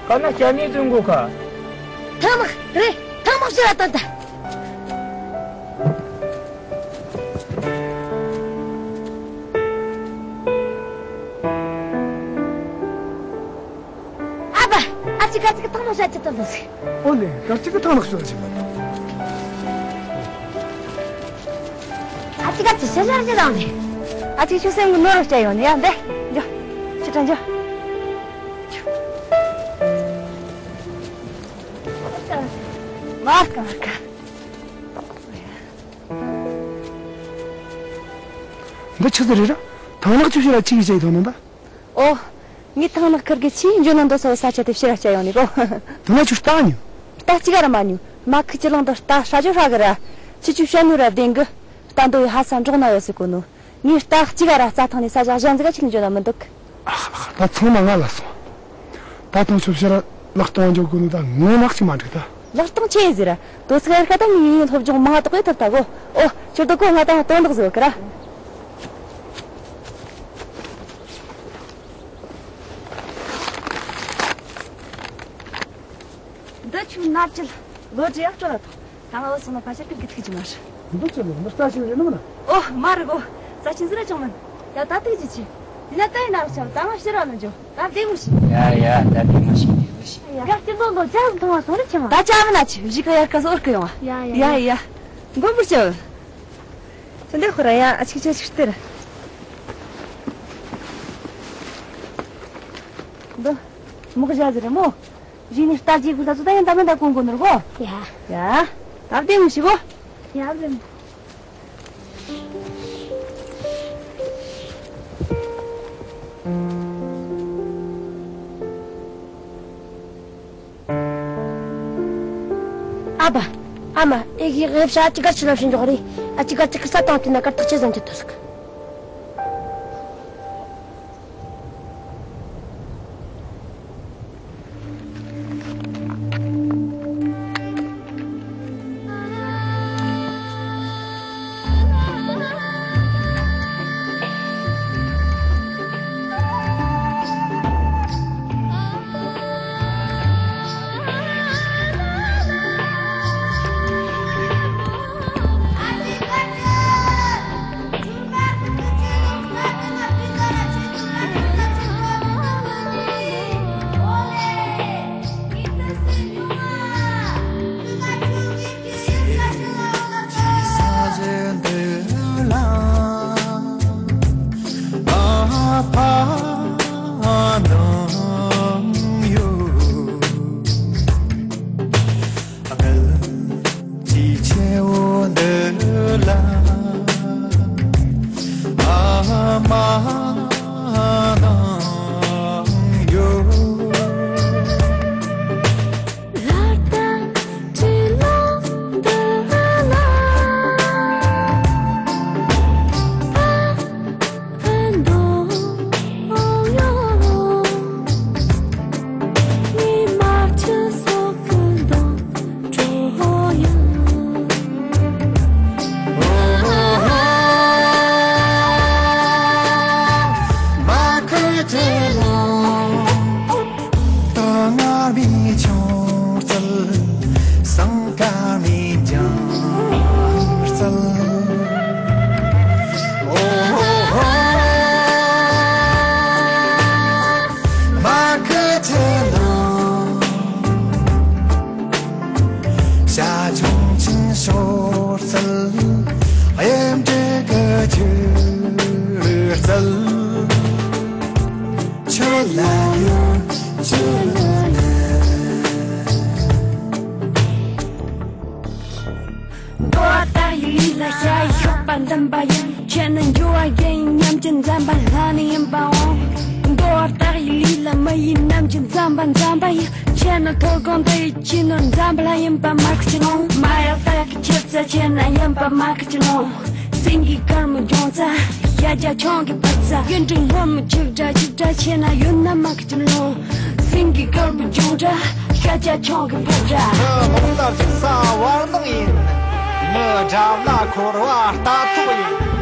ག་ན་སྐྱ་ནས་འཛུལ་འགོ་ཁ། ཐང་ནག་རེད། ཐང་ནག་ཕྱིར་ར་ཏོན་ད། ཨ་ཕ། ཨ་ཅེ་ག་ཅིག་གི་ཐང་ནག་བཤད་ཀྱི་ཏོན་ད་ཟིག་ཨོ་ལེ། ག་ཅིག་གི་ཐང་ནག་ཤོད་ཅིག་མ་ཐོང་། ཨ་ཅེ་ག་ཅིག་ཤ་ཤ་ཅིག་དང་ནི། ཨ་ཅེ་ཁྱོད་སེམས་གི་ནོར་རོ་བསྐྱལ་ཡོང་ནི་ཡ་འདི། འཇོ། ཕྱི་དྲ་འཇོ། མར་ཀ་མར་ཀ། འདི་ཆི་ཟིག་རེད་ར། ཐང་ནག་ཆུ་ཕྱིར་ར་ཆི་གི་ཆི་ཡི་ཐང་ནང་ད། ཨོ། ངས་ཐང་ནག་ཁུར་གི་ཆེས་འཇོན་ན་འདོད་ས་བོ་ས་ཆ་དེ་ཕྱིར་ར་བསྐྱལ་ཡོང་ནི་གོ། དེ་ན་ཁྱོད་རྟ་ཉོས། རྟ་གཅིག་ག་ར་མ་ཉོས། མ་ཁུ་ཅི་ལང་དུ་རྟ་ཧྲ་ཅོ་ཧྲ་གི་ར། ཁྱི་ཆུ་བཤད་ནུ་ར་བདེན་གི། རྟ་འདོ་ཡི་ཧ་ས་འབྲོག་ན་ཡོད་ཟེར་གོ་ནོ། ངས་རྟ་གཅིག་ག་ར་རྩྭ་ཐང་ནས་ས་ཆ་གཞན་ཟིག་ག་ཆིག་འཇོན་ན་མི་འདུག་ཨ་ཧ་ཧ། ད་ཚང་མ་ང་ལ་སོང་། ད་ཐང་ཆུ་ཕྱིར་ར་ལག་སྟོང་འཇོག་གོ་ནི་ད་ངོ་མ་ཅིག་མ་འགྲིག་ད། ལག་སྟོང་ཆེ་ཟེར། དོ་ཚིགས་ཡར་ཁ་དང་ངའི་སློབ་སྦྱོང་མང་དག་པོས་ཐོབ་ད་གོ། ཨོ། ཁྱོད་དོ་གོ་ང་དང་དོན་དག་ཟིག་གི་ར། འདི་ཆུ་ནག་ཅིལ་ལོ་དྲི་ཡག་ཏུ་ལ་ཐོག་ད་ང་བུད་སོང་ན་ཕ་ཤ་ཀིར་གི་ཐུག་གི་མ་རེད། འདི་ཆུ་ལོ་མི་རྩ་ཆེན་རེད་ནམ་ན། ཨོ་མ་རེད་གོ། རྩ་ཆེན་ཟིག་ར་ཅང་མིན། ཡ་ད་ཐུག་གི་ཆི། དེ་ན་ད་ཡིན་ན་ར་ཆ་ད་ང་ཕྱིར་ར་ལ་འཇོག་ད་བདེ་མོ་ཞིག་ཡ་ཡ་ད་བདེ་མོ་ཞིག་བདེ་མོ་ཞིག་ཡ་སྐྱིད་པོ་ལོ་ཇ་ཟིག་འཐུང་བ་སོང་རེ་ཆི་མ། ད་ཅག་མི་ན་ཆི་གཞིས་ཀ་ཡར་ཀ་སོ་འོར་གི་ཡོང་བ། ཡ་ཡ་ཡ། མགོན་པོ་ཞབས། ཆི་འདི་ཁོ་ར་ཡ་ཨ་ཆིག་ཆ་ཆིག་སྟེར། འདི་མོག་ཞ་ཟིག་རེད་མོ། གཞི་ནས་རྟ་རྗེས་ཀུན་ད་ཚོ་ད་ཡང་ད་མི་ད་གོང་གོ་ནོར་གོ། ཡ། ཡ། ད་བདེ་མོ་ཞིག་གོ། ཡ་བདེ་མོ། ཨ་ཕ། ཨ་མ། ཨེ་གི་ངེད་ཤ་ཅི་གར་ཕྱི་ལ་ཕྱིན་འཇོག་རེད། ཨ་ཅི་གར་ཅི་གར་ས་དང་དེ་ན་གར་ཐག་ཆེ་ཟན་གྱི་ཐོ་སུག་པ་ཡིན། ཆེས་ན་འགྱུར་བ་ཡིན་ཉམས་ཀྱི་འཛམ་པ་ལྷ་ནི་ཡིན་པའོ། འདོར་བ་རྟགས་ཡི་ལུས་ལ་མི་ཡི་ནམ་གྱི་འཛམ་པ་འཛམ་པ་ཡིན། ཆེས་ན་ཐོག་གང་དུ་ཡི་ཅི་ནོར་འཛམ་པ་ལྷ་ཡིན་པ་མ་ཁ་ཅི་ནོ། མ་ཡག་རྟགས་ཀྱི་ཆེ་ཚ་ཆེས་ན་ཡིན་པ་མ་ཁ་ཅི་ནོ། སེང་གེ་དཀར་མོ་ལྗོངས་ཚ་ཤ་རྒྱ་ཆང་གི་བར་ཚ་ཡུན་དྲུག་སྔོན་མོ་ཆིག་སྒྲ་ཆིག་སྒྲ་ཆེས་ན་ཡུན་ན་མ་ཁ་ཅི་ནོ། སེང་གེ་དཀར་མོ་ལྗོངས་ཚ་ཤ་རྒྱ་ཆང་གི་བར་ཚ། ངའི་རྨོངས་ལ་འཇིགས་ས་བར་སྣང་ཡིན། ངའི་དགྲ་ལ་འཁོར་བ་རྟ་ཐོག་ཡིན།